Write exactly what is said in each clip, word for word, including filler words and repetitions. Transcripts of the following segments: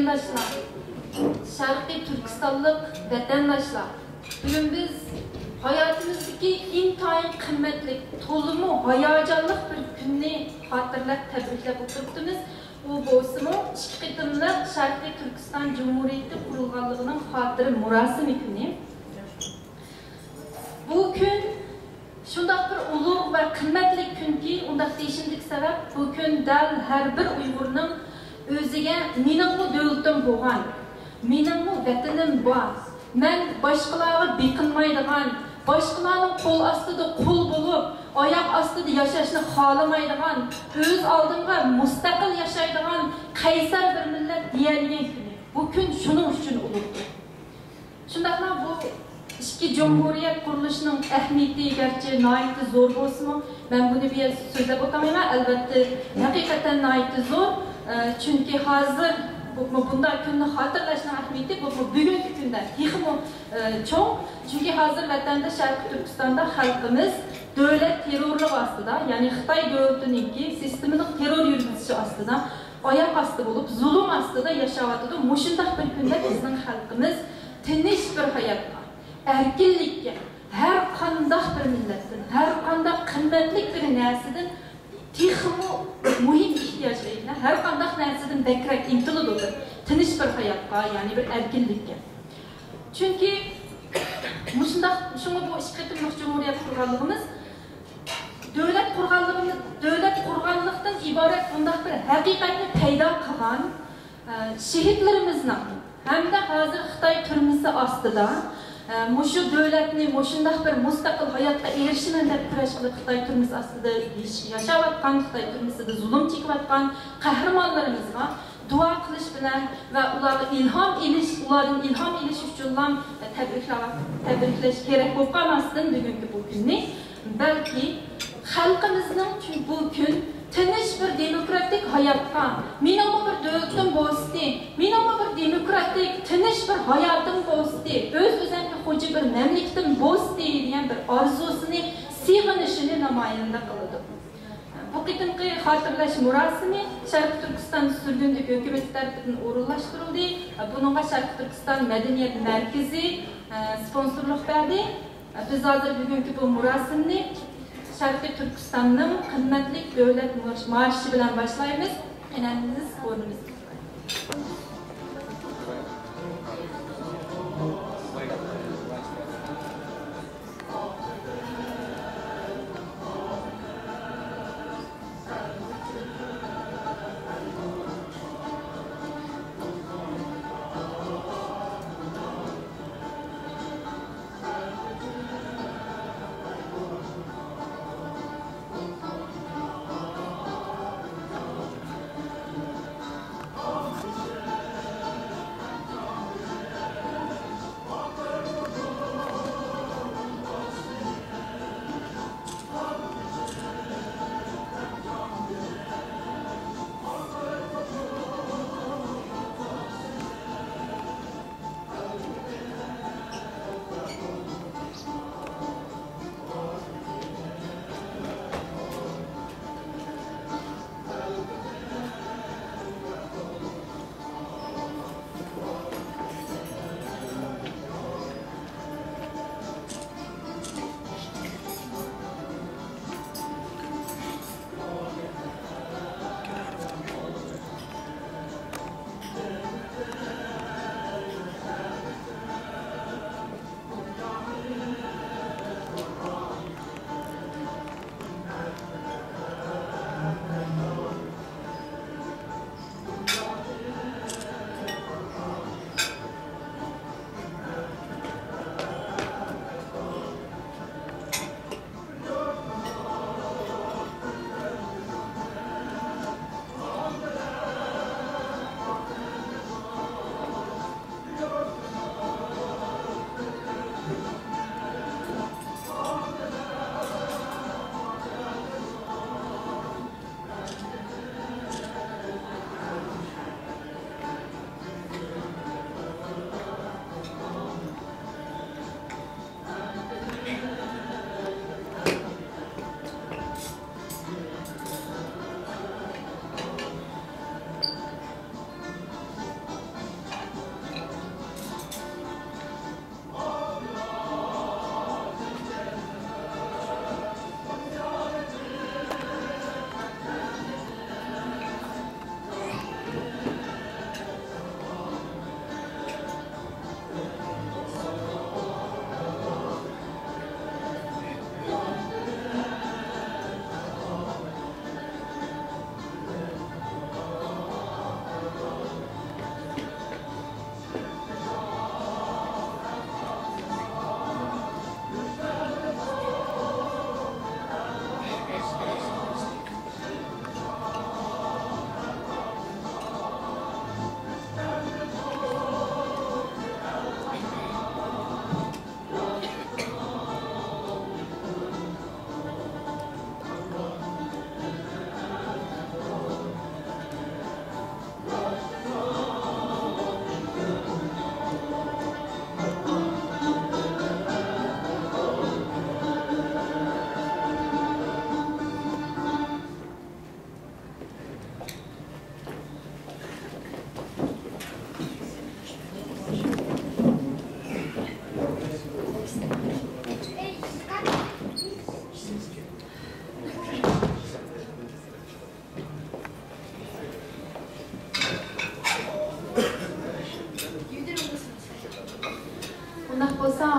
ۋەتەنداشلار، شەرقىي تۈركىستانلىق ۋەتەنداشلار، بۈگۈن بىز ھاياتىمىزدىكى ئىنتايىن قىممەتلىك، تولىمۇ ھاياجانلىق بىر كۈننى خاتىرىلەپ، تەبرىكلەپ ئولتۇرۇپتىمىز. ئۇ بولسىمۇ ئىككى قېتىملىق شەرقىي تۈركىستان جۇمھۇرىيىتى قۇرۇلغانلىقىنىڭ خاتىرە مۇراسىمى كۈنى. بۇ كۈن شۇنداق بىر ئۇلۇغ ۋە قىممەتلىك كۈنكى، ئۇنداق دېيىشىمدىكى سەۋەب، بۇ كۈن دەل ھەر بىر ئۇيغۇرنىڭ ئۆزىگە، مېنىڭمۇ دۆلىتىم بولغان، مېنىڭمۇ ۋەتىنىم بار، مەن باشقىلارغا بېقىنمايدىغان، باشقىلارنىڭ قول ئاستىدا قۇل بولۇپ، ئاياق ئاستىدا ياشاشنى خالىمايدىغان، ئۆز ئالدىمغا مۇستەقىل ياشايدىغان قەيسەر بىر مىللەت دېيەلىگەن كۈنى. بۇ كۈن شۇنىڭ ئۈچۈن ئۇلۇغدۇر. شۇنداقلا بۇ ئىككى جۇمھۇرىيەت قۇرۇلۇشىنىڭ ئەھمىيىتى گەرچە ناھايىتى زور بولسىمۇ، مەن بۇنى بۇ يەردە سۆزلەپ ئولتۇرمايمەن. ئەلۋەتتە، ھەقىقەتەن ناھايىتى زور. ئە، چۈنكى ھازىر بۇ، بۇ، بۇنداق كۈننى خاتىرىلەشنىڭ ئەھمىيىتى بۇ، بۇ بۈگۈنكى كۈندە تېخىمۇ، ئە، چوڭ. چۈنكى ھازىر ۋەتەندە، شەرقىي تۈركىستاندا خەلقىمىز دۆلەت تېررورلۇقى ئاستىدا، يەنى خىتاي دۆلىتىنىڭكى سىستېمىلىق تېررور يۈرگۈزۈشى ئاستىدا، ئاياق ئاستى بولۇپ، زۇلۇم ئاستىدا ياشاۋاتىدۇ. مۇشۇنداق بىر كۈندە بىزنىڭ خەلقىمىز تىنچ بىر ھاياتقا، ئەركىنلىككە، ھەر قانداق بىر مىللەتتىن، ھەر قانداق قىممەتلىك بىر نەرسىدىن تېخىمۇ مۇھىم ئېھتىياجغا ئىگە، ھەر قانداق نەرسىدىن بەكرەك ئىنتىلىدۇ بىر تىنچ بىر ھاياتقا، يەنى بىر ئەركىنلىككە. چۈنكى مۇشۇنداق، شۇڭا بۇ ئىككى قېتىملىق جۇمھۇرىيەت قۇرغانلىقىمىز، دۆلەت قۇرغانلىقىمىز، دۆلەت قۇرغانلىقتىن ئىبارەت بۇنداق بىر ھەقىقەتنى پەيدا قىلغان، ئە، شېھىتلىرىمىزنىڭ ھەمدە ھازىر خىتاي تۈرمىسى ئاستىدا، ئە، مۇشۇ دۆلەتنى مۇشۇنداق بىر مۇستەقىل ھاياتقا ئېرىشىمەن دەپ كۈرەش قىلىپ، خىتاي تۈرمىسى ئاستىدا ياش-، ياشاۋاتقان، خىتاي تۈرمىسىدە زۇلۇم چېكىۋاتقان قەھرىمانلىرىمىزغا دۇئا قىلىش بىلەن ۋە ئۇلارغا ئىلھام ئېلىش، ئۇلاردىن ئىلھام ئېلىش ئۈچۈنلا تەبرىكلەپ، تەبرىكلەش كېرەك بولۇپ قالماستىن، بۈگۈنكى بۇ كۈننى، بەلكى خەلقىمىزنىڭ چۈ-، بۇ كۈن تىنچ بىر دېموكراتىك ھاياتقا، مېنىڭمۇ بىر دۆلىتىم بولسىتى، مېنىڭمۇ بىر دېموكراتىك، تىنچ بىر ھاياتىم بولسىتى، ئۆز-ئۆزۈمگە خوجا بىر مەملىكىتىم بولسىتى دېگەن بىر ئارزۇسىنى، سېغىنىشىنى نامايەندە قىلىدۇ. بۇ قېتىمقى خاتىرىلەش مۇراسىمى شەرقىي تۈركىستان سۈرگۈندە ھۆكۈمىتى تەرىپىدىن ئورۇنلاشتۇرۇلدى. بۇنىڭغا شەرقىي تۈركىستان مەدەنىيەت مەركىزى، ئە، سپونسورلۇق بەردى. بىز ھازىر بۈگۈنكى بۇ مۇراسىمنى شەرقىي تۈركىستاننىڭ قىممەتلىك دۆلەت مارشى بىلەن باشلايمىز. قېنى، ھەممىمىز ئورنىمىزغا.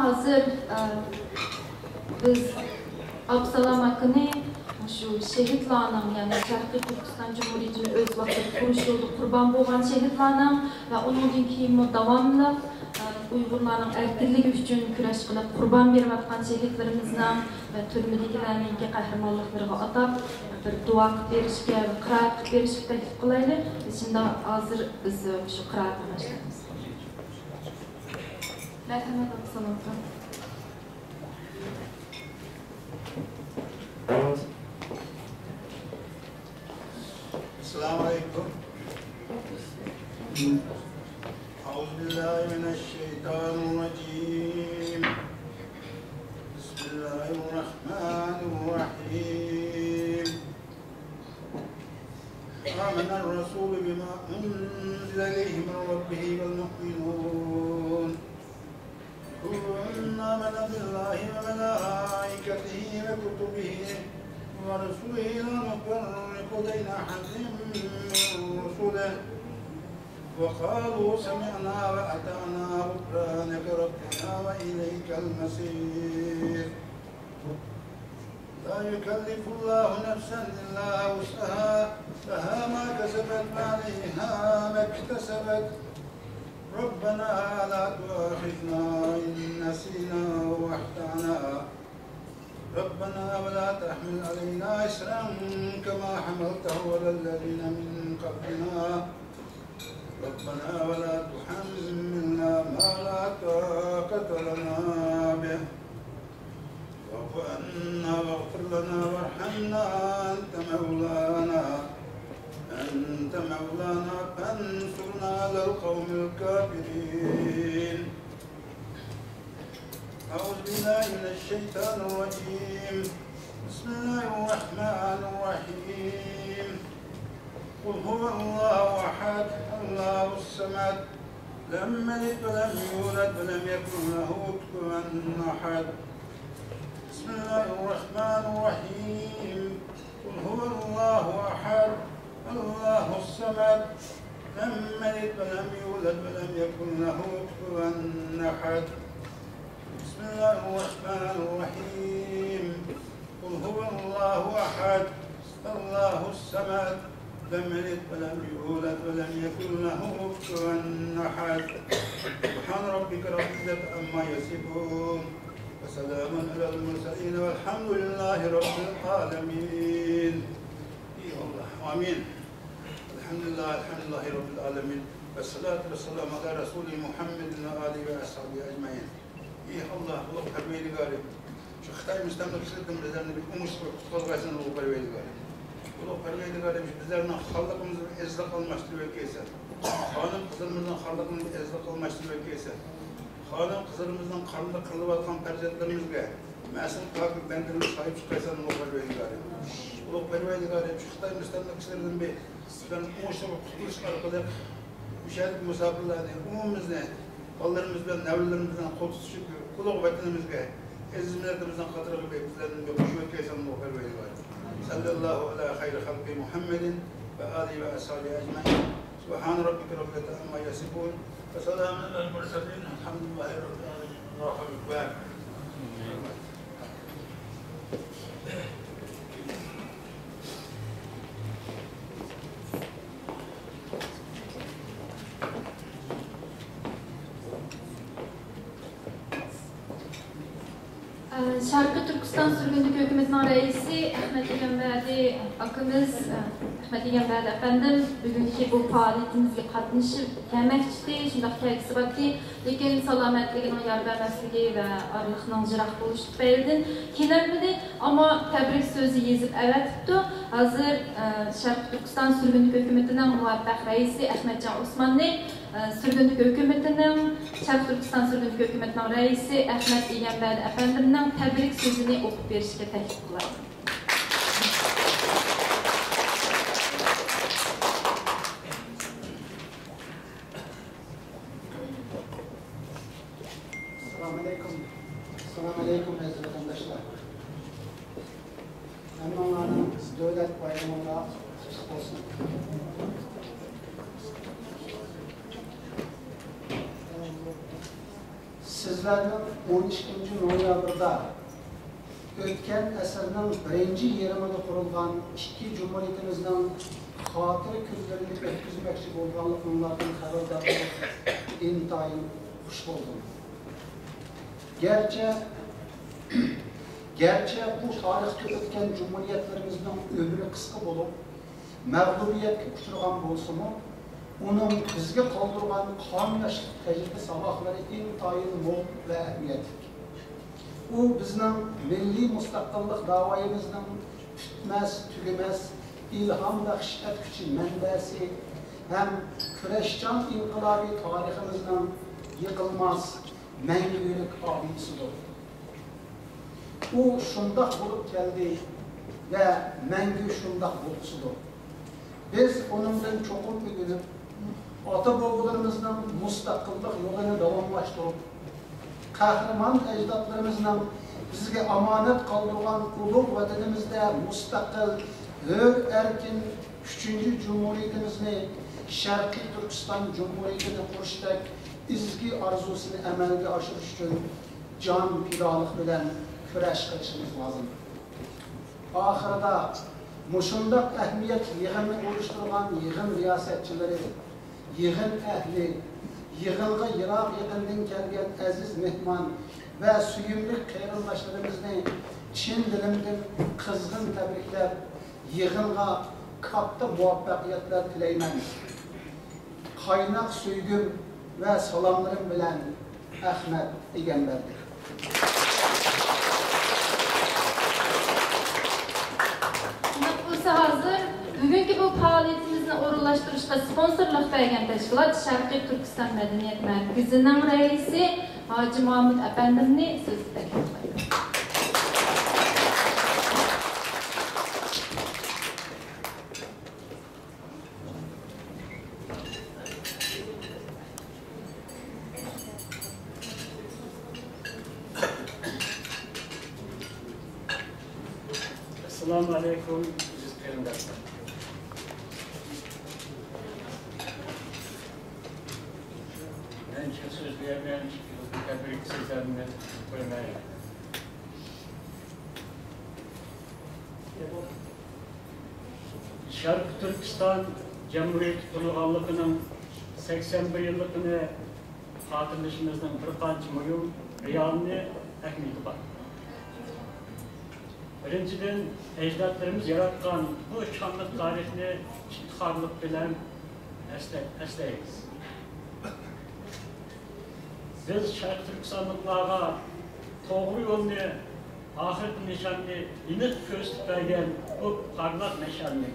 ھازىر، ئە، بىز ئابسالام ئاكىنى مۇشۇ شېھىتلارنىڭ، يەنى شەرقىي تۈركىستان جۇمھۇرىيىتىنى ئۆز ۋاقتىدا قۇرۇش يولىدا قۇربان بولغان شېھىتلارنىڭ ۋە ئۇنىڭدىن كېيىنمۇ داۋاملىق، ئە، ئۇيغۇرلارنىڭ ئەركىنلىكى ئۈچۈن كۈرەش قىلىپ قۇربان بېرىۋاتقان شېھىتلىرىمىزنىڭ ۋە تۈرمىدىكىلەرنىڭكى قەھرىمانلىقلىرىغا ئاتاپ بىر دۇئا قىلىپ بېرىشكە ۋە قىرائەت قىلىپ بېرىشكە تەكلىپ قىلايلى. شۇنداق ھازىر بىز شۇ قىرائەتنى باشلايمىز. مەرھەمەت، ئابسالام ئاكا. السلام عليكم. أعوذ بالله من الشيطان الرجيم. بسم الله الرحمن الرحيم. آمن الرسول بما أنزل إليه من ربه والمؤمنون. كل آمن بالله وملائكته وكتبه ورسله لا نفرق بين أحد من رسله وقالوا سمعنا وأطعنا غفرانك ربنا وإليك المصير. لا يكلف الله نفسا إلا وسعها، لها ما كسبت وعليها ما اكتسبت. ربنا لا تؤاخذنا إن نسينا أو أخطأنا. ربنا ولا تحمل علينا إصرا كما حملته على الذين من قبلنا. ربنا ولا تحملنا ما لا طاقة لنا به. واعف عنا واغفر لنا وارحمنا أنت مولانا، أنت مولانا فانصرنا على القوم الكافرين. أعوذ بالله من الشيطان الرجيم. بسم الله الرحمن الرحيم. قل هو الله أحد، الله الصمد، لم يلد ولم يولد ولم يكن له كفوا أحد. بسم الله الرحمن الرحيم. قل هو الله أحد، الله الصمد، لم يلد ولم يولد ولم يكن له كفوا أحد. بسم الله الرحمن الرحيم. قل هو الله أحد، الله الصمد، لم يلد ولم يولد ولم يكن له كفوا أحد. سبحان ربك رب العزة عما يصفون. وسلام على المرسلين والحمد لله رب العالمين. ئى ئاللاھ، ئامىن. ئەلھەمدۇلىللاھ، ئەلھەمدۇلىللاھى رەببىل ئالەمىن. ۋەسسالاتۇ ۋەسسالامۇ ئالا رەسۇلى مۇھەممەدىن ۋە ئالىھى ۋە ئەسھابىھى ئەجمەئىن. ئى ئاللاھ، ئۇلۇغ پەرۋەردىگارىم، شۇ خىتاي مۇستەملىكىچىلىكىدىن بىزلەرنى بىر ئوڭۇشلۇق قۇتقۇزغايسەن، ئۇلۇغ پەرۋەردىگارىم. ئۇلۇغ پەرۋەردىگارىم، شۇ بىزلەرنىڭ خانلىقىمىزنى ئەزىزلىك قىلماشتۇرۇۋەتكەيسەن. خانىم قىزلىرىمىزنىڭ خانلىقىنى ئەزىزلىك قىلماشتۇرۇۋەتكەيسەن. خانىم قىزلىرىمىزنىڭ قارنىدا قىرىلىۋاتقان پەرزەنتلىرىمىزگە مەسۇم پاكىت بەندىلىرىگە ساھىب چىققايسەن، ئۇلۇغ پەرۋەردىگارىم. ئۇلۇغ پەرۋەردىگارىم، شۇ خىتاي مۇستەملىكىچىلىرىدىن بىر بىزلەرنى ئوڭۇشلۇق قۇتقۇزۇش ئارقىلىق مۇشۇ يەردىكى مۇساپىرلارنى، ئومۇمىمىزنى، بالىلىرىمىز بىلەن نەۋرىلىرىمىز بىلەن قول تۇتۇشۇپ، ئۇلۇغ ۋەتىنىمىزگە، ئەزىز مىللىتىمىزنىڭ قاتىرىغا بىر بىزلەرنى بىر قوشۇۋەتكەيسەن، ئۇلۇغ پەرۋەردىگارىم. سەللەللاھۇ ئەلا خەيرى خەلقى مۇھەممەدىن ۋە ئالىھى ۋە ئەسھابىھى ئەجمەئىن. سۇبھانە رەببىكە رەببىل ئىززەتى ئەمما يەسىفۇن. ۋە سەلامۇن ئەلەل مۇرسەلىن. ۋەلھەمدۇلىللاھى رەببىل ئالەمىن. ئاللاھۇ ئەكبەر. شەرقىي تۈركىستان سۈرگۈندىكى ھۆكۈمىتىنىڭ رەئىسى ئەخمەت ئىگەمبەردى ئاكىمىز، ئەخمەت ئىگەمبەردى ئەپەندىم بۈگۈنكى بۇ پائالىيىتىمىزگە قاتنىشىپ كەلمەكچىدى، شۇنداق كەلگۈسى بارتى. لېكىن سالامەتلىكىنىڭ يار بەرمەسلىكى ۋە ئارىلىقنىڭ يىراق بولۇشى تۈپەيلىدىن كېلەلمىدى. ئەمما تەبرىك سۆزى يېزىپ ئەۋەتىپتۇ. ھازىر، ئە، شەرقىي تۈركىستان سۈرگۈندىكى ھۆكۈمىتىنىڭ مۇۋەپپەق رەئىسى ئەخمەتجان ئوسماننى، ئە، سۈرگۈندىكى ھۆكۈمىتىنىڭ، شەرقىي تۈركىستان سۈرگۈندىكى ھۆكۈمىتىنىڭ رەئىسى ئەخمەت ئىگەمبەردى ئەپەندىمنىڭ تەبرىك سۆزىنى ئوقۇپ بېرىشكە تەكلىپ قىلايمەن. ئەسسالامۇئەلەيكۇم. ئەسسالامۇئەلەيكۇم، ئەزىز ۋەتەنداشلار. ھەممىڭلارنىڭ دۆلەت بايرىمىڭلار قۇتلۇق بولسۇن. سىز سىلەرنىڭ ئون ئىككىنچى نويابىردا ئۆتكەن ئەسىرنىڭ بىرىنچى يېرىمىدا قۇرۇلغان ئىككى جۇمھۇرىيىتىمىزنىڭ خاتىرە كۈنلىرىنى ئۆتكۈزمەكچى بولغانلىقىڭلاردىن خەۋەردار بولۇپ ئىنتايىن خۇش بولدۇم. گەرچە، گەرچە بۇ تارىختا ئۆتكەن جۇمھۇرىيەتلىرىمىزنىڭ ئۆمرى قىسقا بولۇپ، مەغلۇبىيەتكە ئۇچرىغان بولسىمۇ، ئۇنىڭ بىزگە قالدۇرغان قان ياشلىق تەجرىبە ساۋاقلىرى ئىنتايىن مول ۋە ئەھمىيەتلىك. ئۇ بىزنىڭ مىللىي مۇستەقىللىق داۋايىمىزنىڭ پۈتمەس، تۈگىمەس، ئىلھام بەخش ئەتكۈچى مەنبەسى ھەم كۈرەشچان ئىنقىلابىي تارىخىمىزنىڭ يىقىلماس، مەڭگۈلۈك ئابىدىسىدۇر. ئۇ شۇنداق بولۇپ كەلدى ۋە مەڭگۈ شۇنداق بولغۇسىدۇر. بىز ئۇنىڭدىن چوقۇم ئۆگىنىپ، ئاتا-بوۋىلىرىمىزنىڭ مۇستەقىللىق يولىنى داۋاملاشتۇرۇپ، قەھرىمان ئەجدادلىرىمىزنىڭ بىزگە ئامانەت قالدۇرغان ئۇلۇغ ۋەتىنىمىزدە مۇستەقىل، ھۆر، ئەركىن ئۈچىنچى جۇمھۇرىيىتىمىزنى، شەرقىي تۈركىستان جۇمھۇرىيىتىنى قۇرۇشتەك ئىزچىل ئارزۇسىنى ئەمەلگە ئاشۇرۇش ئۈچۈن جان پىدالىق بىلەن كۈرەش قىلىشىمىز لازىم. ئاخىرىدا مۇشۇنداق ئەھمىيەتلىك يىغىننى ئۇيۇشتۇرغان يىغىن رىياسەتچىلىرى، يىغىن ئەھلى، يىغىنغا يىراق يېقىندىن كەلگەن ئەزىز مېھمان ۋە سۆيۈملۈك قېرىنداشلىرىمىزنى چىن دىلىمدىن قىزغىن تەبرىكلەپ، يىغىنغا كاتتا مۇۋەپپەقىيەتلەر تىلەيمەن. قايناق سۆيگۈم ۋە سالاملىرىم بىلەن، ئەخمەت ئىگەمبەردى. شۇنداق بولسا، ھازىر بۈگۈنكى بۇ پائالىيىتىمىزنى ئورۇنلاشتۇرۇشقا سپونسورلۇق بەرگەن تەشكىلات شەرقىي تۈركىستان مەدەنىيەت مەركىزىنىڭ رەئىسى ھاجى مۇھەممەد ئەپەندىمنى سۆزگە تەكلىپ قىلايمەن. ئەسسالامۇ ئەلەيكۇم، ئەزىز قېرىنداشلار. مەن چىق سۆزلىيەلمەن، تەبرىك سۆزلەرنى قويماي. شەرقىي تۈركىستان جۇمھۇرىيىتى قۇرۇلغانلىقىنىڭ سەكسەن بىر يىللىقىنى خاتىرىلىشىمىزنىڭ بىر قانچە مۇھىم رېئالنى ئەھمىيىتى بار. بىرىنچىدىن، ئەجدادلىرىمىز ياراتقان بۇ شانلىق تارىخنى ئىپتىخارلىق بىلەن ئەسلە-، ئەسلەيمىز. بىز شەرقىي تۈركىستانلىقلارغا توغرا يولنى، ئاخىرقى نىشاننى ئېنىق كۆرسىتىپ بەرگەن بۇ پارلاق مەشئەلنى،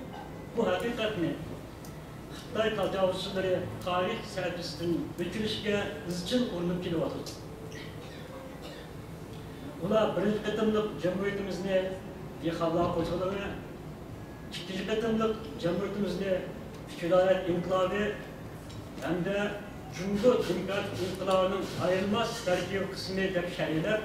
بۇ ھەقىقەتنى خىتاي تاجاۋۇزچىلىرى تارىخ سەھىپىسىدىن ئۆچۈرۈشكە ئىزچىل ئۇرۇنۇپ كېلىۋاتىدۇ. ئۇلار بىرىنچى قېتىملىق جۇمھۇرىيىتىمىزنى دېھقانلار قوچىلىرى، ئىككىنچى قېتىملىق جۇمھۇرىيىتىمىزنى ئۈچ ۋىلايەت ئىنقىلابى ھەمدە جۇڭگو دېموكراتىك ئىنقىلابىنىڭ ئايرىلماس تەركىبىي قىسمى دەپ شەرھلەپ،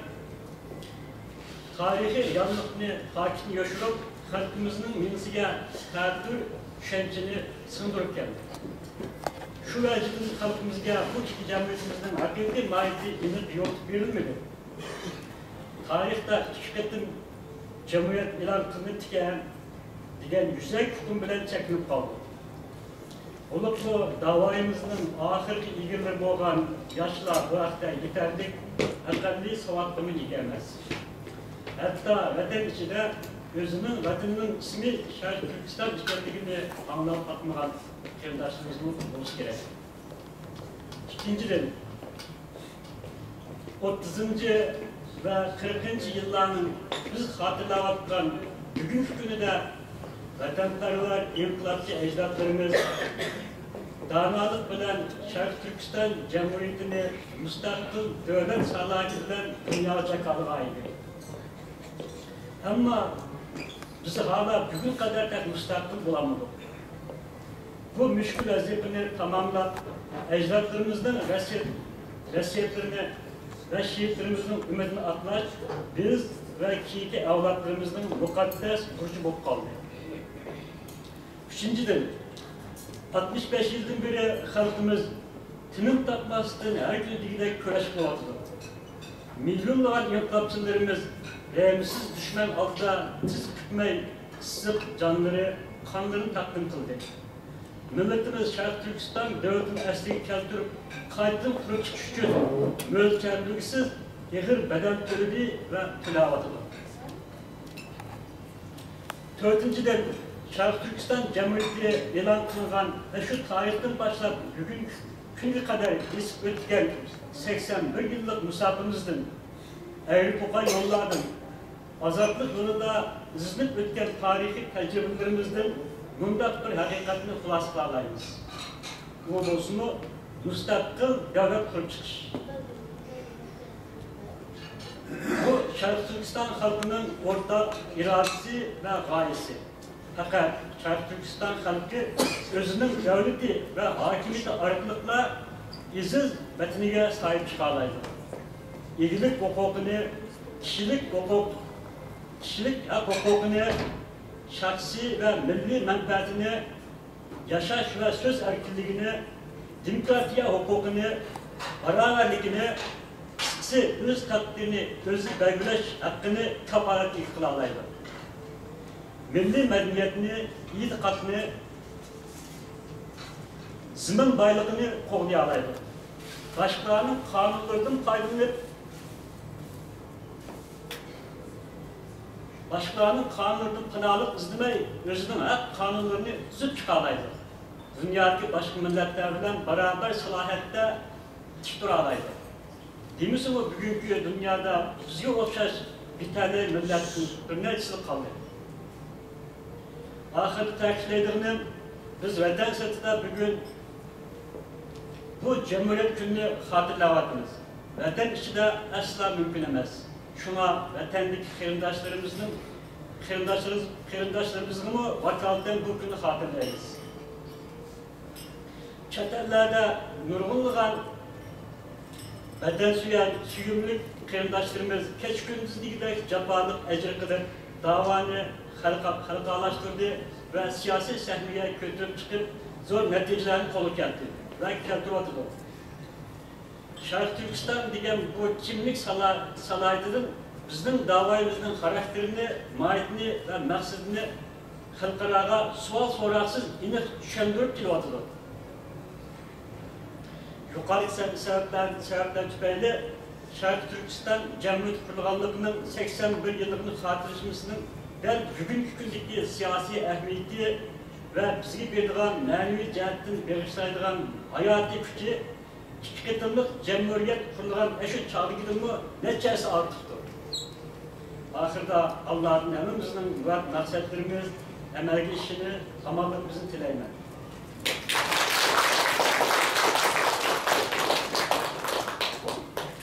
تارىخىي رېئاللىقنى، پاكىتنى يوشۇرۇپ، خەلقىمىزنىڭ مېڭىسىگە تەتۈر چۈشەنچىنى سىڭدۈرۈپ كەلدى. شۇ ۋەجىدىن خەلقىمىزگە بۇ ئىككى جەمئىيىتىمىزنىڭ ھەقىقىي ماھىيىتى ئېنىق يورۇتۇپ بېرىلمىدى. تارىختا ئىككى قېتىم جۇمھۇرىيەت ئېلان قىلىنىپتىكەن دېگەن يۈزەك ئۇقۇم بىلەن چەكلىنىپ قالدۇق. بولۇپمۇ داۋايىمىزنىڭ ئاخىرقى ئىگىلىرى بولغان ياشلار بۇ ھەقتە يېتەرلىك ئەقەللىي ساۋاتقىمۇ ئىگە ئەمەس. ھەتتا ۋەتەن ئىچىدە ئۆزىنىڭ ۋەتىنىنىڭ ئىسمى شەرقىي تۈركىستان ئىكەنلىكىنى ئاڭلاپ باقمىغان قېرىنداشلىرىمىزمۇ بولۇشى كېرەك. ئىككىنچىدىن، ئوتتۇزىنچى ۋە قىرىقىنچى يىللارنىڭ بىز خاتىرىلەۋاتقان بۈگۈنكى كۈنىدە ۋەتەنپەرۋەر ئىنقىلابچى ئەجدادلىرىمىز دانالىق بىلەن شەرقىي تۈركىستان جۇمھۇرىيىتىنى مۇستەقىل دۆلەت سالاھىيىتى بىلەن دۇنياغا جاكارلىغان ئىدى. ئەمما بىز ھالا بۈگۈنگە قەدەر تېخى مۇستەقىل بولالمىدۇق. بۇ مۈشكۈل ۋەزىپىنى تاماملاپ، ئەجدادلىرىمىزنىڭ ۋەسىيەت-، ۋەسىيەتلىرىنى ۋە شېھىتلىرىمىزنىڭ ئۈمىدىنى ئاقلاش بىز ۋە كېيىنكى ئەۋلادلىرىمىزنىڭ مۇقەددەس بۇرچى بولۇپ قالدى. ئۈچىنچىدىن، ئاتمىش بەش يىلدىن بېرى خەلقىمىز تىنىم تاپماستىن ھەر كۈنى دېگۈدەك كۈرەش قىلىۋاتىدۇ. مىليونلىغان ئىنقىلابچىلىرىمىز رەھىمسىز دۈشمەن ئالدىدا تىز پۈكمەي، ئىسسىق جانلىرى، قانلىرىنى تەقدىم قىلدى. مىللىتىمىز شەرقىي تۈركىستان دۆلىتىنى ئەسلىگە كەلتۈرۈپ، قايتىدىن قۇرۇپ چىقىش ئۈچۈن مۆلچەرلىگۈسىز ئېغىر بەدەل تۆلىدى ۋە تۆلەۋاتىدۇ. تۆتىنچىدىن، شەرقىي تۈركىستان جەمھۇرىيىتى ئېلان قىلىنغان ۋە شۇ تارىختىن باشلاپ بۈگۈنكى كۈنگە قەدەر بېسىپ ئۆتكەن سەكسەن بىر يىللىق مۇساپىمىزدىن، ئەگرى-توقاي يوللاردىن، ئازادلىق يولىدا ئىزدىنىپ ئۆتكەن تارىخىي تەجرىبىلىرىمىزدىن مۇنداق بىر ھەقىقەتنى خۇلاسە قىلالايمىز. ئۇ بولسىمۇ مۇستەقىل دۆلەت قۇرۇپ چىقىش. بۇ شەرقىي تۈركىستان خەلقىنىڭ ئورتاق ئىرادىسى ۋە غايىسى. پەقەت شەرقىي تۈركىستان خەلقى ئۆزىنىڭ دۆلىتى ۋە ھاكىمىيىتى ئارقىلىقلا ئېزىز ۋەتىنىگە ساھىب چىقالايدۇ. ئىگىلىك ھوقۇقىنى، كىشىلىك ھوقۇق، كىشىلىك ھەق ھوقۇقىنى، شەخسىي ۋە مىللىي مەنپەئەتىنى، ياشاش ۋە سۆز ئەركىنلىكىنى، دېموكراتىيە ھوقۇقىنى، باراۋەرلىكىنى، قىسقىسى، ئۆز تەقدىرىنى ئۆزى بەلگىلەش ھەققىنى كاپالەتكە ئىگە قىلالايدۇ. مىللىي مەدەنىيەتنى، ئېتىقادنى، زېمىن بايلىقىنى قوغدىيالايدۇ. باشقىلارنىڭ قانۇنلىرىدىن پايدىلىنىپ، باشقىلارنىڭ قانۇنلىرىدىن پاناھلىق ئىزدىمەي، ئۆزىنىڭ ھەق قانۇنلىرىنى تۈزۈپ چىقالايدۇ. دۇنيادىكى باشقا مىللەتلەر بىلەن باراۋەر سالاھىيەتتە تىك تۇرالايدۇ. دېمىسىمۇ، بۈگۈنكى دۇنيادا بىزگە ئوخشاش بىتەلەي مىللەتتىن بىر نەچچىسىلا قالدى. ئاخىرىدا تەكىتلەيدىغىنىم، بىز ۋەتەن سىرتىدا بۈگۈن بۇ جەمھۇرىيەت كۈنىنى خاتىرىلەۋاتىمىز. ۋەتەن ئىچىدە ئەسلا مۇمكىن ئەمەس. شۇڭا ۋەتەندىكى قېرىنداشلىرىمىزنىڭ، قېرىنداشلىرىمىز، قېرىنداشلىرىمىزغىمۇ ۋاكالىتەن بۇ كۈننى خاتىرىلەيمىز. چەت ئەللەردە نۇرغۇنلىغان ۋەتەنسۆيەر، سۆيۈملۈك قېرىنداشلىرىمىز كېچە-كۈندۈز دېگۈدەك جاپالىق ئەجىر قىلىپ، داۋانى خەلقئا-، خەلقئارالاشتۇردى ۋە سىياسىي سەھنىگە كۆتۈرۈپ چىقىپ، زور نەتىجىلەرنى قولغا كەلتۈردى ۋە كەلتۈرۈۋاتىدۇ. شەرقىي تۈركىستان دېگەن بۇ كىملىك سالا-، سالاھىيىتىدىن بىزنىڭ داۋايىمىزنىڭ خاراكتېرىنى، ماھىيىتىنى ۋە مەقسىتىنى خەلقئاراغا سوئال-سوراقسىز ئېنىق چۈشەندۈرۈپ كېلىۋاتىدۇ. يۇقىرىقى سەۋ-، سەۋەبلەر، سەۋەبلەر تۈپەيلى شەرقىي تۈركىستان جەمھۇرىيىتى قۇرۇلغانلىقىنىڭ سەكسەن بىر يىللىقىنى خاتىرىلىشىمىزنىڭ دەل بۈگۈنكى كۈندىكى سىياسىي ئەھمىيىتى ۋە بىزگە بېرىدىغان مەنىۋى جەھەتتىن بېغىشلايدىغان ھاياتىي كۈچى ئىككى قېتىملىق جەمھۇرىيەت قۇرۇلغان ئەشۇ چاغدىكىدىنمۇ نەچچە ھەسسە ئارتۇقتۇر. ئاخىرىدا ئاللادىن ھەممىمىزنىڭ مۇراد مەقسەتلىرىمىز ئەمەلگە ئېشىشىنى، ئامانلىقىمىزنى تىلەيمەن.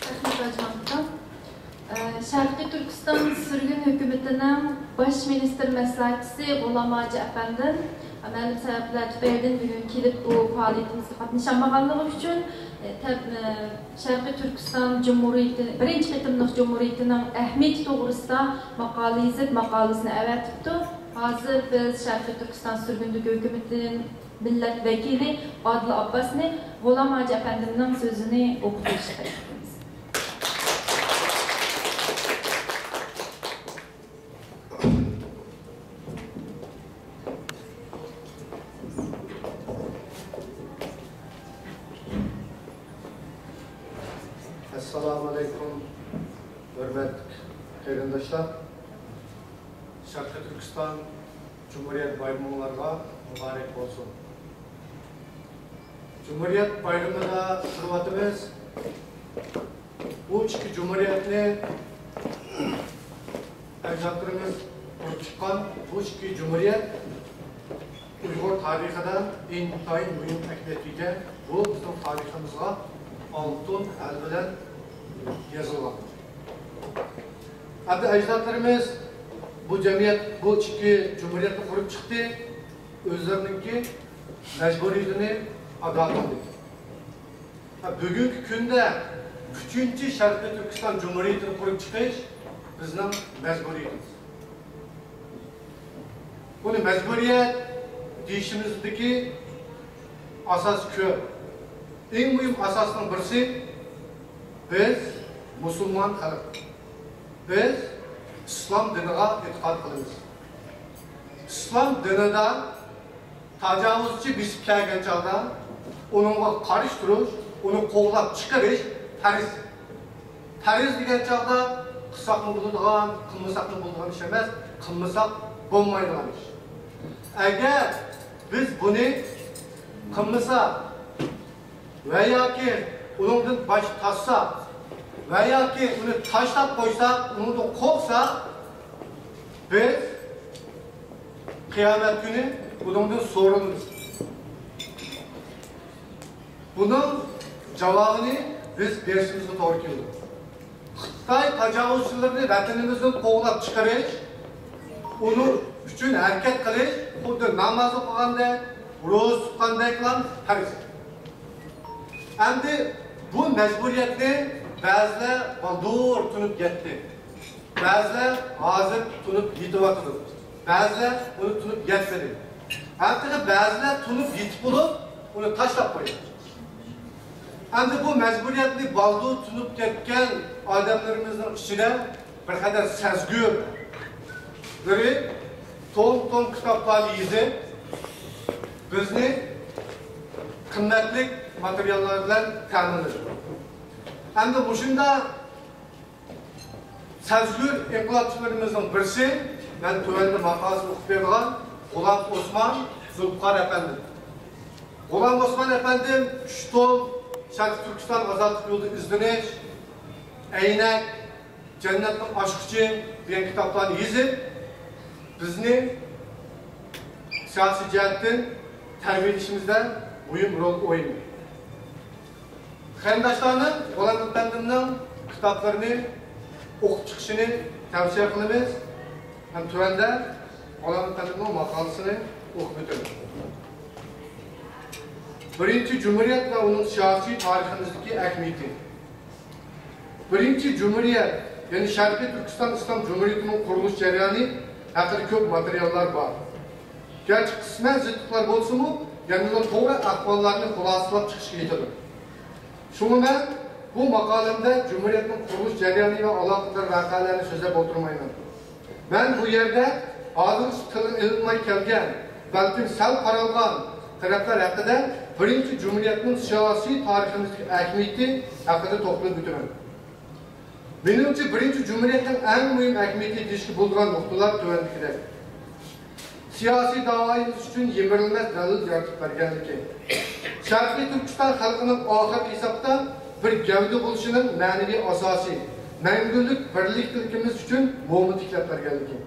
رەھمەت، ھاجى مامۇت ئاكا. ئە، شەرقىي تۈركىستان سۈرگۈن ھۆكۈمىتىنىڭ باش مىنىستىر مەسلىھەتچىسى غۇلام ھاجى ئەپەندىم مەلۇم سەۋەبلەر تۈپەيلىدىن بۈگۈن كېلىپ بۇ پائالىيىتىمىزگە قاتنىشالمىغانلىقى ئۈچۈن، ئە، تەب-، ئە، شەرقىي تۈركىستان جۇمھۇرىيىتى بىرىنچى قېتىملىق جۇمھۇرىيىتىنىڭ ئەھمىيىتى توغرىسىدا ماقالە يېزىپ، ماقالىسىنى ئەۋەتىپتۇ. ھازىر بىز شەرقىي تۈركىستان سۈرگۈندىكى ھۆكۈمىتىدىن مىللەت ۋەكىلى ئادىل ئابباسنى غۇلام ھاجى ئەپەندىمنىڭ سۆزىنى ئوقۇپ بېرىشكە تەكلىپ قىلىمىز. ئەسسالامۇئەلەيكۇم، ھۆرمەتلىك قېرىنداشلار! شەرقىي تۈركىستان جۇمھۇرىيەت بايرىمىڭلارغا مۇبارەك بولسۇن! جۇمھۇرىيەت بايرىمىدا تۇرۇۋاتىمىز. بۇ ئىككى جۇمھۇرىيەتنى ئەجدادلىرىمىز قۇرۇپ چىققان بۇ ئىككى جۇمھۇرىيەت ئۇيغۇر تارىخىدا ئىنتايىن مۇھىم ئەھمىيەتكە ئىگە. بۇ بىزنىڭ تارىخىمىزغا ئالتۇن ھەل بىلەن يېزىلغان. ئەمدى ئەجدادلىرىمىز بۇ جەمئىيەت، بۇ ئىككى جۇمھۇرىيەتنى قۇرۇپ چىقتى، ئۆزلىرىنىڭكى مەجبۇرىيىتىنى ئادا قىلدى. ھە، بۈگۈنكى كۈندە ئۈچىنچى شەرقىي تۈركىستان جۇمھۇرىيىتىنى قۇرۇپ چىقىش بىزنىڭ مەجبۇرىيىتىمىز. بۇنى مەجبۇرىيەت دېيىشىمىزدىكى ئاساس كۆپ. ئەڭ مۇھىم ئاساسنىڭ بىرسى، بىز مۇسۇلمان خەلق. بىز ئىسلام دىنىغا ئېتىقاد قىلىمىز. ئىسلام دىنىدا تاجاۋۇزچى بېسىپ كەلگەن چاغدا ئۇنىڭغا قارشى تۇرۇش، ئۇنى قوغلاپ چىقىرىش پەرز. پەرز دېگەن چاغدا قىلساقمۇ بولىدىغان، قىلمىساقمۇ بولىدىغان ئىش ئەمەس، قىلمىساق بولمايدىغان ئىش. ئەگەر بىز بۇنى قىلمىساق، ۋە ياكى ئۇنىڭدىن باش تارتسا ۋە ياكى ئۇنى تاشلاپ قويسا، ئۇنىڭدىن قورقسا، بىز قىيامەت كۈنى بۇنىڭدىن سورىلىمىز. بۇنىڭ جاۋابىنى بىز بېرىشىمىزغا توغرا كېلىدۇ. خىتاي تاجاۋۇزچىلىرىنى ۋەتىنىمىزدىن قوغلاپ چىقىرىش، ئۇنىڭ ئۈچۈن ھەرىكەت قىلىش خۇددى ناماز ئوقۇغاندەك، روزا تۇتقاندەكلا پەرز. ئەمدى بۇ مەجبۇرىيەتنى بەزىلەر بالدۇر تونۇپ يەتتى. بەزىلەر ھازىر تونۇپ يېتىۋاتىدۇ. بەزىلەر ئۇنى تونۇپ يەتمىدى. ھەم تېخى بەزىلەر تونۇپ يېتىپ بولۇپ، ئۇنى تاشلاپ قويدى. ئەمدى بۇ مەجبۇرىيەتنى بالدۇر تونۇپ كەتكەن ئادەملىرىمىزنىڭ ئىچىدە بىر قەدەر سەزگۈرلىرى توم-توم كىتابلارنى يېزىپ، بىزنى قىممەتلىك ماتېرىياللار بىلەن تەمىنلىدى. ئەمدى مۇشۇنداق سەزگۈر ئىنقىلابچىلىرىمىزنىڭ بىرسى، مەن تۆۋەندە ماقالىسىنى ئوقۇپ بېرىدىغان غۇلام ئوسمان زۇلپىقار ئەپەندىم. غۇلام ئوسمان ئەپەندىم ئۈچ توم شەرقىي تۈركىستان ئازادلىق يولىدا ئىزدىنىش، ئەينەك، جەننەتنىڭ ئاچقۇچى دېگەن كىتابلارنى يېزىپ، بىزنى سىياسىي جەھەتتىن تەربىيەلىشىمىزدە مۇھىم رول ئوينىدى. قېرىنداشلارنىڭ غۇلام ئەپەندىمنىڭ كىتابلىرىنى ئوقۇپ چىقىشىنى تەۋسىيە قىلىمىز. ھەم تۆۋەندە غۇلام ئەپەندىمنىڭ ماقالىسىنى ئوقۇپ ئۆتىمىز. بىرىنچى جۇمھۇرىيەت ۋە ئۇنىڭ سىياسىي تارىخىمىزدىكى ئەھمىيىتى. بىرىنچى جۇمھۇرىيەت، يەنى شەرقىي تۈركىستان ئىسلام جۇمھۇرىيىتىنىڭ قۇرۇلۇش جەريانى ھەققىدە كۆپ ماتېرىياللار بار. گەرچە قىسمەن زىتلىقلار بولسىمۇ، يەنىلا توغرا ئەھۋاللارنى خۇلاسىلاپ چىقىشقا يېتىدۇ. شۇڭا مەن بۇ ماقالەمدە جۇمھۇرىيەتنىڭ قۇرۇلۇش جەريانى ۋە ئالاقىدار ۋەقەلەرنى سۆزلەپ ئولتۇرمايمەن. مەن بۇ يەردە ھازىرغىچە تىلغا ئېلىنماي كەلگەن، بەلكىم سەل قارالغان تەرەپلەر ھەققىدە بىرىنچى جۇمھۇرىيەتنىڭ سىياسىي تارىخىمىزدىكى ئەھمىيىتى ھەققىدە توختىلىپ ئۆتىمەن. مېنىڭچە، بىرىنچى جۇمھۇرىيەتنىڭ ئەڭ مۇھىم ئەھمىيىتى دېيىشكە بولىدىغان نۇقتىلار تۆۋەندىكىدەك. سىياسىي داۋايىمىز ئۈچۈن يىمىرىلمەس دەلىل يارىتىپ بەرگەنلىكى، شەرقىي تۈركىستان خەلقىنىڭ ئاخىرقى ھېسابتا بىر گەۋدە بولۇشىنىڭ مەنىۋى ئاساسى، مەڭگۈلۈك بىرلىكتىلىكىمىز ئۈچۈن موما تىكلەپ بەرگەنلىكى،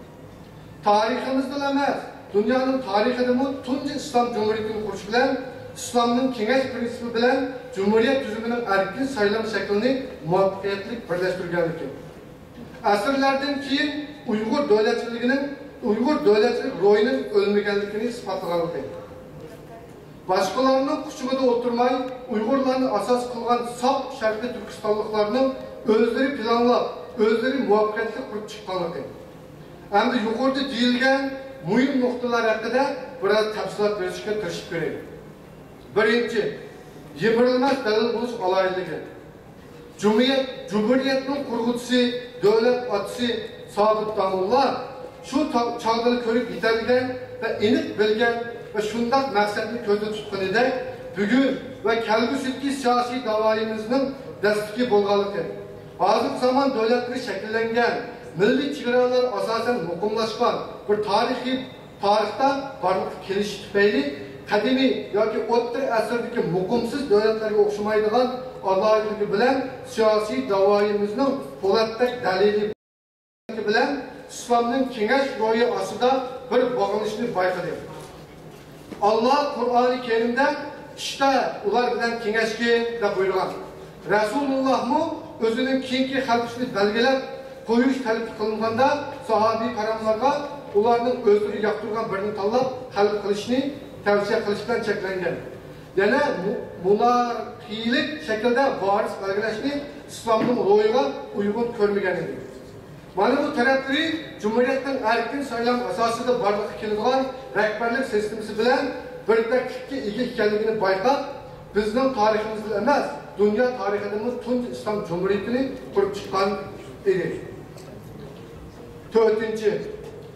تارىخىمىزدىلا ئەمەس، دۇنيانىڭ تارىخىدىمۇ تۇنجى ئىسلام جۇمھۇرىيىتىنى قۇرۇش بىلەن ئىسلامنىڭ كېڭەش پىرىنسىپى بىلەن جۇمھۇرىيەت تۈزۈمىنىڭ ئەركىن سايلام شەكلىنى مۇۋەپپەقىيەتلىك بىرلەشتۈرگەنلىكى، ئەسىرلەردىن كېيىن ئۇيغۇر دۆلەتچىلىكىنىڭ، ئۇيغۇر دۆلەتچىلىك روھىنىڭ ئۆلمىگەنلىكىنى ئىسپاتلىغانلىقى، باشقىلارنىڭ قۇچىقىدا ئولتۇرماي، ئۇيغۇرلارنى ئاساس قىلغان ساپ شەرقىي تۈركىستانلىقلارنىڭ ئۆزلىرى پىلانلاپ، ئۆزلىرى مۇۋەپپەقىيەتلىك قۇرۇپ چىققانلىقى. ئەمدى يۇقىرىدا دېيىلگەن مۇھىم نۇقتىلار ھەققىدە بىراز تەپسىلات بېرىشكە تىرىشىپ كۆرەيلى. بىرىنچى، يىمىرىلمەس دەلىل بولۇش ئالاھىدىلىكى. جۇمھۇرىيەت، جۇمھۇرىيەتنىڭ قۇرغۇچىسى، دۆلەت ئاتىسى سابىت داموللا شۇ تا-، چاغدىلا كۆرۈپ يېتەلىگەن ۋە ئېنىق بىلگەن ۋە شۇنداق مەقسەتنى كۆزدە تۇتقىنىدەك، بۈگۈن ۋە كەلگۈسىدىكى سىياسىي داۋايىمىزنىڭ دەستىكى بولغانلىقى، ھازىرقى زامان دۆلەتلىرى شەكىللەنگەن، مىللىي چېگرالار ئاساسەن مۇقىملاشقان بىر تارىخىي تارىختا بارلىققا كېلىشى تۈپەيلى، قەدىمىي ياكى ئوتتۇرا ئەسىردىكى مۇقىمسىز دۆلەتلەرگە ئوخشىمايدىغان ئالاھىدىلىكى بىلەن سىياسىي داۋايىمىزنىڭ پولاتتەك دەلىلى بىلەن ئىسلامنىڭ كېڭەش روھى ئاستىدا بىر باغلىنىشنى بايقىدى. ئاللا قۇرئانى كەرىمدە، «ئىشتە ئۇلار بىلەن كېڭەشكىن» دەپ بۇيرۇغان. رەسۇلۇللاھمۇ ئۆزىنىڭ كېيىنكى خەلپىسىنى بەلگىلەپ قويۇش تەلەپ قىلىنغاندا، ساھابىي كىراملارغا ئۇلارنىڭ ئۆزلىرى ياقتۇرغان بىرىنى تاللاپ خەلپ قىلىشنى تەۋسىيە قىلىش بىلەن چەكلەنگەن. يەنە مۇ-، مۇناخىيلىك شەكىلدە ۋارىس بەلگىلەشنى ئىسلامنىڭ روھىغا ئۇيغۇن كۆرمىگەن ئىدى. مانا بۇ تەرەپلىرى جۇمھۇرىيەتنىڭ ئەركىن سايلام ئاساسىدا بارلىققا كېلىدىغان رەھبەرلىك سىستېمىسى بىلەن بىردەكلىككە ئىگە ئىكەنلىكىنى بايقاپ، بىزنىڭ تارىخىمىزدىلا ئەمەس، دۇنيا تارىخىدىمۇ تۇنجى ئىسلام جۇمھۇرىيىتىنى قۇرۇپ چىققان ئىدى. تۆتىنچى،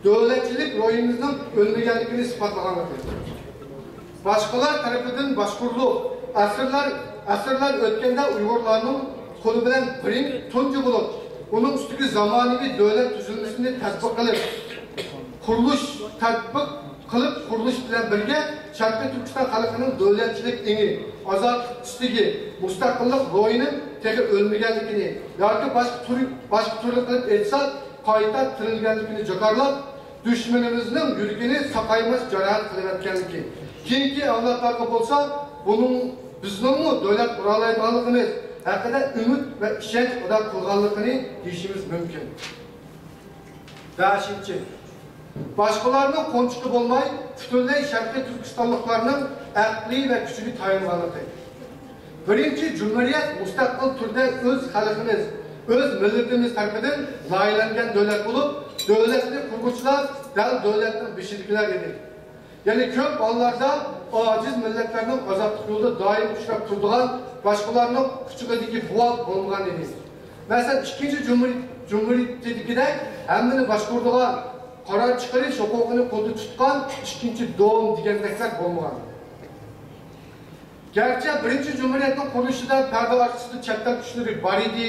دۆلەتچىلىك روھىمىزنىڭ ئۆلمىگەنلىكىنى ئىسپاتلىغانلىقى. باشقىلار تەرىپىدىن باشقۇرۇلۇپ، ئەسىرلەر، ئەسىرلەر ئۆتكەندە ئۇيغۇرلارنىڭ قولى بىلەن بىرىنچى تۇنجى بولۇپ، ئۇنىڭ ئۈستىگە زامانىۋى دۆلەت تۈزۈلمىسىنى تەتبىق قىلىپ، قۇرۇلۇش، تەتبىق قىلىپ قۇرۇلۇش بىلەن بىرگە، شەرقىي تۈركىستان خەلقىنىڭ دۆلەتچىلىك ئېڭى، ئازادلىق ئىستىكى، مۇستەقىللىق روھىنىڭ تېخى ئۆلمىگەنلىكىنى ياكى باشقا تۈر، باشقا تۈرلۈك قىلىپ ئېيتساق، قايتا تىرىلگەنلىكىنى جاكارلاپ، دۈشمىنىمىزنىڭ يۈرىكىنى ساقايماس جاراھەت قىلىۋەتكەنلىكى، كېيىنكى ئەۋلادلارغا بولسا بۇنىڭ، بىزنىڭمۇ دۆلەت قۇرالايدىغانلىقىمىز ھەققىدە ئۈمىد ۋە ئىشەنچ پەيدا قىلغانلىقىنى دېيىشىمىز مۇمكىن. بەشىنچى، باشقىلارنىڭ قونچىقى بولماي، پۈتۈنلەي شەرقىي تۈركىستانلىقلارنىڭ ئەقلى ۋە كۈچىگە تايانغانلىقى. بىرىنچى جۇمھۇرىيەت مۇستەقىل تۈردە ئۆز خەلقىمىز، ئۆز مىللىتىمىز تەرىپىدىن لايىھەلەنگەن دۆلەت بولۇپ، دۆلەتنى قۇرغۇچىلار دەل دۆلەتنىڭ بېشىدىكىلەر ئىدى. يەنى كۆپ ھاللاردا ئاجىز مىللەتلەرنىڭ ئازادلىق يولىدا دائىم ئۇچراپ تۇرىدىغان باشقىلارنىڭ قۇچىقىدىكى بوۋاق بولمىغان ئىدى. مەسىلەن، ئىككىنچى جۇمھۇرىيەت، جۇمھۇرىيەتتىكىدەك ھەممىنى باشقۇرىدىغان، قارار چىقىرىش ھوقۇقىنى قولدا تۇتقان ئىككىنچى دوم دېگەندەكلەر بولمىغان. گەرچە بىرىنچى جۇمھۇرىيەتنىڭ قۇرۇلۇشىدا پەردە ئارقىسىدا چەت ئەل كۈچلىرى بار ئىدى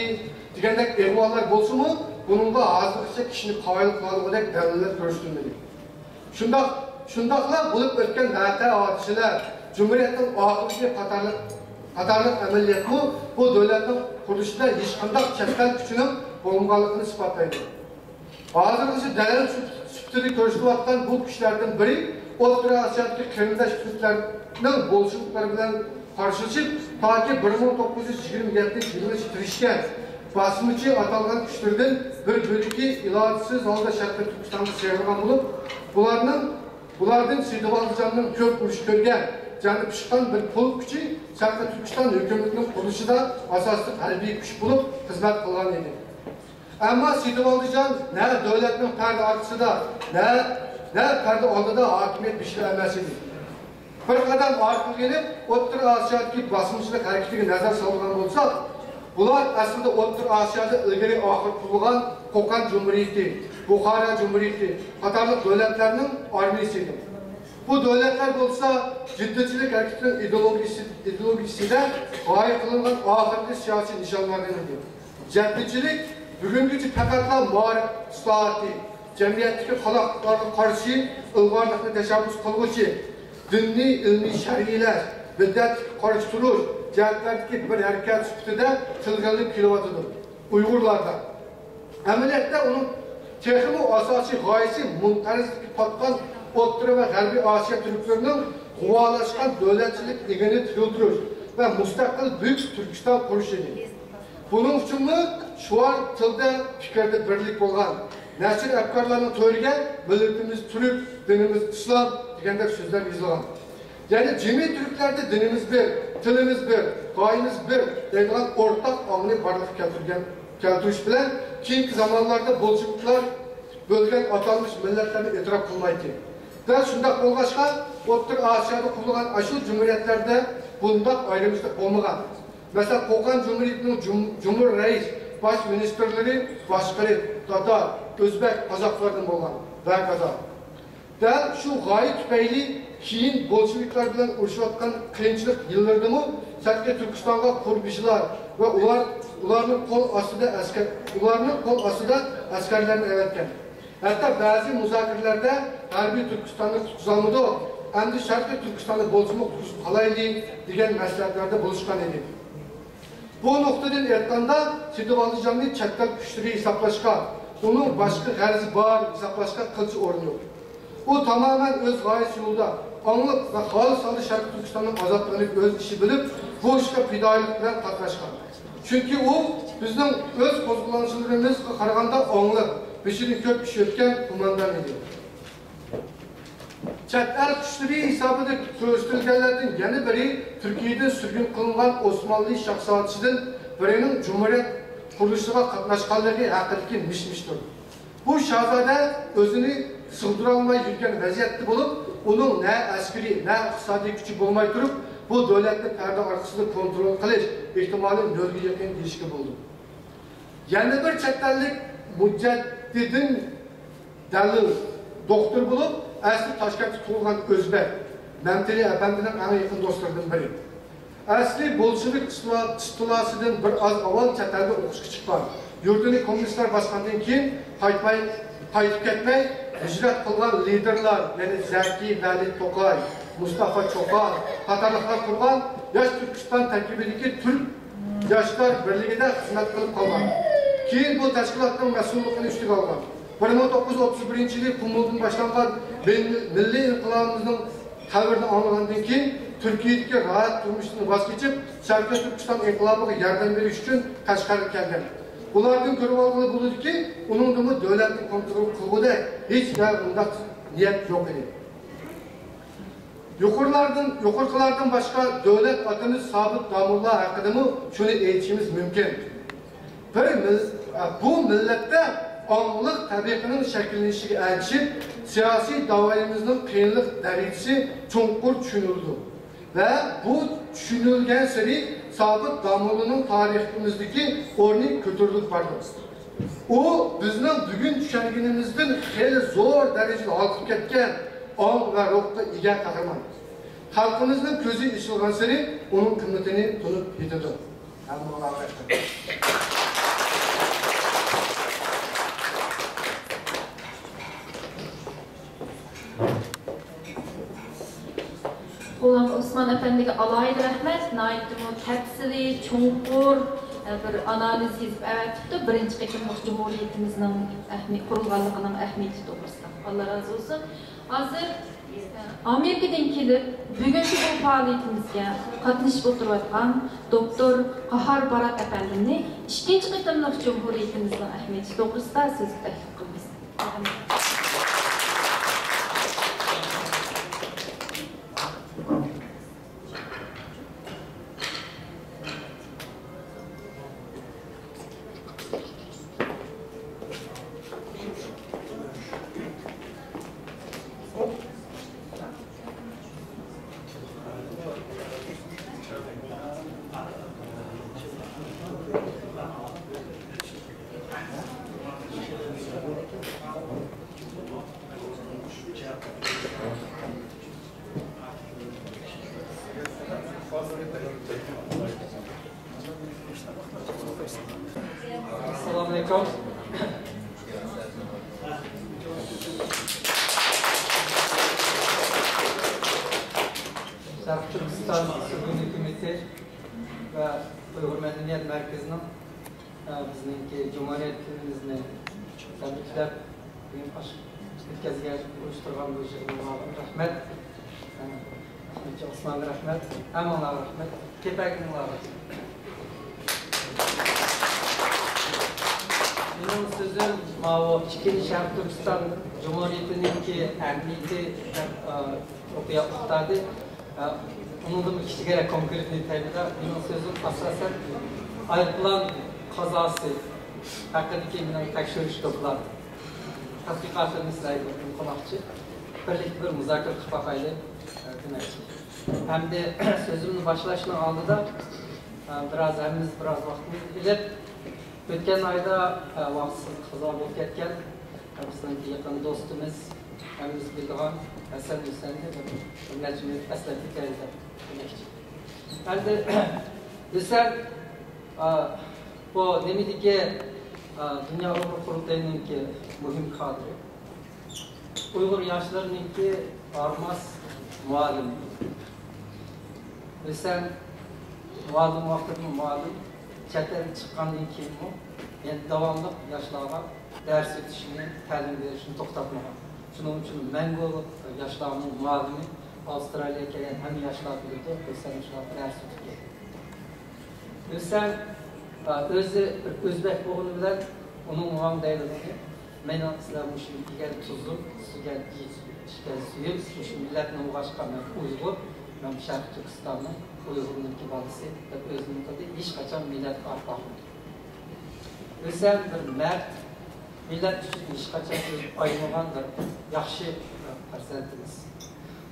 دېگەندەك ئىغۋالار بولسىمۇ، بۇنىڭغا ھازىرغىچە كىشىنى قايىل قىلالىغۇدەك دەلىللەر كۆرسىتىلمىدى. شۇنداق، شۇنداقلا بولۇپ ئۆتكەن ۋەقە-ھادىسىلەر، جۇمھۇرىيەتنىڭ ئاخىرقى قاتارلىق، قاتارلىق ئەمەلىيەتمۇ بۇ دۆلەتنىڭ قۇرۇلۇشىدا ھېچقانداق چەت ئەل كۈچىنىڭ بولمىغانلىقىنى ئىسپاتلايدۇ. ھازىرغىچە دەلىل سۈپىتىدە كۆرسىتىلىۋاتقان بۇ كۈچلەردىن بىرى ئوتتۇرا ئاسىيادىكى قېرىنداش تۈركلەرنىڭ بولشېۋىكلار بىلەن قارشىلىشىپ، تاكى بىر مىڭ توققۇز يۈز يىگىرمە يەتتىنچى يىلىغىچە تىرىشكەن باسمىچى ئاتالغان كۈچلىرىدىن بىر بۆلىكى ئىلاجسىز ھالدا شەرقىي تۈركىستانغا سېلىنغان بولۇپ، بۇلارنىڭ، بۇلاردىن سېيدىۋالدىجاننىڭ كۆپ ئۇرۇش كۆرگەن، جانى پىشقان بىر پولك كۈچى شەرقىي تۈركىستان ھۆكۈمىتىنىڭ قۇرۇلۇشىدا ئاساسلىق ھەربىي كۈچ بولۇپ خىزمەت قىلغان ئىدى. ئەمما سېيدىۋالدىجان نە دۆلەتنىڭ پەردە ئارقىسىدا، نە، نە پەردە ئالدىدا ھاكىمىيەت بېشىدا ئەمەس ئىدى. بىر قەدەم ئارقىغا يېنىپ، ئوتتۇرا ئاسىيادىكى باسقۇنچىلىق ھەرىكىتىگە نەزەر سالىدىغان بولساق، بۇلار ئەسلىدە ئوتتۇرا ئاسىيادا ئىلگىرى ئاخىر قۇرۇلغان قوقان جۇمھۇرىيىتى، بۇخارا جۇمھۇرىيىتى قاتارلىق دۆلەتلەرنىڭ ئارمىيىسى ئىدى. بۇ دۆلەتلەر بولسا جىددىيچىلىك ھەرىكىتىنىڭ ئىدېئولوگىيىسى، ئىدېئولوگىيىسىدە غايە قىلىنغان ئاخىرقى سىياسىي نىشانلاردىن ئىدى. جەددىيچىلىك بۈگۈنگىچە پەقەتلا مائارىپ ئىسلاھاتى، جەمئىيەتتىكى قالاقلىقلارغا قارشى ئىلغارلىقنى تەشەببۇس قىلغۇچى، دىننى ئىلمىي شەرھلەش، بىدئەتكە قارشى تۇرۇش جەھەتلەردىكى بىر ھەرىكەت سۈپىتىدە تىلغا ئېلىنىپ كېلىۋاتىدۇ. ئۇيغۇرلاردا. ئەمەلىيەتتە ئۇنىڭ تېخىمۇ ئاساسىي غايىسى مۇنقەرزلىككە پاتقان ئوتتۇرا ۋە غەربىي ئاسىيا تۈركلىرىنىڭ غۇۋالاشقان دۆلەتچىلىك ئېڭىنى تىرىلدۈرۈش ۋە مۇستەقىل بۈيۈك تۈركىستان قۇرۇش ئىدى. بۇنىڭ ئۈچۈنمۇ شوئار تىلدا، پىكىردە بىرلىك بولغان، نەچچە ئەپكارلارنىڭ تۆرىگە مىللىتىمىز تۈرك، دىنىمىز ئىسلام دېگەندەك سۆزلەر يېزىلغان. يەنى جىمى تۈركلەردە دىنىمىز بىر، تىلىمىز بىر، غايىمىز بىر دەيدىغان ئورتاق ئاڭنى بارلىققا كەلتۈرگەن، كەلتۈرۈش بىلەن كېيىنكى زامانلاردا بولشېۋىكلار بۆلگەن ئاتالمىش مىللەتلەرنى ئېتىراپ قىلمايتتى. دەل شۇنداق بولغاچقا، ئوتتۇرا ئاسىيادا قۇرۇلغان ئاشۇ جۇمھۇرىيەتلەردە بۇنداق ئايرىمچىلىق بولمىغان. مەسىلەن، قوقان جۇمھۇرىيىتىنىڭ جۇم-، جۇمھۇر رەئىس، باش مىنىستىرلىرى باشقىرت، تاتار، ئۆزبەك، قازاقلاردىن بولغان ۋە ھاكازا. دەل شۇ غايە تۈپەيلى كېيىن بولشېۋىكلار بىلەن ئۇرۇشۇۋاتقان قىيىنچىلىق يىللىرىدىمۇ شەرقىي تۈركىستانغا قۇربىشىلار ۋە ئۇلار، ئۇلارنىڭ قول ئاستىدا ئەسكەر، ئۇلارنىڭ قول ئاستىدا ئەسكەرلەرنى ئەۋەتكەن. ھەتتا بەزى مۇزاكىرىلەردە غەربىي تۈركىستاننى قۇتقۇزالمىدۇق، ئەمدى شەرقىي تۈركىستاننى بولسىمۇ قۇتقۇزۇپ قالايلى دېگەن مەسلىھەتلەردە بولۇشقان ئىدى. بۇ نۇقتىدىن ئېيتقاندا، سېيدىۋالدىجاننى چەت ئەل كۈچلىرى ھېسابلاشقا، ئۇنىڭ باشقا غەرىزى بار ھېسابلاشقا قىلچە ئورۇن يوق. ئۇ تامامەن ئۆز غايىسى يولىدا، ئاڭلىق ۋە خالىس ھالدا شەرقىي تۈركىستاننىڭ ئازادلىقىنى ئۆز ئىشى بىلىپ، بۇ ئىشقا پىدائىيلىق بىلەن قاتناشقان. چۈنكى ئۇ بىزنىڭ ئۆز قوزغىلاڭچىلىرىمىزغا قارىغاندا ئاڭلىق، بېشىدىن كۆپ ئىش ئۆتكەن قوماندان ئىدى. چەت ئەل كۈچلىرى ھېسابىدا كۆرسىتىلگەنلەردىن يەنە بىرى تۈركىيەدىن سۈرگۈن قىلىنغان ئوسمانلى شاھزادىسىدىن بىرىنىڭ جۇمھۇرىيەت قۇرۇلۇشىغا قاتناشقانلىقى ھەققىدىكى مىش-مىشتۇر. بۇ شاھزادە ئۆزىنى سىغدۇرالماي يۈرگەن ۋەزىيەتتە بولۇپ، ئۇنىڭ نە ئەسكىرىي، نە ئىقتىسادىي كۈچى بولماي تۇرۇپ، بۇ دۆلەتنى پەردە ئارقىسىدا كونترول قىلىش ئېھتىمالى نۆلگە يېقىن دېيىشكە بولىدۇ. يەنە بىر چەت ئەللىك مۇجەددىدىن دەلىل، دوختۇر بولۇپ، ئەسلى تاشكەنتتە تۇغۇلغان ئۆزبەك مەمتىلى ئەپەندىنىڭ ئەڭ يېقىن دوستلىرىدىن بىرى. ئەسلى بولشېۋىك ئىستىلا-، ئىستىلاسىدىن بىر ئاز ئاۋۋال چەت ئەلدە ئوقۇشقا چىققان. يۇرتىنى كوممۇنىستلار باسقاندىن كېيىن قايتماي، قايتىپ كەتمەي ھىجرەت قىلغان لىدېرلار، يەنى زەكى ۋەلىد توقاي، مۇستافا چوقان قاتارلىقلار قۇرغان ياش تۈركىستان تەركىبىدىكى تۈرك ياشلار بىرلىكىدە خىزمەت قىلىپ قالغان. كېيىن بۇ تەشكىلاتنىڭ مەسئۇللۇقىنى ئۈستىگە ئالغان. بىر مىڭ توققۇز يۈز ئوتتۇز بىرىنچى يىلى قۇمۇلدىن باشلانغان مىل-، مىللىي ئىنقىلابىمىزنىڭ خەۋىرىنى ئاڭلىغاندىن كېيىن، تۈركىيەدىكى راھەت تۇرمۇشىدىن ۋاز كېچىپ، شەرقىي تۈركىستان ئىنقىلابىغا ياردەم بېرىش ئۈچۈن قەشقەرگە كەلگەن. بۇلاردىن كۆرۈۋالغىلى بولىدۇكى، ئۇنىڭدىمۇ دۆلەتنى كونترول قىلغۇدەك ھېچ بىر ئۇنداق نىيەت يوق ئىدى. يۇقىرىلاردىن، يۇقىرىقىلاردىن باشقا، دۆلەت ئاتىمىز سابىت داموللا ھەققىدىمۇ شۇنى ئېيتىشىمىز مۇمكىن. بىر مىل-، بۇ مىللەتتە ئاڭلىق تەبىقىنىڭ شەكىللىنىشىگە ئەگىشىپ، سىياسىي داۋايىمىزنىڭ قىيىنلىق دەرىجىسى چوڭقۇر چۈشىنىلىدۇ ۋە بۇ چۈشىنىلگەنسېرى سابىت داموللىنىڭ تارىخىمىزدىكى ئورنى كۆتۈرۈلۈپ بارىدۇ. ئۇ بىزنىڭ بۈگۈن چۈشەنگىنىمىزدىن خېلى زور دەرىجىدە ھالقىپ كەتكەن ئاڭ ۋە روھقا ئىگە قەھرىمان. خەلقىمىزنىڭ كۆزى ئېچىلغانسېرى ئۇنىڭ قىممىتىنى تونۇپ يېتىدۇ. ھەممىڭلارغا رەھمەت. غۇلام ئوسمان ئەپەندىگە ئالاھىدە رەھمەت، ناھايىتىمۇ تەپسىلىي، چوڭقۇر، ئە، بىر ئانالىز يېزىپ ئەۋەتىپتۇ، بىرىنچى قېتىملىق جۇمھۇرىيىتىمىزنىڭ ئەھمى-، قۇرۇلغانلىقىنىڭ ئەھمىيىتى توغرىسىدا. ئاللا رازى بولسۇن. ھازىر، ئە، ئامېرىكىدىن كېلىپ، بۈگۈنكى بۇ پائالىيىتىمىزگە قاتنىشىپ ئولتۇرۇۋاتقان دوكتور قاھار بارات ئەپەندىمنى ئىككىنچى قېتىملىق جۇمھۇرىيىتىمىزنىڭ ئەھمىيىتى توغرىسىدا سۆزگە تەكلىپ قىلىمىز. ئەسسالامۇئەلەيكۇم. شەرقىي تۈركىستان سۈرگۈن ھۆكۈمىتى ۋە ئۇيغۇر مەدەنىيەت مەركىزىنىڭ، ئە، بىزنىڭكى جۇمھۇرىيەت كۈنىمىزنى تەبرىكلەپ، بۈگۈن ئاشۇ ئۆتكەزگەن، ئۇيۇشتۇرغان بۇ يىغىنغا رەھمەت. ئەھمەتجان ئوسمانغا رەھمەت، ھەممىڭلارغا رەھمەت، كېپەكىڭلارغا. مېنىڭ سۆزۈم ماۋۇ ئىككىنچى شەرقىي تۈركىستان جۇمھۇرىيىتىنىڭكى ئەھمىيىتى دەپ، ئە، ئوقۇيا توختادى. ئە، ئۇنىڭدىنمۇ كىچىكرەك كونكرېتنىي تېمىدا مېنىڭ سۆزۈم ئاساسەن ئايروپىلان قازاسى ھەققىدىكى مېنىڭ تەكشۈرۈش دوكلات تەتقىقاتىمنى سىلەرگە ئۇقۇماقچى. بىرلىكتە بىر مۇزاكىرە قىلىپ باقايلى، ئە، دېمەكچى. ئەمدى سۆزۈمنى باشلاشنىڭ ئالدىدا، ئە، بىراز ھەممىمىز بىراز ۋاقتىمىزنى ئېلىپ، ئۆتكەن ئايدا، ئە، ۋاقىتسىز قازا بولۇپ كەتكەن، ئە، بىزنىڭ يېقىن دوستىمىز، ھەممىمىز بىلىدىغان ھەسەن ھۈسەننى بىر، بىر نەچچە مىنۇت ئەسلەپ كېتەيلى دەپ دېمەكچى. ئەمدى ھۈسەن، ئە، بۇ نېمىدىكى، ئە، دۇنيا ئۇيغۇر قۇرۇلتىيىنىڭكى مۇھىم كادىرى. ئۇيغۇر ياشلىرىنىڭكى ئارماس مۇئەللىمى. ھۈسەن مۇئەللىم ۋاقتىدىمۇ مۇئەللىم، چەت ئەلگە چىققاندىن كېيىنمۇ يەنە داۋاملىق ياشلارغا دەرس ئۆتۈشنى، تەلىم بېرىشنى توختاتمىغان. شۇنىڭ ئۈچۈن مەڭگۈلۈك ياشلارنىڭ مۇئەللىمى، ئاۋسترالىيەگە كەلگەن ھەممە ياشلار بىلىدۇ، ھۈسەن شۇنداق دەرس ئۆتۈپ كەلگەن. ھۈسەن، ئا، ئۆزى بىر ئۆزبەك بولغىنى بىلەن ئۇنىڭ ماڭا دەيدىغىنى، مېنىڭ سىلەر مۇشۇ يېگەن تۇزۇم، سۈرگەن، ئىچكەن سۈيۈم، مۇشۇ مىللەتنىڭ بولغاچقا مەن ئۇيغۇر، مەن شەرقىي تۈركىستاننىڭ ئۇيغۇرنىڭكى بالىسى دەپ ئۆزىنىڭ قىلدى، ھېچقاچان مىللەتكە ئارقا باقمىدى. ھۈسەن بىر مەرد، مىللەت ئۈچۈن ھېچقاچان ئۆزىنى ئايىمىغان بىر ياخشى پەرزەنتىمىز.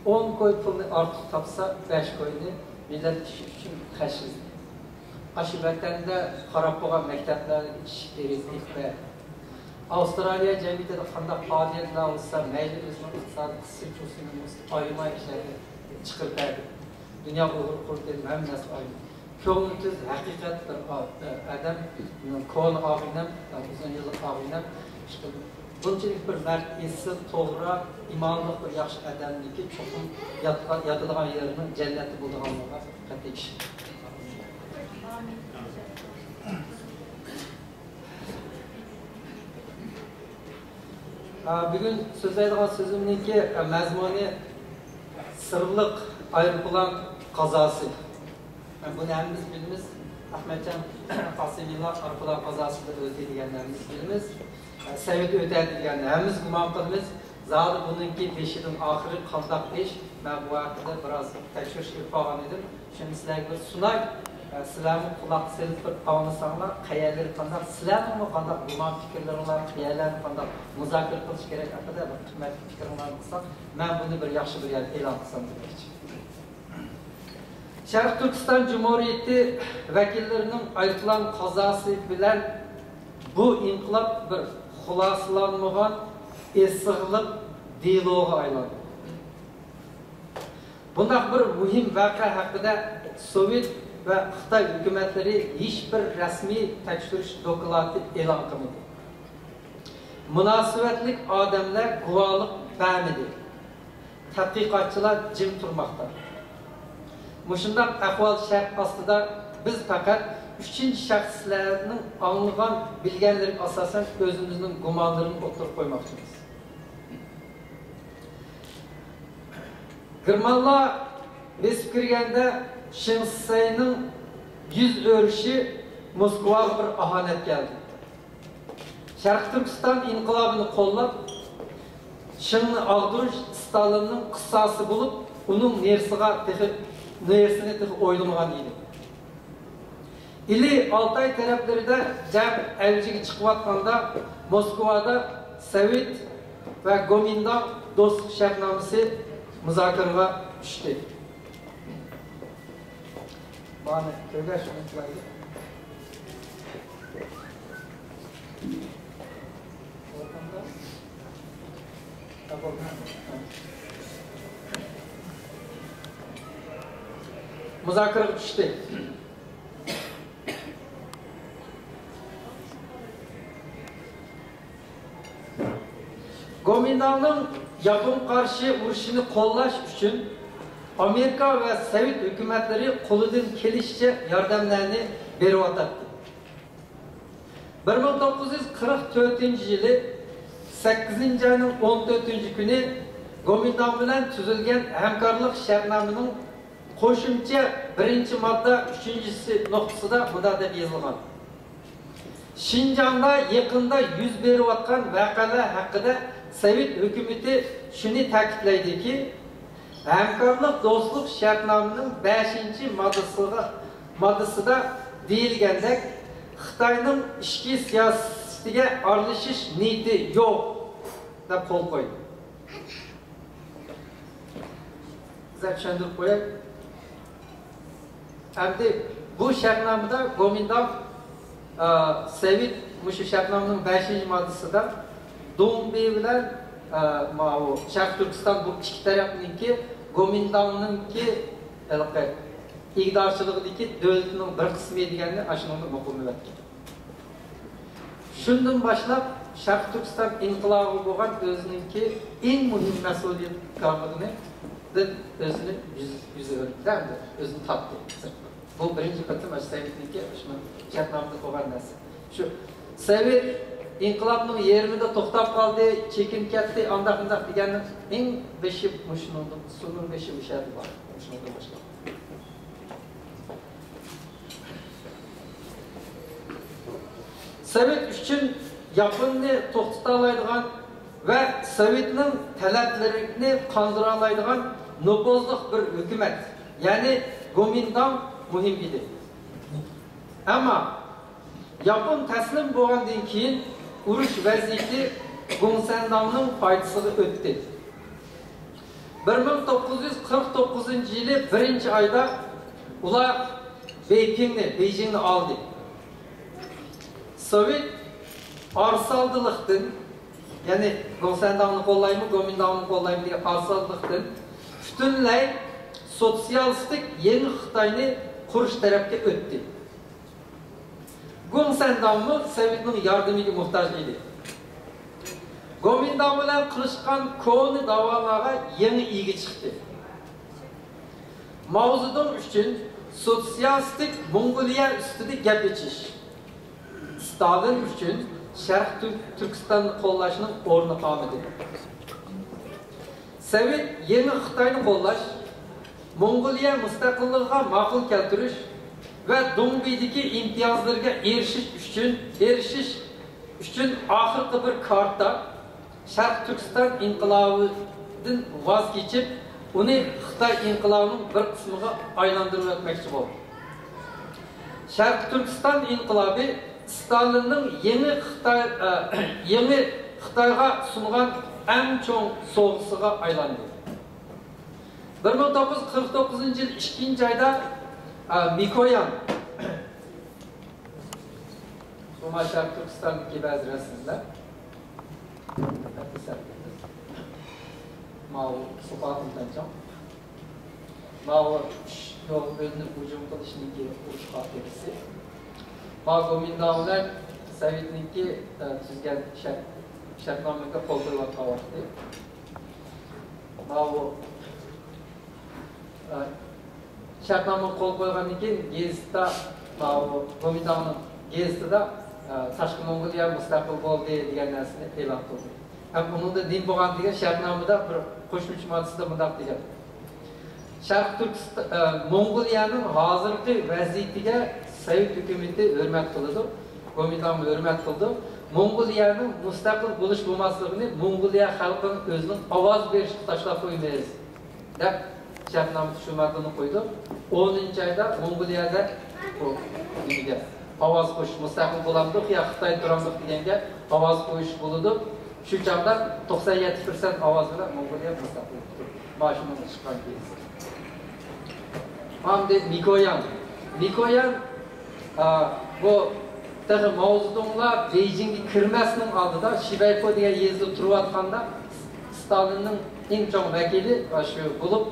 ئون كوي پۇلنى ئارتۇق تاپسا، بەش كوينى مىللەت ئىشى ئۈچۈن خەجلىدى. ئاشۇ ۋەتەندە خاراب بولغان مەكتەپلەرنى ئىشىك دېرىزە ئېتىپ بەردى. ئاۋسترالىيە جەمئىيىتىدە قانداق پائالىيەتلەر بولسا، مەيلى ئۆزىنىڭ ئىقتىسادىي قىسىنچىسىنى ئايرىماي ئىشلارنى چىقىرىپ بەردى. دۇنيا ئۇيغۇر قۇرۇلتىيىنىڭ ھەممە نەرسە ئايرىم. كۆڭلى تۈز، ھەقىقەت بىر ئا-، ئادەم، كونا ئاغىنەم، ئۇزۇن يىللىق ئاغىنەم. بۇنچىلىك بىر مەرد، ئېسىل، توغرا، ئىمانلىق بىر ياخشى ئادەمنىكى چوقۇم ياتقان، ياتىدىغان يېرىنىڭ جەننەتتە بولىدىغانلىقىغا قەتئىي ئىشىنىمەن. ئا، بۈگۈن سۆزلەيدىغان سۆزۈمنىڭكى، ئە، مەزمۇنى سىرلىق ئايروپىلان قازاسى. ئە، بۇنى ھەممىمىز بىلىمىز. ئەخمەتجان قاسىملار ئايروپىلان قازاسىدا ئۆلدى دېگەننى ھەممىمىز بىلىمىز. ئە، سوۋېت ئۆتەلدى دېگەننى ھەممىمىز گۇمان قىلىمىز. زادى بۇنىڭكى بېشىدىن ئاخىرى قانداق ئىش؟ مەن بۇ ھەققىدە بىراز تەكشۈرۈش ئېلىپ بارغان ئىدىم. شۇنى سىلەرگە بىر سۇناي، ئە، سىلەرمۇ قۇلاق سېلىپ بىر ئاڭلىساڭلار، قەيەرلىرى قانداق، سىلەرنىڭمۇ قانداق گۇمان پىكىرلىرىڭلار، قەيەرلەرنى قانداق مۇزاكىرە قىلىش كېرەك ھەققىدە بىر قىممەتلىك پىكرىڭلارنى قىلساڭ، مەن بۇنى بىر ياخشى بىر يەردە ئېلان قىلسام دېمەكچى. شەرقىي تۈركىستان جۇمھۇرىيىتى ۋەكىللىرىنىڭ ئايروپىلان قازاسى بىلەن بۇ ئىنقىلاب بىر خۇلاسىلانمىغان ئېسىقلىق دېلوغا ئايلاندى. بۇنداق بىر مۇھىم ۋەقە ھەققىدە سوۋېت ۋە خىتاي ھۆكۈمەتلىرى ھېچبىر رەسمىي تەكشۈرۈش دوكلاتى ئېلان قىلمىدى. مۇناسىۋەتلىك ئادەملەر گۇۋاھلىق بەرمىدى. تەتقىقاتچىلار جىم تۇرماقتا. مۇشۇنداق ئەھۋال شەرت ئاستىدا بىز پەقەت ئۈچىنچى شەخسلەرنىڭ ئاڭلىغان، بىلگەنلىرىگە ئاساسەن ئۆزىمىزنىڭ گۇمانلىرىنى ئوتتۇرىغا قويماقچىمىز. گېرمانلار بېسىپ كىرگەندە شېڭ شىسەينىڭ يۈز ئۆرۈشى موسكۋاغا بىر ئاھانەت كەلدى. شەرقىي تۈركىستان ئىنقىلابىنى قوللاپ، شېڭنى ئاغدۇرۇش ستالىننىڭ قىساسى بولۇپ، ئۇنىڭ نېرىسىغا تېخى، نېرىسىنى تېخى ئويلىمىغان ئىدى. ئىلى ئالتاي تەرەپلىرىدە جەڭ ئەۋجىگە چىقىۋاتقاندا، موسكۋادا سوۋېت ۋە گومىنداڭ دوستلۇق شەرتنامىسى مۇزاكىرىگە چۈشتى. مانا، كۆرگەچ ئۇنتۇلايلى. مۇزاكىرىگە چۈشتى. گومىنداڭنىڭ ياپونغا قارشى ئۇرۇشىنى قوللاش ئۈچۈن ئامېرىكا ۋە سوۋېت ھۆكۈمەتلىرى قولىدىن كېلىشىچە ياردەملەرنى بېرىۋاتاتتى. بىر مىڭ توققۇز يۈز قىرىق تۆتىنچى يىلى سەككىزىنچى ئاينىڭ ئون تۆتىنچى كۈنى گومىنداڭ بىلەن تۈزۈلگەن ھەمكارلىق شەرتنامىنىڭ قوشۇمچە بىرىنچى ماددا ئۈچىنچىسى نۇقتىسىدا مۇنداق دەپ يېزىلغان: شىنجاڭدا يېقىندا يۈز بېرىۋاتقان ۋەقەلەر ھەققىدە سوۋېت ھۆكۈمىتى شۇنى تەكىتلەيدۇكى، ھەمكارلىق دوستلۇق شەرتنامىنىڭ بەشىنچى ماددىسىغا، ماددىسىدا دېيىلگەندەك، خىتاينىڭ ئىچكى سىياسىتىگە ئارىلىشىش نىيىتى يوق، دەپ قول قويدى. سىزگە چۈشەندۈرۈپ قوياي. ئەمدى بۇ شەرتنامىدا گومىنداڭ، ئا، سوۋېت مۇشۇ شەرتنامىنىڭ بەشىنچى ماددىسىدا دۇڭبى بىلەن، ئا، ماۋۇ شەرقىي تۈركىستان بۇ ئىككى تەرەپنىڭكى، گومىنداڭنىڭكى ھېلىقى ئىگىدارچىلىقىدىكى دۆلىتىنىڭ بىر قىسمى دېگەننى ئاشۇنىڭدا مۇقىملىۋەتكەن. شۇندىن باشلاپ شەرقىي تۈركىستان ئىنقىلابى بولغان ئۆزىنىڭكى ئەڭ مۇھىم مەسئۇلىيەتكارلىقىنى ئۆزىنى يۈز، يۈز ئۆرۈپ، ئۆزىنى تارتتى سىرتقا. بۇ بىرىنچى قېتىم ئاشۇ سوۋېتنىڭكى شۇ شەرتنامىدا قىلغان نەرسە. شۇ سوۋېت ئىنقىلابنىڭ يېرىمىدا توختاپ قالدى، چېكىنىپ كەتتى، ئانداق مۇنداق دېگەننىڭ ئەڭ بېشى مۇشۇنىڭدىن، سۇنىڭ بېشى مۇشۇ يەردە بار. مۇشۇنىڭدىن باشلاپ. سوۋېت ئۈچۈن ياپوننى توختىتالايدىغان ۋە سوۋېتنىڭ تەلەپلىرىنى قاندۇرالايدىغان نوپۇزلۇق بىر ھۆكۈمەت، يەنى گومىنداڭ مۇھىم ئىدى. ئەمما ياپون تەسلىم بولغاندىن كېيىن، ئۇرۇش ۋەزىيىتى گوڭسەنداڭنىڭ پايدىسىغا ئۆتتى. بىر مىڭ توققۇز يۈز قىرىق توققۇزىنچى يىلى بىرىنچى ئايدا ئۇلار بېيپىڭنى، بېيجىڭنى ئالدى. سوۋېت ئارىسالدىلىقتىن، يەنى گوڭسەنداڭنى قوللايمۇ، گومىنداڭنى قوللايمۇ دېگەن ئارىسالدىلىقتىن پۈتۈنلەي سوتسىيالىستىك يېڭى خىتاينى قۇرۇش تەرەپكە ئۆتتى. گوڭسەنداڭمۇ سوۋېتنىڭ ياردىمىگە موھتاج ئىدى. گومىنداڭ بىلەن قىلىشقان كونا داۋالارغا يېڭى ئىگە چىقتى. ماۋزېدۇڭ ئۈچۈن سوتسىيالىستىك موڭغۇلىيە ئۈستىدە گەپ ئېچىش، ستالىن ئۈچۈن شەرقىي تۈر-، تۈركىستاننى قوللاشنىڭ ئورنى قالمىدى. سوۋېت يېڭى خىتاينى قوللاش، موڭغۇلىيە مۇستەقىللىقىغا ماقۇل كەلتۈرۈش ۋە دۇڭبىدىكى ئىمتىيازلىرىغا ئېرىشىش ئۈچۈن، ئېرىشىش ئۈچۈن ئاخىرقى بىر كارتا، شەرقىي تۈركىستان ئىنقىلابىدىن ۋاز كېچىپ، ئۇنى خىتاي ئىنقىلابىنىڭ بىر قىسمىغا ئايلاندۇرۇۋەتمەكچى بولدى. شەرقىي تۈركىستان ئىنقىلابى ستالىننىڭ يېڭى خىتاي، ئە، يېڭى خىتايغا سۇنغان ئەڭ چوڭ سوۋغىسىغا ئايلاندى. بىر مىڭ توققۇز يۈز قىرىق توققۇزىنچى يىل ئىككىنچى ئايدا، ئە، مىكويان، بۇ ما شەرقىي تۈركىستاندىكى بەزى رەسىملەر. ماۋۇ سوپا قىلغانچاڭ. ماۋۇ ئۈچ يول بۆلۈنۈپ ھۇجۇم قىلىشنىڭكى ئۇرۇش خاتىرىسى. ماۋۇ گومىنداڭ بىلەن سوۋېتنىڭكى، ئە، تۈزگەن شەرت، شەرتنامىگە قول قويۇۋاتقان ۋاقتى. ماۋۇ، ئە، شەرتنامىگە قول قويغاندىن كېيىن گېزىتتا، ماۋۇ گومىنداڭنىڭ گېزىتىدا، ئە، تاشقى موڭغۇلىيە مۇستەقىل بولدى دېگەن نەرسىنى ئېلان قىلدى. ھەم ئۇنىڭدا نېمە بولغان دېگەن شەرتنامىدا بىر قوشۇمچە ماددىسىدا مۇنداق دېگەن. شەرقىي تۈركىستان، ئە، موڭغۇلىيەنىڭ ھازىرقى ۋەزىيىتىگە سوۋېت ھۆكۈمىتى ھۆرمەت قىلىدۇ، گومىنداڭمۇ ھۆرمەت قىلىدۇ. موڭغۇلىيەنىڭ مۇستەقىل بولۇش بولماسلىقىنى موڭغۇلىيە خەلقىنىڭ ئۆزىنىڭ ئاۋاز بېرىشىگە تاشلاپ قويىمىز، دەپ شەرتنامىدە شۇ ماددىنى قويدۇق. ئونىنچى ئايدا موڭغۇلىيەدە بۇ نېمىگە ئاۋاز قوشۇش، مۇستەقىل بولامدۇق يا خىتايدا تۇرامدۇق دېگەنگە ئاۋاز قويۇش بولىدۇ. شۇ چاغدا توقسان يەتتە پىرسەنت ئاۋاز بىلەن موڭغۇلىيە مۇستەقىل بولدى. مانا شۇنىڭ چىققان كېيىن. ئەمدى مىكويان. مىكويان، ئا، بۇ تېخى ماۋزېدۇڭلار بېيجىڭگە كىرمەسنىڭ ئالدىدا شىبەيپو دېگەن يېزىدا تۇرۇۋاتقاندا ستالىننىڭ ئەڭ چوڭ ۋەكىلى شۇ بولۇپ،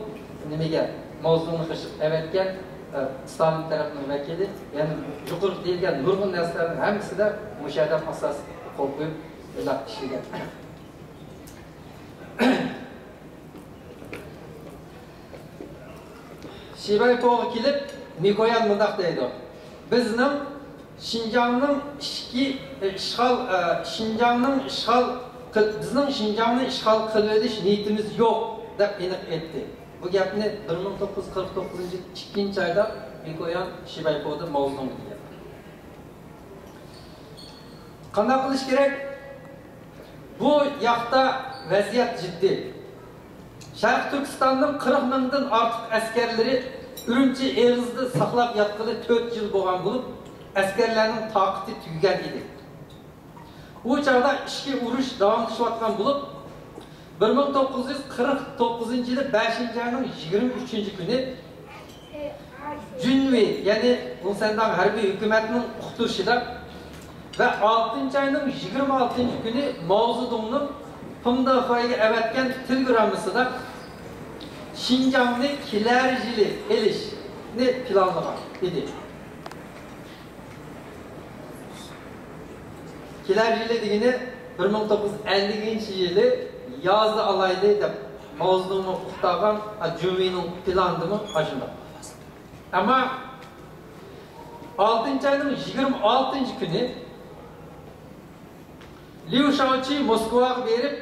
نېمىگە، ماۋزېدۇڭنى قېشىپ ئەۋەتكەن، ئا، ستالىن تەرەپنىڭ ۋەكىلى، يەنى يۇقىرىدا دېيىلگەن نۇرغۇن نەرسىلەرنىڭ ھەممىسىدە مۇشۇ ئادەم ئاساسىي قول قويۇپ، بۇنداق ئىشلىگەن. شىبەيپوغا كېلىپ، مىكويان مۇنداق دەيدۇ: «بىزنىڭ شىنجاڭنىڭ ئىچكى، ئىشغال، ئە، شىنجاڭنىڭ ئىشغال قىل-، بىزنىڭ شىنجاڭنى ئىشغال قىلىۋېلىش نىيىتىمىز يوق» دەپ ئېنىق ئېيتتى. بۇ گەپنى بىر مىڭ توققۇز يۈز قىرىق توققۇزىنچى يىل ئىككىنچى ئايدا مىكويان شىبەيپودا ماۋزېدۇڭغا دېگەن. قانداق قىلىش كېرەك؟ بۇ ياقتا ۋەزىيەت جىددىي. شەرقىي تۈركىستاننىڭ قىرىق مىڭدىن ئارتۇق ئەسكەرلىرى ئۈرۈمچى ئېغىزىدا ساقلاپ ياتقىلى تۆت يىل بولغان بولۇپ، ئەسكەرلەرنىڭ تاقىتى تۈگىگەن ئىدى. ئۇ چاغدا ئىچكى ئۇرۇش داۋاملىشىۋاتقان بولۇپ، بىر مىڭ توققۇز يۈز قىرىق توققۇزىنچى يىلى بەشىنچى ئاينىڭ يىگىرمە ئۈچىنچى كۈنى جۈنۋېي، يەنى گوڭسەنداڭ ھەربىي ھۆكۈمەتنىڭ ئۇقتۇرۇشىدا ۋە ئالتىنچى ئاينىڭ يىگىرمە ئالتىنچى كۈنى ماۋزېدۇڭنىڭ پېڭدېخۇەيگە ئەۋەتكەن تېلېگراممىسىدا شىنجاڭنى كېلەر يىلى ئېلىشنى پىلانلىغان ئىدى. كېلەر يىلى دېگىنى بىر مىڭ توققۇز يۈز ئەللىكىنچى يىلى يازدا ئالايلى دەپ ماۋزېدۇڭمۇ ئۇقتۇرغان، جۈنۋېينىڭ پىلانىدىمۇ ئاشۇنداق. ئەمما ئالتىنچى ئاينىڭ يىگىرمە ئالتىنچى كۈنى ليۇ شاۋچى موسكۋاغا بېرىپ،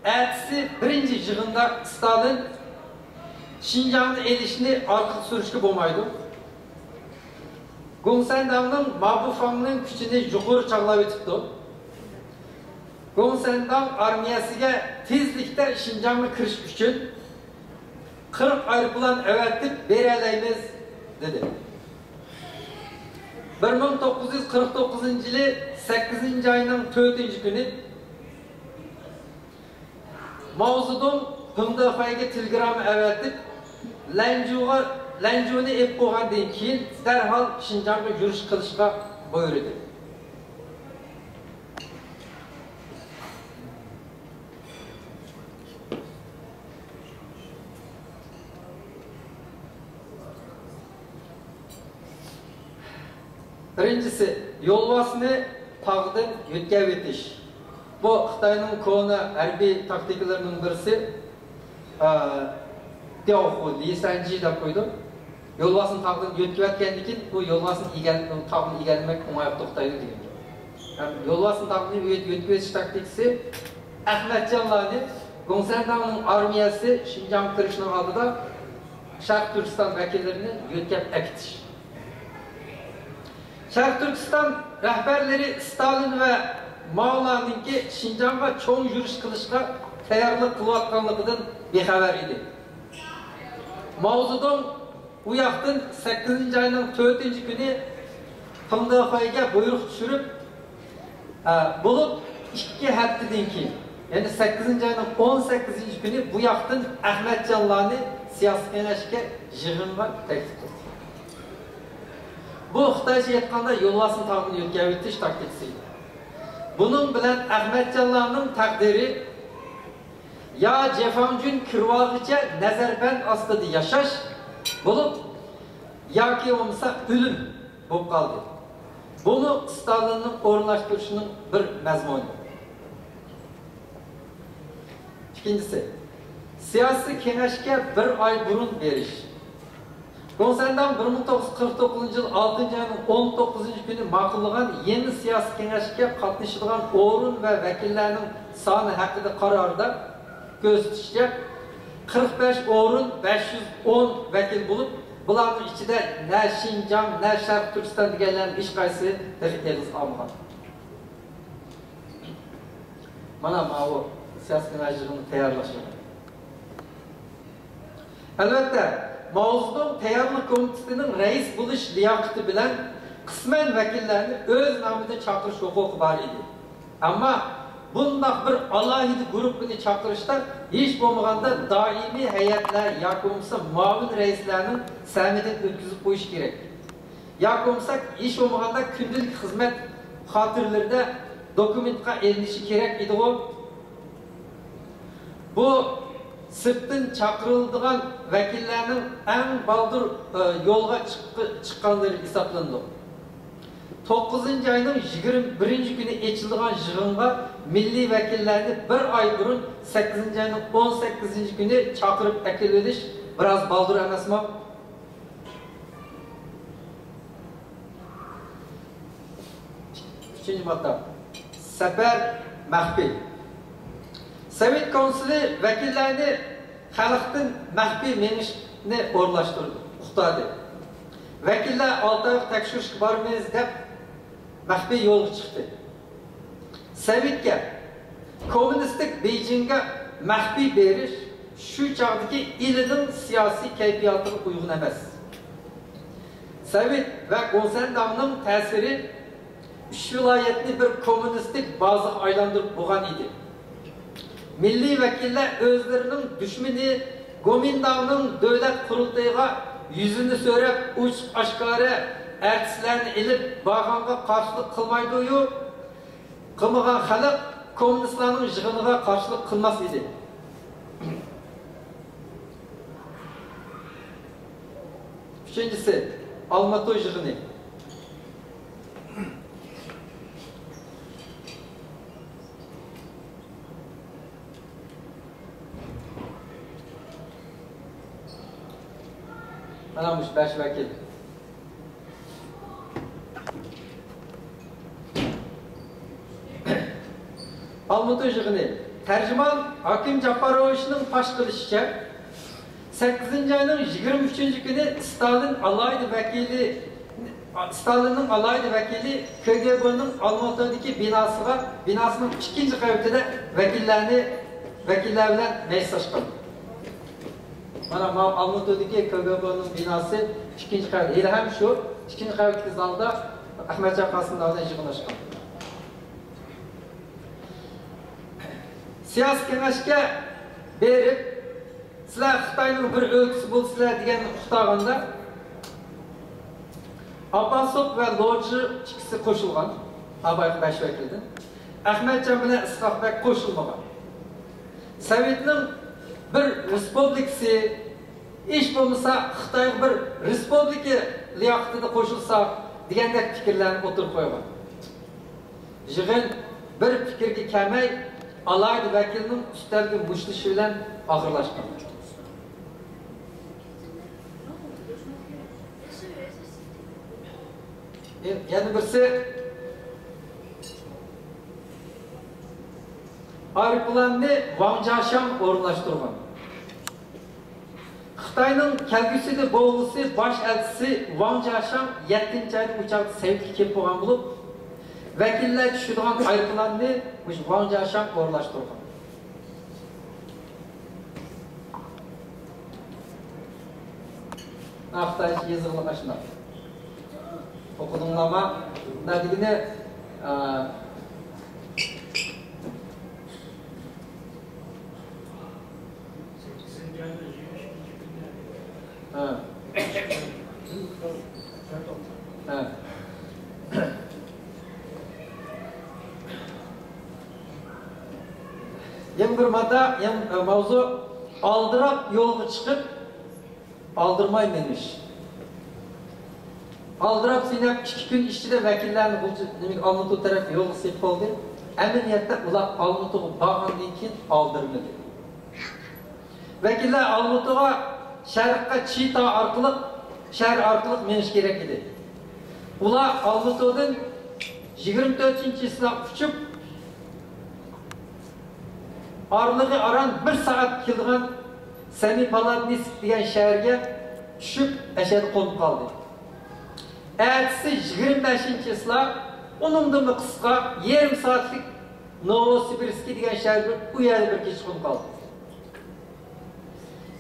ئەتىسى بىرىنچى يىغىندا ستالىن شىنجاڭنى ئېلىشنى ئارقىغا سۈرۈشكە بولمايدۇ. گوڭسەنداڭنىڭ مابۇفاڭنىڭ كۈچىنى يۇقىرى چاغلاۋېتىپتۇ. گوڭسەنداڭ ئارمىيەسىگە تېزلىكتە شىنجاڭغا كىرىش ئۈچۈن قىرىق ئايروپىلان ئەۋەتىپ بېرەلەيمىز، دېدى. بىر مىڭ توققۇز يۈز قىرىق توققۇزىنچى يىلى سەككىزىنچى ئاينىڭ تۆتىنچى كۈنى ماۋزېدۇڭ پېڭدېخۇەيگە تېلېگرامما ئەۋەتىپ، لەنجۇغا لەنجۇنى ئېلىپ بولغاندىن كېيىن، دەرھال شىنجاڭغا يۈرۈش قىلىشقا بۇيرۇدى. بىرىنچىسى، يولۋاسنى تاغدىن يۆتكەۋېتىش. بۇ خىتاينىڭ كونا ھەربىي تاكتىكىلىرىنىڭ بىرسى. ئا، دياۋخۇ، لى سەنجى دەپ قويىدۇ. يولۋاسنى تاغدىن يۆتكىۋەتكەندىن كېيىن، بۇ يولۋاسنى ئىگە-، تاغنى ئىگىلىمەك ئوڭايغا توختايدۇ دېگەن گەپ. ھەم يولۋاسنى تاغدىن يۆت-، يۆتكىۋېتىش تاكتىكىسى ئەخمەتجانلارنى، گوڭسەنداڭنىڭ ئارمىيەسى شىنجاڭغا كىرىشنىڭ ئالدىدا شەرقىي تۈركىستان ۋەكىللىرىنى يۆتكەپ ئەكېتىش. شەرقىي تۈركىستان رەھبەرلىرى ستالىن ۋە ماۋلارنىڭكى شىنجاڭغا چوڭ يۈرۈش قىلىشقا تەييارلىق قىلىۋاتقانلىقىدىن بىخەۋەر ئىدى. ماۋزېدۇڭ ئۇ ياقتىن سەككىزىنچى ئاينىڭ تۆتىنچى كۈنى پېڭدېخۇەيگە بۇيرۇق چۈشۈرۈپ، ئە، بولۇپ، ئىككى ھەپتىدىن كېيىن، يەنى سەككىزىنچى ئاينىڭ ئون سەككىزىنچى كۈنى بۇ ياقتىن ئەخمەتجانلارنى سىياسىي كېڭەشكە يىغىنغا تەكلىپ قىلدى. بۇ خىتايچە ئېيتقاندا يولۋاسنى تاغدىن يۆتكەۋېتىش تاكتىكىسى ئىدى. بۇنىڭ بىلەن ئەخمەتجانلارنىڭ تەقدىرى يا جېفاڭجۈن كىرىۋالغىچە نەزەربەند ئاستىدا ياشاش بولۇپ، ياكى بولمىسا ئۆلۈم بولۇپ قالدى. بۇمۇ ستالىننىڭ ئورۇنلاشتۇرۇشىنىڭ بىر مەزمۇنى. ئىككىنچىسى، سىياسىي كېڭەشكە بىر ئاي بۇرۇن بېرىش. گوڭسەنداڭ بىر مىڭ توققۇز يۈز قىرىق توققۇزىنچى يىل ئالتىنچى ئاينىڭ ئون توققۇزىنچى كۈنى ماقۇللىغان يېڭى سىياسىي كېڭەشكە قاتنىشىدىغان ئورۇن ۋە ۋەكىللەرنىڭ سانى ھەققىدە قاراردا كۆرسىتىشىچە، قىرىق بەش ئورۇن، بەش يۈز ئون ۋەكىل بولۇپ، بۇلارنىڭ ئىچىدە نە شىنجاڭ، نە شەرقىي تۈركىستان دېگەنلەرنىڭ ھېچقايسىسى تېخى ئېغىز ئالمىغان. مانا ماۋۇ سىياسىي كېڭەش يىغىنى تەييارلاش يىغىنى. ئەلۋەتتە، ماۋزېدۇڭ تەييارلىق كومىتېتىنىڭ رەئىس بولۇش لىياقىتى بىلەن قىسمەن ۋەكىللەرنى ئۆز نامىدا چاقىرىش ھوقۇقى بار ئىدى. ئەمما بۇنداق بىر ئالاھىدە گۇرۇپپىنى چاقىرىشتا ھېچ بولمىغاندا دائىمىي ھەيئەتلەر ياكى بولمىسا مۇئاۋىن رەئىسلەرنىڭ سەمىدىن ئۆتكۈزۈپ قويۇش كېرەك. ياكى بولمىسا ھېچ بولمىغاندا كۈندىلىك خىزمەت خاتىرىلىرىدە دوكۇمېنتقا ئېلىنىشى كېرەك ئىدىغۇ. بۇ سىرتتىن چاقىرىلىدىغان ۋەكىللەرنىڭ ئەڭ بالدۇر، ئە، يولغا چىققى-، چىققانلىرى ھېسابلىنىدۇ. توققۇزىنچى ئاينىڭ يىگىرمە بىرىنچى كۈنى ئېچىلىدىغان يىغىنغا مىللىي ۋەكىللەرنى بىر ئاي بۇرۇن، سەككىزىنچى ئاينىڭ ئون سەككىزىنچى كۈنى چاقىرىپ ئەكېلىۋېلىش بىراز بالدۇر ئەمەسمۇ؟ ئۈچىنچى ماددا. سەپەر مەخپىي. سوۋېت كونسۇلى ۋەكىللەرنى خەلقتىن مەخپىي مېڭىشنى ئورۇنلاشتۇردى، ئۇقتۇردى. ۋەكىللەر ئالتايغا تەكشۈرۈشكە بارىمىز دەپ مەخپىي يولغا چىقتى. سوۋېتكە، كوممۇنىستىك بېيجىڭگە مەخپىي بېرىش شۇ چاغدىكى ئىلىنىڭ سىياسىي كەيپىياتىغا ئۇيغۇن ئەمەس. سوۋېت ۋە گومىنداڭنىڭ تەسىرى ئۈچ ۋىلايەتنى بىر كوممۇنىستىك بازىغا ئايلاندۇرۇپ بولغان ئىدى. مىللىي ۋەكىللەر ئۆزلىرىنىڭ دۈشمىنى گومىنداڭنىڭ دۆلەت قۇرۇلتىيىغا يۈزىنى سۆرەپ، ئوچۇق ئاشكارا ئەرتىسلەرنى ئېلىپ بارغانغا قارشىلىق قىلمايدۇ-يۇ، قىلمىغان خەلق كوممۇنىستلارنىڭ يىغىنىغا قارشىلىق قىلماس ئىدى. ئۈچىنچىسى، ئالماتو يىغىنى. مانا مۇشۇ بەش ۋەكىل. ئالمۇتى يىغىنى. تەرجىمان ھاكىم جاپپاروۋىچنىڭ پاش قىلىشىچە، سەككىزىنچى ئاينىڭ يىگىرمە ئۈچىنچى كۈنى ستالىن ئالاھىدە ۋەكىلى، ستالىننىڭ ئالاھىدە ۋەكىلى كىگېبېنىڭ ئالمۇتىدىكى بىناسىغا، بىناسىنىڭ ئىككىنچى قەۋىتىدە ۋەكىللەرنى، ۋەكىللەر بىلەن مەيسلەشكەن. مانا، ماۋۇ ئالمۇتىدىكى كىگېبېنىڭ بىناسى ئىككىنچى قەۋەت. ھېلىھەم شۇ ئىككىنچى قەۋەتتىكى زالدا ئەخمەتجان قاسىملار بىلەن يىغىنلاشقان. سىياسىي كېڭەشكە بېرىپ، سىلەر خىتاينىڭ بىر ئۆلكىسى بولىسىلەر دېگەننى ئۇقتۇرغاندا، ئابباسوف ۋە لوجى ئىككىسى قوشۇلغان، ئابايقى بەش ۋەكىلدىن. ئەخمەتجان بىلەن ئىسھاق بەگ قوشۇلمىغان. سوۋېتنىڭ بىر رېسپۇبلىكىسى، ھېچ بولمىسا خىتايغا بىر رېسپۇبلىكا لىياقىتىدە قوشۇلسا دېگەندەك پىكىرلەرنى ئوتتۇرىغا قويغان. يىغىن بىر پىكىرگە كەلمەي، ئالاھىدە ۋەكىلنىڭ ئۈستەلگە مۇشتلىشىشى بىلەن ئاخىرلاشقان. يەنە بىرسى، ئايروپىلاننى ۋاڭ جياشاڭ ئورۇنلاشتۇرغان. خىتاينىڭ كەلگۈسىدە بولغۇسى باش ئەلچىسى ۋاڭ جياشاڭ يەتتىنچى ئايدا ئۇ چاغدا سوۋېتكە كېلىپ بولغان بولۇپ، ۋەكىللەر چۈشىدىغان ئايروپىلاننى مۇشۇ ۋاڭ جياشاڭ ئورۇنلاشتۇرغان. خىتاي يېزىقلىق ئاشۇنداق. ئوقۇدۇڭلارمۇ؟ مۇنداق دېگىنى، ئا، ھە. ھە. يەنە بىر ماددا، يەنە، ئە، ماۋزۇ، ئالدىراپ يولغا چىقىپ، ئالدىرىماي مېڭىش. ئالدىراپ سېلىپ ئىككى كۈن ئىچىدە ۋەكىللەرنى بۇ نېمىگە ئالمۇتۇ تەرەپ يولغا سېلىپ بولدى. ئەمەلىيەتتە ئۇلار ئالمۇتۇغا بارغاندىن كېيىن ئالدىرىمىدى. ۋەكىللەر ئالمۇتۇغا شەرققە چىتا ئارقىلىق، شەھەر ئارقىلىق مېڭىش كېرەك ئىدى. ئۇلار ئالمۇتۇدىن يىگىرمە تۆتىنچى چىسلا ئۇچۇپ، ئارىلىقى ئاران بىر سائەت كېلىدىغان سېمىپالاتنىسك دېگەن شەھەرگە چۈشۈپ، ئەشەدە قونۇپ قالدى. ئەتىسى يىگىرمە بەشىنچى چىسلا ئۇنىڭدىنمۇ قىسقا يېرىم سائەتلىك نوۋوسىبىرسكى دېگەن شەھەرگە، ئۇ يەردە بىر كېچە قونۇپ قالدى.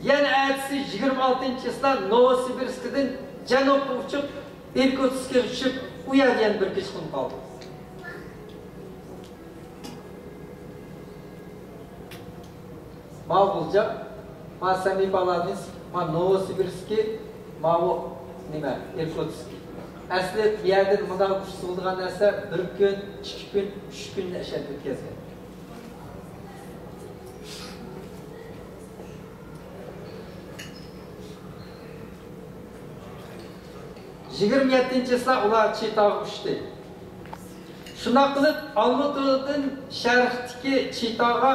يەنە ئەتىسى يىگىرمە ئالتىنچى چىسلا نوۋوسىبىرسكىدىن جەنۇبقا ئۇچۇپ، ئىركۇتسكقا چۈشۈپ، ئۇ يەردە يەنە بىر كېچە قونۇپ قالدى. ماۋۇ غۇلجا، ما سېمىپالاتنىسك، ما نوۋوسىبىرسكى، ماۋۇ نېمە، ئىركۇتسك. ئەسلى بۇ يەردىن مۇنداق ئۇچسا بولىدىغان نەرسە بىر كۈن، ئىككى كۈن، ئۈچ كۈننى ئەشەدە ئۆتكۈزگەن. يىگىرمە يەتتىنچى چىسلا ئۇلار چىتاغا ئۇچتى. شۇنداق قىلىپ، ئالمۇتىدىن شەرقتىكى چىتاغا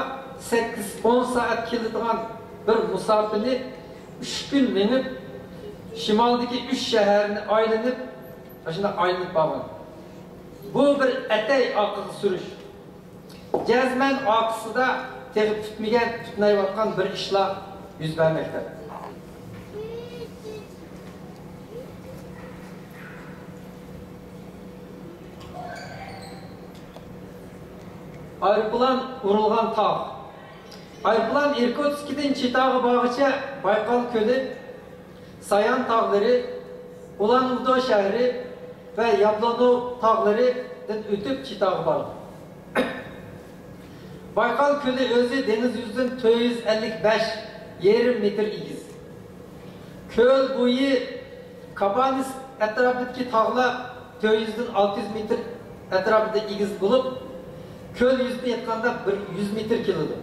سەككىز، ئون سائەت كېلىدىغان بىر مۇساپىنى ئۈچ كۈن مېڭىپ، شىمالدىكى ئۈچ شەھەرنى ئايلىنىپ، ئاشۇنداق ئايلىنىپ بارغان. بۇ بىر ئەتەي ئارقىغا سۈرۈش. جەزمەن ئارقىسىدا تېخى پۈتمىگەن، پۈتمەيۋاتقان بىر ئىشلار يۈز بەرمەكتە. ئايروپىلان ئۇرۇلغان تاغ. ئايروپىلان ئىركۇتسكدىن چىتاغا بارغىچە بايقال كۆلى، سايان تاغلىرى، ئۇلان ئۇدې شەھىرى ۋە يابلونوۋ تاغلىرىدىن ئۆتۈپ چىتاغا باردى. بايقال كۆلى ئۆزى دېڭىز يۈزىدىن تۆت يۈز ئەللىك بەش يېرىم مېتىر ئېگىز. كۆل بويى كابانىسك ئەتراپىدىكى تاغلار تۆت يۈزدىن ئالتە يۈز مېتىر ئەتراپىدا ئېگىز بولۇپ، كۆل يۈزىدىن ئېيتقاندا بىر يۈز مېتىر كېلىدۇ.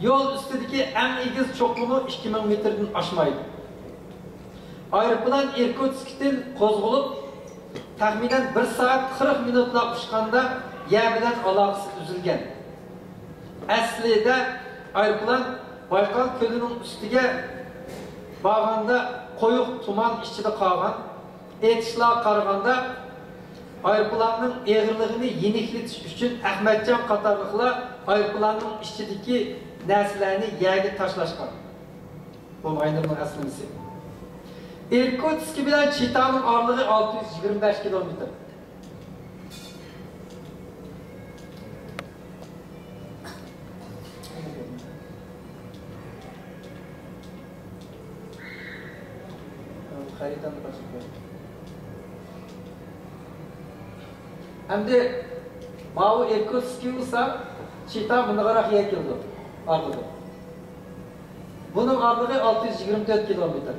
يول ئۈستىدىكى ئەڭ ئېگىز چوققىمۇ ئىككى مىڭ مېتىردىن ئاشمايدۇ. ئايروپىلان ئىركۇتسكتىن قوزغىلىپ، تەخمىنەن بىر سائەت قىرىق مىنۇتلا ئۇچقاندا يەر بىلەن ئالاقىسى ئۈزۈلگەن. ئەسلىدە ئايروپىلان بايقال كۆلىنىڭ ئۈستىگە بارغاندا قويۇق تۇمان ئىچىدە قالغان. ئېيتىشلارغا قارىغاندا، ئايروپىلاننىڭ ئېغىرلىقىنى يېنىكلىتىش ئۈچۈن ئەخمەتجان قاتارلىقلار ئايروپىلاننىڭ ئىچىدىكى نەرسىلەرنى يەرگە تاشلاشقان. بۇ ماينېرنىڭ ئەسلىمىسى. ئىركۇتسكى بىلەن چىتانىڭ ئارىلىقى ئالتە يۈز يىگىرمە بەش كىلومېتىر. خەرىتەمنى قاچىلىپ قوياي. ئەمدى ماۋۇ ئىركۇتسكى بولسا، چىتا مۇنداقراق يەر كېلىدۇ، ئارقىدا. بۇنىڭ ئارىلىقى ئالتە يۈز يىگىرمە تۆت كىلومېتىر.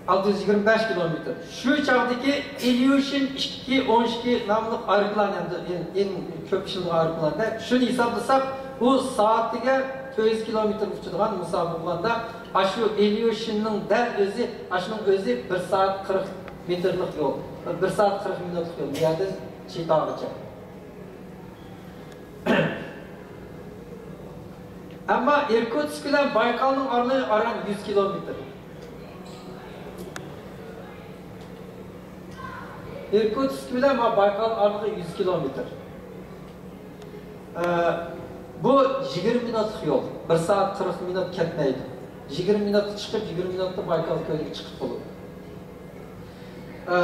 ئالتە يۈز يىگىرمە بەش كىلومېتىر. شۇ چاغدىكى ئىليۇشىن ئىككى ئون ئىككى ناملىق ئايروپىلان، ئەمدى ئەڭ، ئەڭ كۆپ ئىشلىتىلگەن ئايروپىلاندا، شۇنى ھېسابلىساق، ئۇ سائىتىگە تۆت يۈز كىلومېتىر ئۇچىدىغان مۇساپە بولغاندا، ئاشۇ ئىليۇشىننىڭ دەل ئۆزى، ئاشۇنىڭ ئۆزى بىر سائەت قىرىق مېتىرلىق يول، بىر سائەت قىرىق مىنۇتلۇق يول، بۇ يەردىن چىتاغىچە. ئەمما ئىركۇتسك بىلەن بايقالنىڭ ئارىلىقى ئاران يۈز كىلومېتىر. ئىركۇتسك بىلەن ما-، بايقال ئارىلىقى يۈز كىلومېتىر. ئە، بۇ يىگىرمە مىنۇتلۇق يول. بىر سائەت قىرىق مىنۇت كەتمەيدۇ. يىگىرمە مىنۇتتا چىقىپ، يىگىرمە مىنۇتتا بايقال كۆلىگە چىقىپ بولىدۇ. ئە،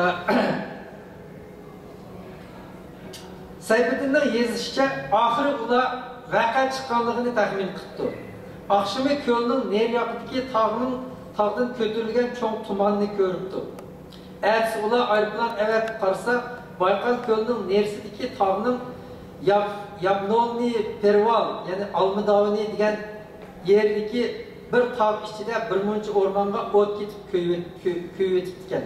سەيپىدىننىڭ يېزىشىچە، ئاخىرى ئۇلار ۋەقە چىققانلىقىنى تەخمىن قىپتۇ. ئاخشىمى كۆلنىڭ نېرى ياقىدىكى تاغنىڭ، تاغدىن كۆتۈرۈلگەن چوڭ تۇماننى كۆرۈپتۇ. ئەتىسى ئۇلار ئايروپىلان ئەۋەتىپ قارىسا، بايقال كۆلىنىڭ نېرىسىدىكى تاغنىڭ ياب-، يابلوننىي پېرۋال، يەنى ئالما داۋىنى دېگەن يېرىدىكى بىر تاغ ئىچىدە بىر مۇنچە ئورمانغا ئوت كېتىپ كۆيۈۋېت-، كۆ-، كۆيۈۋېتىپتىكەن.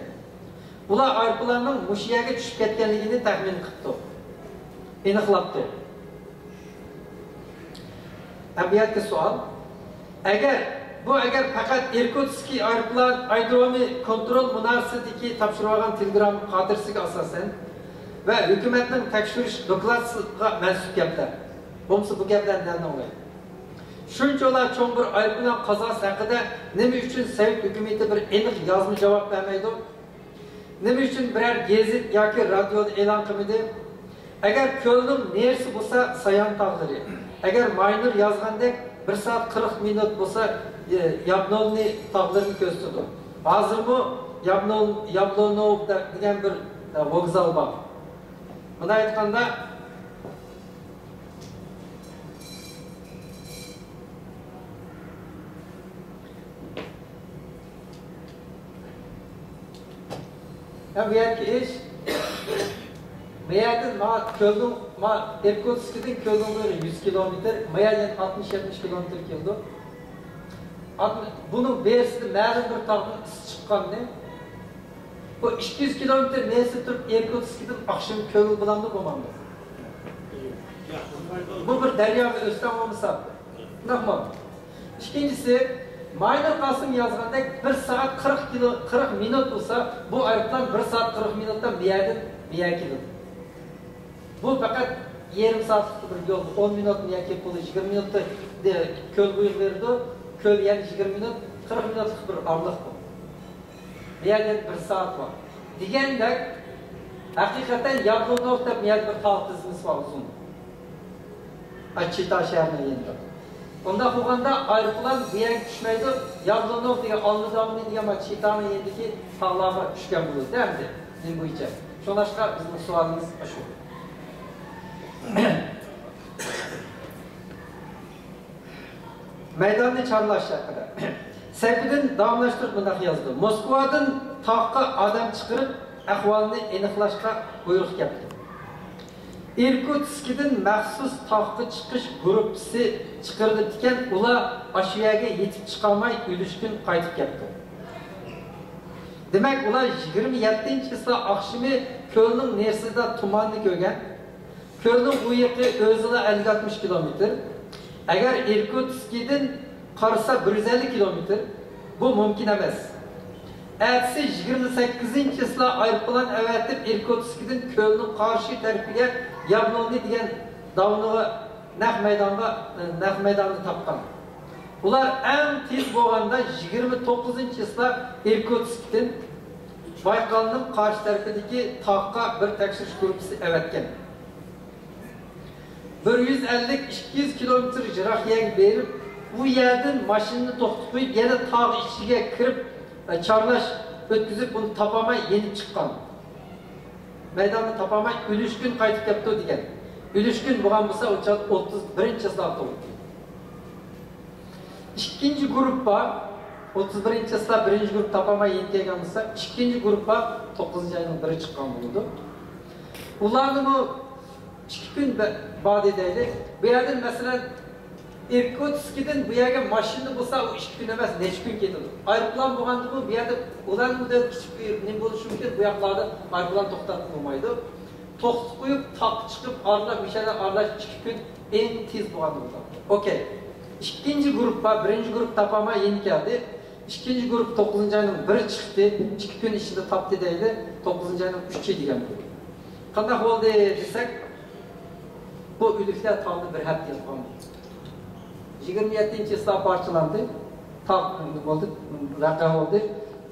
ئۇلار ئايروپىلاننىڭ مۇشۇ يەرگە چۈشۈپ كەتكەنلىكىنى تەخمىن قىپتۇ، ئېنىقلاپتۇ. ئەمدى بۇ يەردىكى سوئال، ئەگەر، بۇ ئەگەر پەقەت ئىركۇتسكىي ئايروپىلان ئايرودرومى كونترول مۇنارىسىدىكى تاپشۇرۇۋالغان تېلېگرامما خاتىرىسىگە ئاساسەن ۋە ھۆكۈمەتنىڭ تەكشۈرۈش دوكلاتىسىغا مەنسۇپ گەپلەر. بولمىسا بۇ گەپلەرنى نەدىن ئاڭلايدۇ؟ شۇنچىۋالا چوڭ بىر ئايروپىلان قازاسى ھەققىدە نېمە ئۈچۈن سوۋېت ھۆكۈمىتى بىر ئېنىق يازما جاۋاب بەرمەيدۇ؟ نېمە ئۈچۈن بىرەر گېزىت ياكى رادىيودا ئېلان قىلمىدى؟ ئەگەر كۆلنىڭ نېرىسى بولسا سايان تاغلىرى، ئەگەر ماينېر يازغاندەك بىر سائەت قىرىق مىنۇت بولسا، ئى، يابلوننىي تاغلىرىنى كۆرسىتىدۇ. ھازىرمۇ يابلون-، يابلونوۋ دە-، دېگەن بىر، ئە، ۋوگزال بار. مۇنداق ئېيتقاندا، ھە، بۇ يەردىكى ئىش، بۇ يەردىن ما كۆلنىڭ، ما ئىركۇتسكدىن كۆلنىڭ بويىغا يۈز كىلومېتىر، ما يەردىن ئاتمىش، يەتمىش كىلومېتىر كېلىدۇ. ئاتمىش، بۇنىڭ بېرىسىدە مەلۇم بىر تاغدىن ئىس چىققاننى، بۇ ئىككى يۈز كىلومېتىر نېرىسىدا تۇرۇپ، ئىركۇتسكدىن ئاخشام كۆل بولامدۇ، بولمامدۇ؟ بۇ بىر دەرياغا ئۆستەڭ بولمىسا، شۇنداقمۇ؟ ئىككىنچىسى، ماينېر قاسىم يازغاندەك، بىر سائەت قىرىق كىلو، قىرىق مىنۇت بولسا، بۇ ئايروپىلان بىر سائەت قىرىق مىنۇتتا بۇ يەردىن بۇ يەرگە كېلىدۇ. بۇ پەقەت يېرىم سائەتلىق بىر يول، ئون مىنۇتنى ياكى پۇلى يىگىرمە مىنۇتتا، ئە، كۆل بويىغا بېرىدۇ، كۆل يەنە يىگىرمە مىنۇت، قىرىق مىنۇتلۇق بىر ئارىلىق بۇ. بۇ يەردە بىر سائەت بار. دېگەندەك، ھەقىقەتەن يابلونوف دەپ بۇ يەردە بىر تاغ تىزمىسى بار، ئۇزۇن. ئا، چىتا شەھىرىنىڭ يېنىدا. ئۇنداق بولغاندا ئايروپىلان بۇ يەرگە چۈشمەيدۇ. يابلونوف دېگەن، ئالما داۋىنى دېگەن، ما چىتانىڭ يېنىدىكى تاغلارغا چۈشكەن بولىدۇ، ئەمدى نېمە بويىچە؟ شۇڭلاشقا بىزنىڭ سوئالىمىز ئاشۇ. مەيداننى چارلاش ھەققىدە. سەيپىدىن داۋاملاشتۇرۇپ مۇنداق يازدى: موسكۋادىن تاغقا ئادەم چىقىرىپ، ئەھۋالنى ئېنىقلاشقا بۇيرۇق كەپتۇ. ئىركۇتسكدىن مەخسۇس تاغقا چىقىش گۇرۇپپىسى چىقىرىلىپتىكەن، ئۇلار ئاشۇ يەرگە يېتىپ چىقالماي، ئۈلۈشكۈن قايتىپ كەپتۇ. دېمەك، ئۇلار يىگىرمە يەتتىنچى چىسلا ئاخشىمى كۆلنىڭ نېرىسىدا تۇماننى كۆرگەن. كۆلنىڭ ئۇ يېقى ئۆزىلا ئەللىك ئاتمىش كىلومېتىر. ئەگەر ئىركۇتسكدىن قارىسا بىر يۈز ئەللىك كىلومېتىر. بۇ مۇمكىن ئەمەس. ئەتىسى يىگىرمە سەككىزىنچى چىسلا ئايروپىلان ئەۋەتىپ، ئىركۇتسكدىن كۆلنىڭ قارشى تەرىپىگە يابلوننى دېگەن داۋنىغا، نەق مەيدانغا، نەق مەيداننى تاپقان. ئۇلار ئەڭ تېز بولغاندا يىگىرمە توققۇزىنچى چىسلا ئىركۇتسكدىن بايقالنىڭ قارشى تەرىپىدىكى تاغقا بىر تەكشۈرۈش گۇرۇپپىسى ئەۋەتكەن. بىر يۈز ئەللىك، ئىككى يۈز كىلومېتىر يىراق يەرگە بېرىپ، ئۇ يەردىن ماشىنىنى توختىتىپ قويۇپ، يەنە تاغ ئىچىگە كىرىپ، ئە، چارلاش ئۆتكۈزۈپ، ئۇنى تاپالماي يېنىپ چىققان. مەيداننى تاپالماي، ئۈلۈشكۈن قايتىپ كەپتۇ دېگەن. ئۈلۈشكۈن بولغان بولسا، ئۇ چاغدا ئوتتۇز بىرىنچى چىسلا تۇغۇلدى. ئىككىنچى گۇرۇپپا، ئوتتۇز بىرىنچى چىسلا بىرىنچى گۇرۇپپا تاپالماي يېنىپ كەلگەن بولسا، ئىككىنچى گۇرۇپپا توققۇزىنچى ئاينىڭ بىرى چىققان بولىدۇ. ئۇلارنىمۇ ئىككى كۈن بە-، بار دەيلى. بۇ يەردىن، مەسىلەن، ئىركۇتسكدىن بۇ يەرگە ماشىنىدا بولسا ئۇ ئىككى كۈن ئەمەس، نەچچە كۈن كېتىدۇ. ئايروپىلان بولغاندىمۇ بۇ يەردە ئۇلان ئۇدە كىچىك بىر نېمە بولۇشى مۇمكىن، بۇ ياقلاردا ئايروپىلان توختاپ بولمايدۇ. توختىتىپ قويۇپ، تاغقا چىقىپ ئارىلاش، مۇشۇ يەردە ئارىلاش ئىككى كۈن ئەڭ تېز بولغان بولىدۇ. ئوكەي. ئىككىنچى گۇرۇپپا، بىرىنچى گۇرۇپپا تاپالماي يېنىپ كەلدى. ئىككىنچى گۇرۇپپا توققۇزىنچى ئاينىڭ بىرى چىقتى، ئىككى كۈن ئىچىدە تاپتى دەيلى، توققۇزىنچى ئاينىڭ ئۈچى دېگەن بولدى. قانداق بولدى دېسەك، بۇ ئۆلۈكلەر تاغدا بىر ھەپتە ياتقان بولدى. يىگىرمە يەتتىنچى چىسلا پارچىلاندى. تاغ بولدى، ۋەقە بولدى.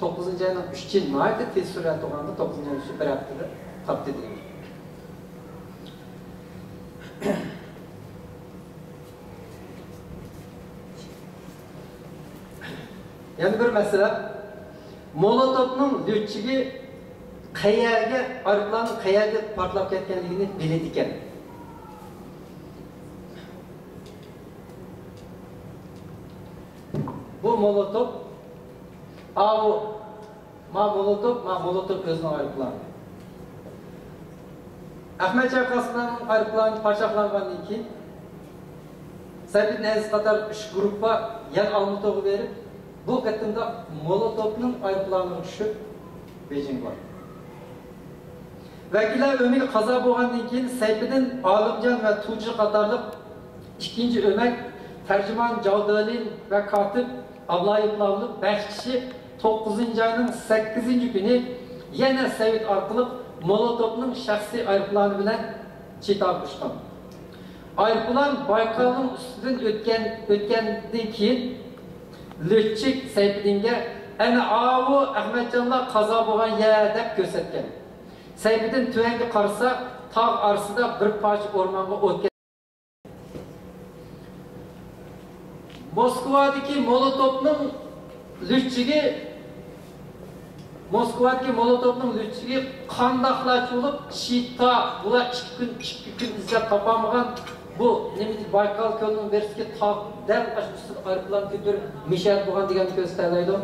توققۇزىنچى ئاينىڭ ئۈچى ناھايىتى تېز سۈرئەت بولغاندا، توققۇزىنچى ئاينىڭ ئۈچى بىر ھەپتىدە تاپتى دېگەن. يەنە بىر مەسىلە، مولوتوفنىڭ لۆچچىگى قەيەرگە، ئايروپىلاننىڭ قەيەرگە پارتلاپ كەتكەنلىكىنى بىلىدىكەن. بۇ مولوتوف، ئاۋۇ، ما مولوتوف، ما مولوتوف ئۆزىنىڭ ئايروپىلانى. ئەخمەتجان قاسىمنىڭ ئايروپىلانى پاچاقلانغاندىن كېيىن، سەيپىدىن ئەزىز قاتار ئۈچ گۇرۇپپا يەنە ئالمۇتىغا بېرىپ، بۇ قېتىمدا مولوتوفنىڭ ئايروپىلانىغا چۈشۈپ، بېيجىڭغا باردى. ۋەكىللەر ئۆمىكى قازا بولغاندىن كېيىن، سەيپىدىن، ئالىمجان ۋە تۇجى قاتارلىق ئىككىنچى ئۆمەك، تەرجىمان جاۋدېلىن ۋە كاتىپ ئابلايېۋلارلىق بەش كىشى توققۇزىنچى ئاينىڭ سەككىزىنچى كۈنى يەنە سەۋىت ئارقىلىق مولوتوفنىڭ شەخسىي ئايروپىلانى بىلەن چىتاغا ئۇچقان. ئايروپىلان بايقالنىڭ ئۈستىدىن ئۆتكەن، ئۆتكەندىن كېيىن، لۆتچىك سەيپىدىنگە، «ئەنە ئاۋۇ ئەخمەتجانلار قازا بولغان يەر» دەپ كۆرسەتكەن. سەيپىدىن تۆۋەنگە قارىسا، تاغ ئارىسىدا بىر پارچە ئورمانغا ئوت كەتكەن. موسكۋادىكى مولوتوفنىڭ لۈتچىگى، موسكۋادىكى مولوتوفنىڭ لۈتچىگى قانداقلارچە بولۇپ، چىتا، بۇلار ئىككى كۈن، ئىككى كۈن ئىزدەپ تاپالمىغان، بۇ نېمە، بايقال كۆلىنىڭ بىرسىدىكى تاغ، دەل ئاشۇ ئۈستىدە ئايروپىلان كۆتۈرۈپ مىشەر بولغان دېگەننى كۆرسىتەلەيدۇ.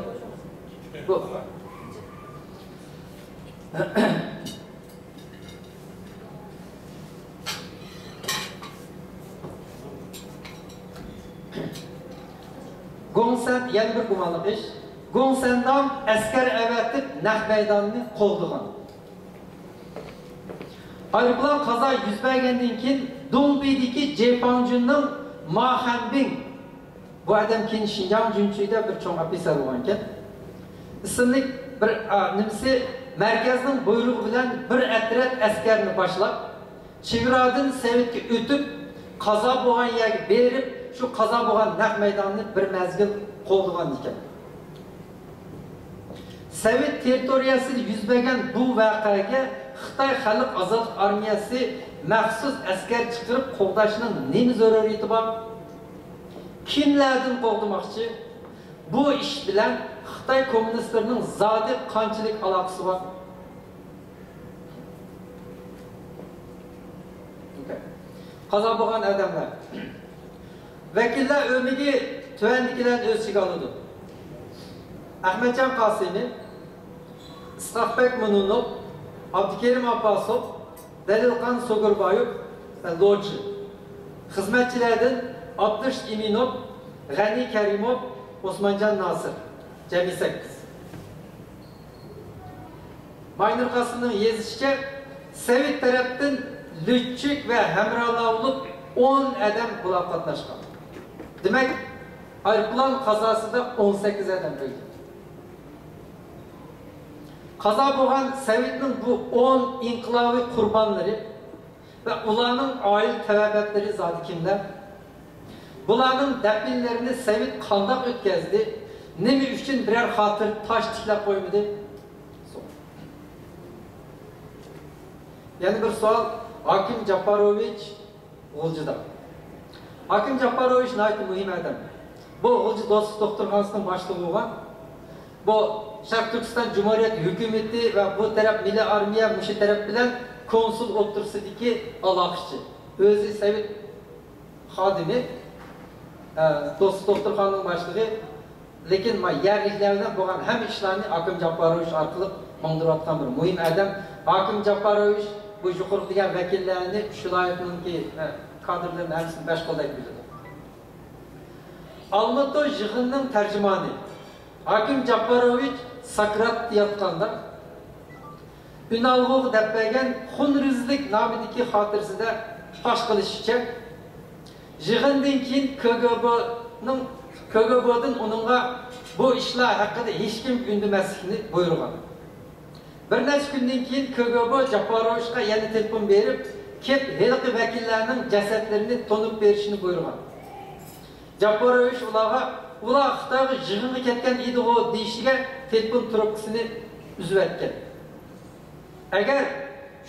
بۇ. گوڭسەن، يەنە بىر گۇمانلىق ئىش. گوڭسەنداڭ ئەسكەر ئەۋەتىپ، نەق مەيداننى قوغدىغان. ئايروپىلان قازا يۈز بەرگەندىن كېيىن، دۇڭبىدىكى جېپاڭجۈننىڭ ما خەنبىڭ، بۇ ئادەم كېيىن شىنجاڭ جۈنچۈيدە بىر چوڭ ئوفىتسېر بولغانىكەن، ئىسىملىك بىر، ئا، نېمىسى، مەركەزنىڭ بۇيرۇقى بىلەن بىر ئەترەت ئەسكەرنى باشلاپ، چېگرادىن سەۋىتكە ئۆتۈپ، قازا بولغان يەرگە بېرىپ، شۇ قازا بولغان نەق مەيداننى بىر مەزگىل قوغدىغان ئىكەن. سوۋېت تېررىتورىيەسىدە يۈز بەرگەن بۇ ۋەقەگە خىتاي خەلق ئازادلىق ئارمىيەسى مەخسۇس ئەسكەر چىقىرىپ قوغداشنىڭ نېمە زۆرۈرىيىتى بار؟ كىملەردىن قوغدىماقچى؟ بۇ ئىش بىلەن خىتاي كوممۇنىستلىرىنىڭ زادى قانچىلىك ئالاقىسى بار؟ قازا بولغان ئادەملەر. ۋەكىللەر ئۆمىكى تۆۋەندىكىلەرنى ئۆز ئىچىگە ئالىدۇ. ئەخمەتجان قاسىمى، ئىسھاقبەك مۇنۇنوف، ئابدۇكېرىم ئابباسوف، دەلىلقان سوگۇربايېۋ ۋە لوجى. خىزمەتچىلەردىن ئابدۇرېشىت ئىمىنوف، غەنى كەرىموف، ئوسمانجان ناسىر. جەمئىي سەككىز. ماينۇر قاسىمنىڭ يېزىشىچە، سوۋېت تەرەپتىن لۈتچۈك ۋە ھەمراھلار بولۇپ ئون ئادەم بۇلار قاتناشقان. دېمەك، ئايروپىلان قازاسىدا ئون سەككىز ئادەم ئۆلگەن. قازا بولغان سوۋېتنىڭ بۇ ئون ئىنقىلابىي قۇربانلىرى ۋە ئۇلارنىڭ ئائىلە تەۋەبەتلىرى زادى كىملەر؟ بۇلارنىڭ دەپنىلىرىنى سوۋېت قانداق ئۆتكەزدى؟ نېمە ئۈچۈن بىرەر خاتىرە تاش تىكلەپ قويمىدى؟ يەنە بىر سوئال، ھاكىم جاپپاروۋىچ غۇلجىدا. ھاكىم جاپپاروۋىچ ناھايىتى مۇھىم ئادەم. بۇ غۇلجا دوستلۇق دوختۇرخانىسىنىڭ باشلىقى بولغان. بۇ شەرقىي تۈركىستان جۇمھۇرىيەت ھۆكۈمىتى ۋە بۇ تەرەپ مىللىي ئارمىيە مۇشۇ تەرەپ بىلەن كونسۇل ئوتتۇرىسىدىكى ئالاقىچى. ئۆزى سوۋېت خادىمى، ئە، دوستلۇق دوختۇرخانىنىڭ باشلىقى، لېكىن ما يەرلىكلەر بىلەن بولغان ھەممە ئىشلارنى ھاكىم جاپپاروۋىچ ئارقىلىق ماڭدۇرۇۋاتقان بىر مۇھىم ئادەم. ھاكىم جاپپاروۋىچ بۇ يۇقىرىقى دېگەن ۋەكىللەرنى، ئۈچ ۋىلايەتنىڭكى، ئە، كادىرلىرىنى ھەممىسىنى بەش قولدەك بىلىدۇ. ئالمۇتو يىغىننىڭ تەرجىمانى ھاكىم جاپپاروۋىچ ساكراتتا ياتقاندا ئۈنئالغۇغا دەپ بەرگەن خۇنرېزلىك نامىدىكى خاتىرىسىدە پاش قىلىشىچە، يىغىندىن كېيىن كگبنىڭ، كگبدىن ئۇنىڭغا بۇ ئىشلار ھەققىدە ھېچكىم ئۈندىمەسلىكنى بۇيرۇغان. بىر نەچچە كۈندىن كېيىن كگب جاپپاروۋىچقا يەنە تېلېفون بېرىپ، كېلىپ ھېلىقى ۋەكىللەرنىڭ جەسەتلىرىنى تونۇپ بېرىشنى بۇيرۇغان. جاپپاروۋىچ ئۇلارغا، ئۇلار خىتايغا يىغىنغا كەتكەن ئىدىغۇ دېيىشىگە تېلېفون تروپكىسىنى ئۈزۈۋەتكەن. ئەگەر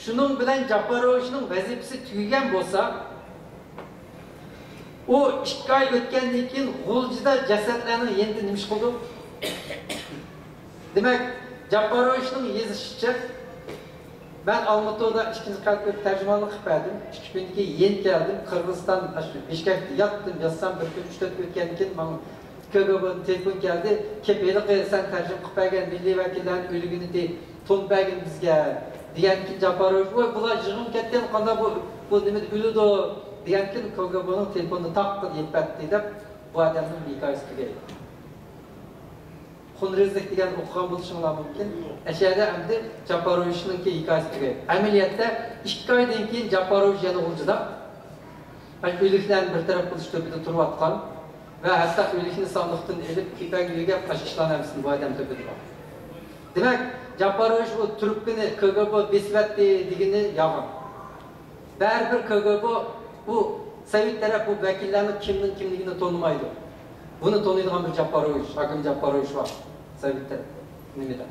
شۇنىڭ بىلەن جاپپاروۋىچنىڭ ۋەزىپىسى تۈگىگەن بولسا، ئۇ ئىككى ئاي ئۆتكەندىن كېيىن غۇلجىدا جەسەتلەرنىڭ يېنىدا نېمە ئىش قىلىدۇ؟ دېمەك، جاپپاروۋىچنىڭ يېزىشىچە، مەن ئالمۇتىدا ئىككىنچى قەۋەتتە تەرجىمانلىق قىلىپ بەردىم. ئىككى كۈندىن كېيىن يېنىپ كەلدىم. قىرغىزىستان، ئاشۇ بىشكەكتە ياتتىم، ياتسام بىر كۈن، ئۈچ تۆت كۈن ئۆتكەندىن كېيىن ماڭا كگبدىن تېلېفون كەلدى. كېلىپ ھېلىقى سەن تەرجىمە قىلىپ بەرگەن مىللىي ۋەكىللەرنىڭ ئۆلۈكىنى دې-، تونۇپ بەرگىن بىزگە، دېگەندىن كېيىن جاپپاروۋىچ، ۋاي، بۇلار يىغىنغا كەتكەن، قانداق بۇ، بۇ نېمىدە ئۆلىدۇ؟ دېگەندىن كېيىن كگبنىڭ تېلېفونىنى تاققىدە يېپىپ بەردى دەپ، بۇ ئادەمنىڭ ھېكايىسى تۈگەيدۇ. خۇنرېزلىك دېگەن ئوقۇغان بولۇشۇڭلار مۇمكىن. ئەشەدە ئەمدى جاپپاروۋىچنىڭكى ھېكايىسى تۈگەيدۇ. ئەمەلىيەتتە ئىككى ئايدىن كېيىن جاپپاروۋىچ يەنە غۇلجىدا، ئۆلۈكلەرنى بىر تەرەپ قىلىش تۆپىدە تۇرۇۋاتقان ۋە ھەتتا ئۆلۈكنى ساندۇقتىن ئېلىپ، كېپەن يۆگەپ، ئاشۇ ئىشلارنىڭ ھەممىسىنى بۇ ئادەم تۆپىدە بار. دېمەك، جاپپاروۋىچ ئۇ ترۇپكىنى كگب بېسىۋەتتى دېگىنى يالغان. بەرىبىر كگب بۇ سوۋېت تەرەپ بۇ ۋەكىللەرنىڭ كىمنىڭ كىملىكىنى تونۇمايدۇ. بۇنى تونۇيدىغان بىر جاپپاروۋىچ، ھاكىم جاپپاروۋىچ بار سوۋېت تەرەپ نېمىدە.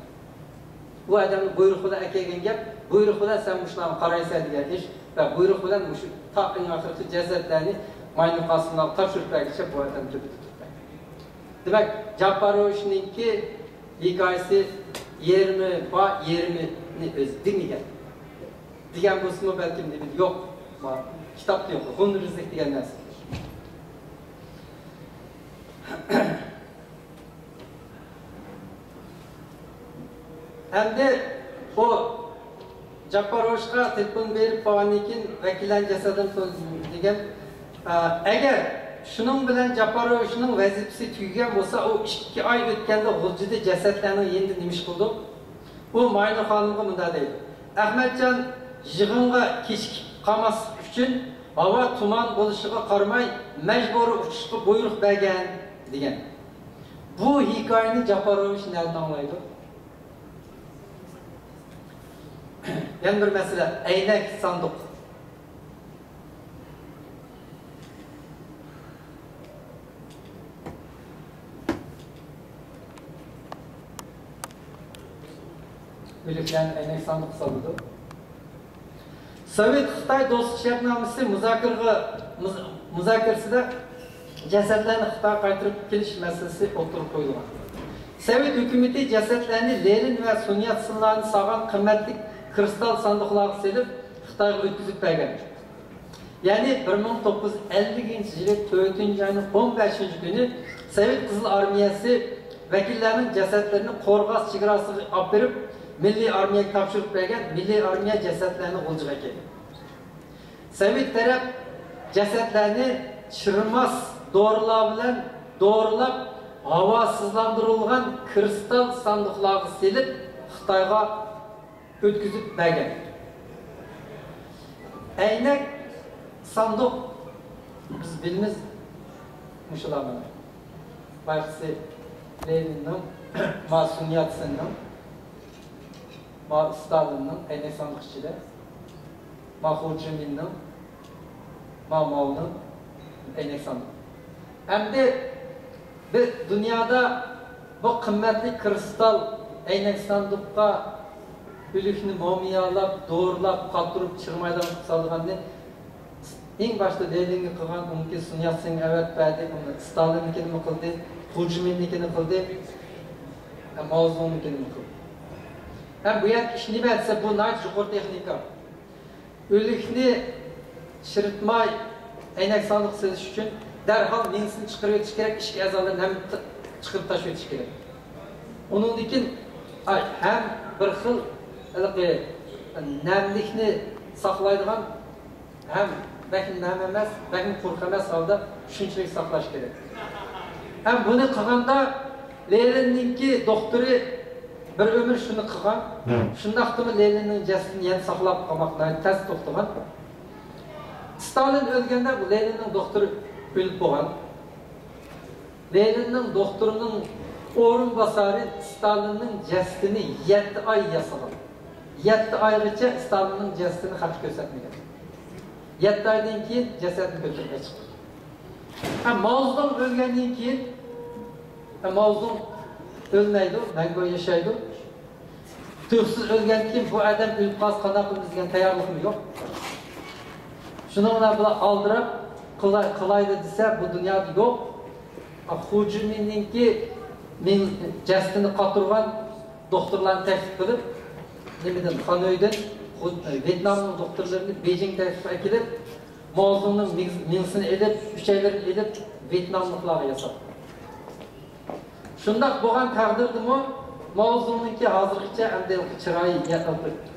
ئۇ ئادەمنى بۇيرۇق بىلەن ئەكەلگەن گەپ، بۇيرۇق بىلەن سەن مۇشۇلارغا قارايسەن دېگەن ئىش ۋە بۇيرۇق بىلەن مۇشۇ تا ئەڭ ئاخىرقى جەسەتلەرنى ماينۇقاسىملارغا تاپشۇرۇپ بەرگۈچە بۇ ئادەم تۆپىدە تۇرۇپ بەرگەن. دېمەك، جاپپاروۋىچنىڭكى ھېكايىسى يېرىمى بار، يېرىمىنى ئۆزى دېمىگەن. دېگەن بولسىمۇ بەلكىم نېمە يوق، ما-، كىتابتا يوق، خۇنرېزلىك دېگەن نەرسە. ئەمدى ئۇ جاپپاروۋىچقا تېلېفون بېرىپ بولغاندىن كېيىن ۋەكىللەرنى جەسەتلىرىنى دېگەن، ئە، ئەگەر شۇنىڭ بىلەن جاپپاروۋىچنىڭ ۋەزىپىسى تۈگىگەن بولسا، ئۇ ئىككى ئاي ئۆتكەندە غۇلجىدا جەسەتلەرنىڭ يېنىدا نېمە ئىش قىلىدۇ؟ ئۇ ماينۇر خانىمغا مۇنداق دەيدۇ، ئەخمەتجان يىغىنغا كېچىكىپ قالماسلىق ئۈچۈن ھاۋا تۇمان بولۇشىغا قارىماي، مەجبۇرىي ئۇچۇشقا بۇيرۇق بەرگەن، دېگەن. بۇ ھېكايىنى جاپپاروۋىچ نەدىن ئاڭلايدۇ؟ يەنە بىر مەسىلە، ئەينەك ساندۇق. ئۆلۈكلەرنى ئەينەك ساندۇققا سالىدۇ. سوۋېت خىتاي دوستلۇق شەرتنامىسى مۇزاكىرىگە، مۇز-، مۇزاكىرىسىدە جەسەتلەرنى خىتايغا قايتۇرۇپ كېلىش مەسىلىسى ئوتتۇرىغا قويۇلغان. سوۋېت ھۆكۈمىتى جەسەتلەرنى لېنىن ۋە سۇن ياتسېنلارنى سالغان قىممەتلىك كرىستال ساندۇقلارغا سېلىپ، خىتايغا ئۆتكۈزۈپ بەرگەن. يەنى بىر مىڭ توققۇز يۈز ئەللىكىنچى يىلى تۆتىنچى ئاينىڭ ئون بەشىنچى كۈنى سوۋېت قىزىل ئارمىيەسى ۋەكىللەرنىڭ جەسەتلىرىنى قورغاس چېگراسىغا ئاپىرىپ، مىللىي ئارمىيەگە تاپشۇرۇپ بەرگەن. مىللىي ئارمىيە جەسەتلەرنى غۇلجىغا ئەكەلگەن. سوۋېت تەرەپ جەسەتلەرنى چىرىماس دورىلار بىلەن دورىلاپ، ھاۋاسىزلاندۇرۇلغان كرىستال ساندۇقلارغا سېلىپ، خىتايغا ئۆتكۈزۈپ بەرگەن. ئەينەك ساندۇق، بىز بىلىمىز مۇشۇلارنى. بايىقىسى لېنىننىڭ، ما سۇن ياتسېننىڭ، ما ستالىننىڭ ئەينەك ساندۇق ئىچىدە، ما خۇ جىمىننىڭ، ما ماۋنىڭ ئەينەك ساندۇق. ئەمدى بىز دۇنيادا بۇ قىممەتلىك كرىستال ئەينەك ساندۇققا ئۆلۈكنى مۇمىيالاپ، دورىلاپ، قاتۇرۇپ، چىرمايدىغان قىلىپ سالىدىغاننى ئەڭ باشتا لېنىنگە قىلغان، ئۇنىڭكى سۇن ياتسېنگە ئەۋەتىپ بەردى، ئۇنى ستالىننىڭكىنىمۇ قىلدى، خۇ جىمىننىڭكىنى قىلدى، ماۋزېدۇڭنىڭكىنىمۇ قىلدى. ھەم بۇ يەردىكى ئىش نېمە دېسە، بۇ ناھايىتى يۇقىرى تېخنىكا. ئۆلۈكنى چىرىتماي ئەينەك ساندۇققا سېلىش ئۈچۈن دەرھال مېڭىسىنى چىقىرىۋېتىش كېرەك، ئىچكى ئەزالىرىنى ھەم چىقىرىپ تاشلىۋېتىش كېرەك. ئۇنىڭدىن كېيىن، ئاي، ھەم بىر خىل ھېلىقى نەملىكنى ساقلايدىغان، ھەم بەك نەم ئەمەس، بەكمۇ قۇرۇق ئەمەس ھالدا شۇنچىلىك ساقلاش كېرەك. ھەم بۇنى قىلغاندا لېنىننىڭكى دوختۇرى بىر ئۆمۈر شۇنى قىلغان. شۇنداقتىمۇ لېنىننىڭ جەسىتىنى يەنە ساقلاپ قالماق ناھايىتى تەس توختىغان. ستالىن ئۆلگەندە بۇ لېنىننىڭ دوختۇرى ئۆلۈپ بولغان. لېنىننىڭ دوختۇرىنىڭ ئورۇنباسارى ستالىننىڭ جەسىتىنى يەتتە ئاي ياسىغان. يەتتە ئايغىچە ستالىننىڭ جەسىتىنى خەققە كۆرسەتمىگەن. يەتتە ئايدىن كېيىن جەسەتنى كۆتۈرۈپ چىققان. ھە، ماۋزېدۇڭ ئۆلگەندىن كېيىن، ھە، ماۋزېدۇڭ ئۆلمەيدۇ، مەڭگۈ ياشايدۇ. تۇيۇقسىز ئۆلگەندىن كېيىن بۇ ئادەم ئۆلۈپ قالسا قانداق قىلىمىز دېگەن تەييارلىقمۇ يوق. شۇنىڭ بىلەن بۇلار ئالدىراپ قىلاي-، قىلايلى دېسە، بۇ دۇنيادا يوق. خۇجىمىننىڭكى مىڭ-، جەسىتىنى قاتۇرغان دوختۇرلارنى تەكلىپ قىلىپ، نېمىدىن، خانۆيدىن خۇ-، ۋيېتنامنىڭ دوختۇرلىرىنى بېيجىڭ تەكلىپ ئەكېلىپ، ماۋزېدۇڭنىڭ مىڭ-، مىڭسىنى ئېلىپ، ئۈچەيلىرىنى ئېلىپ، ۋيېتناملىقلارغا ياساپتۇ. شۇنداق بولغان تەقدىردىمۇ ماۋزېدۇڭنىڭكى ھازىرغىچە ئەمدى چىرايى يا-،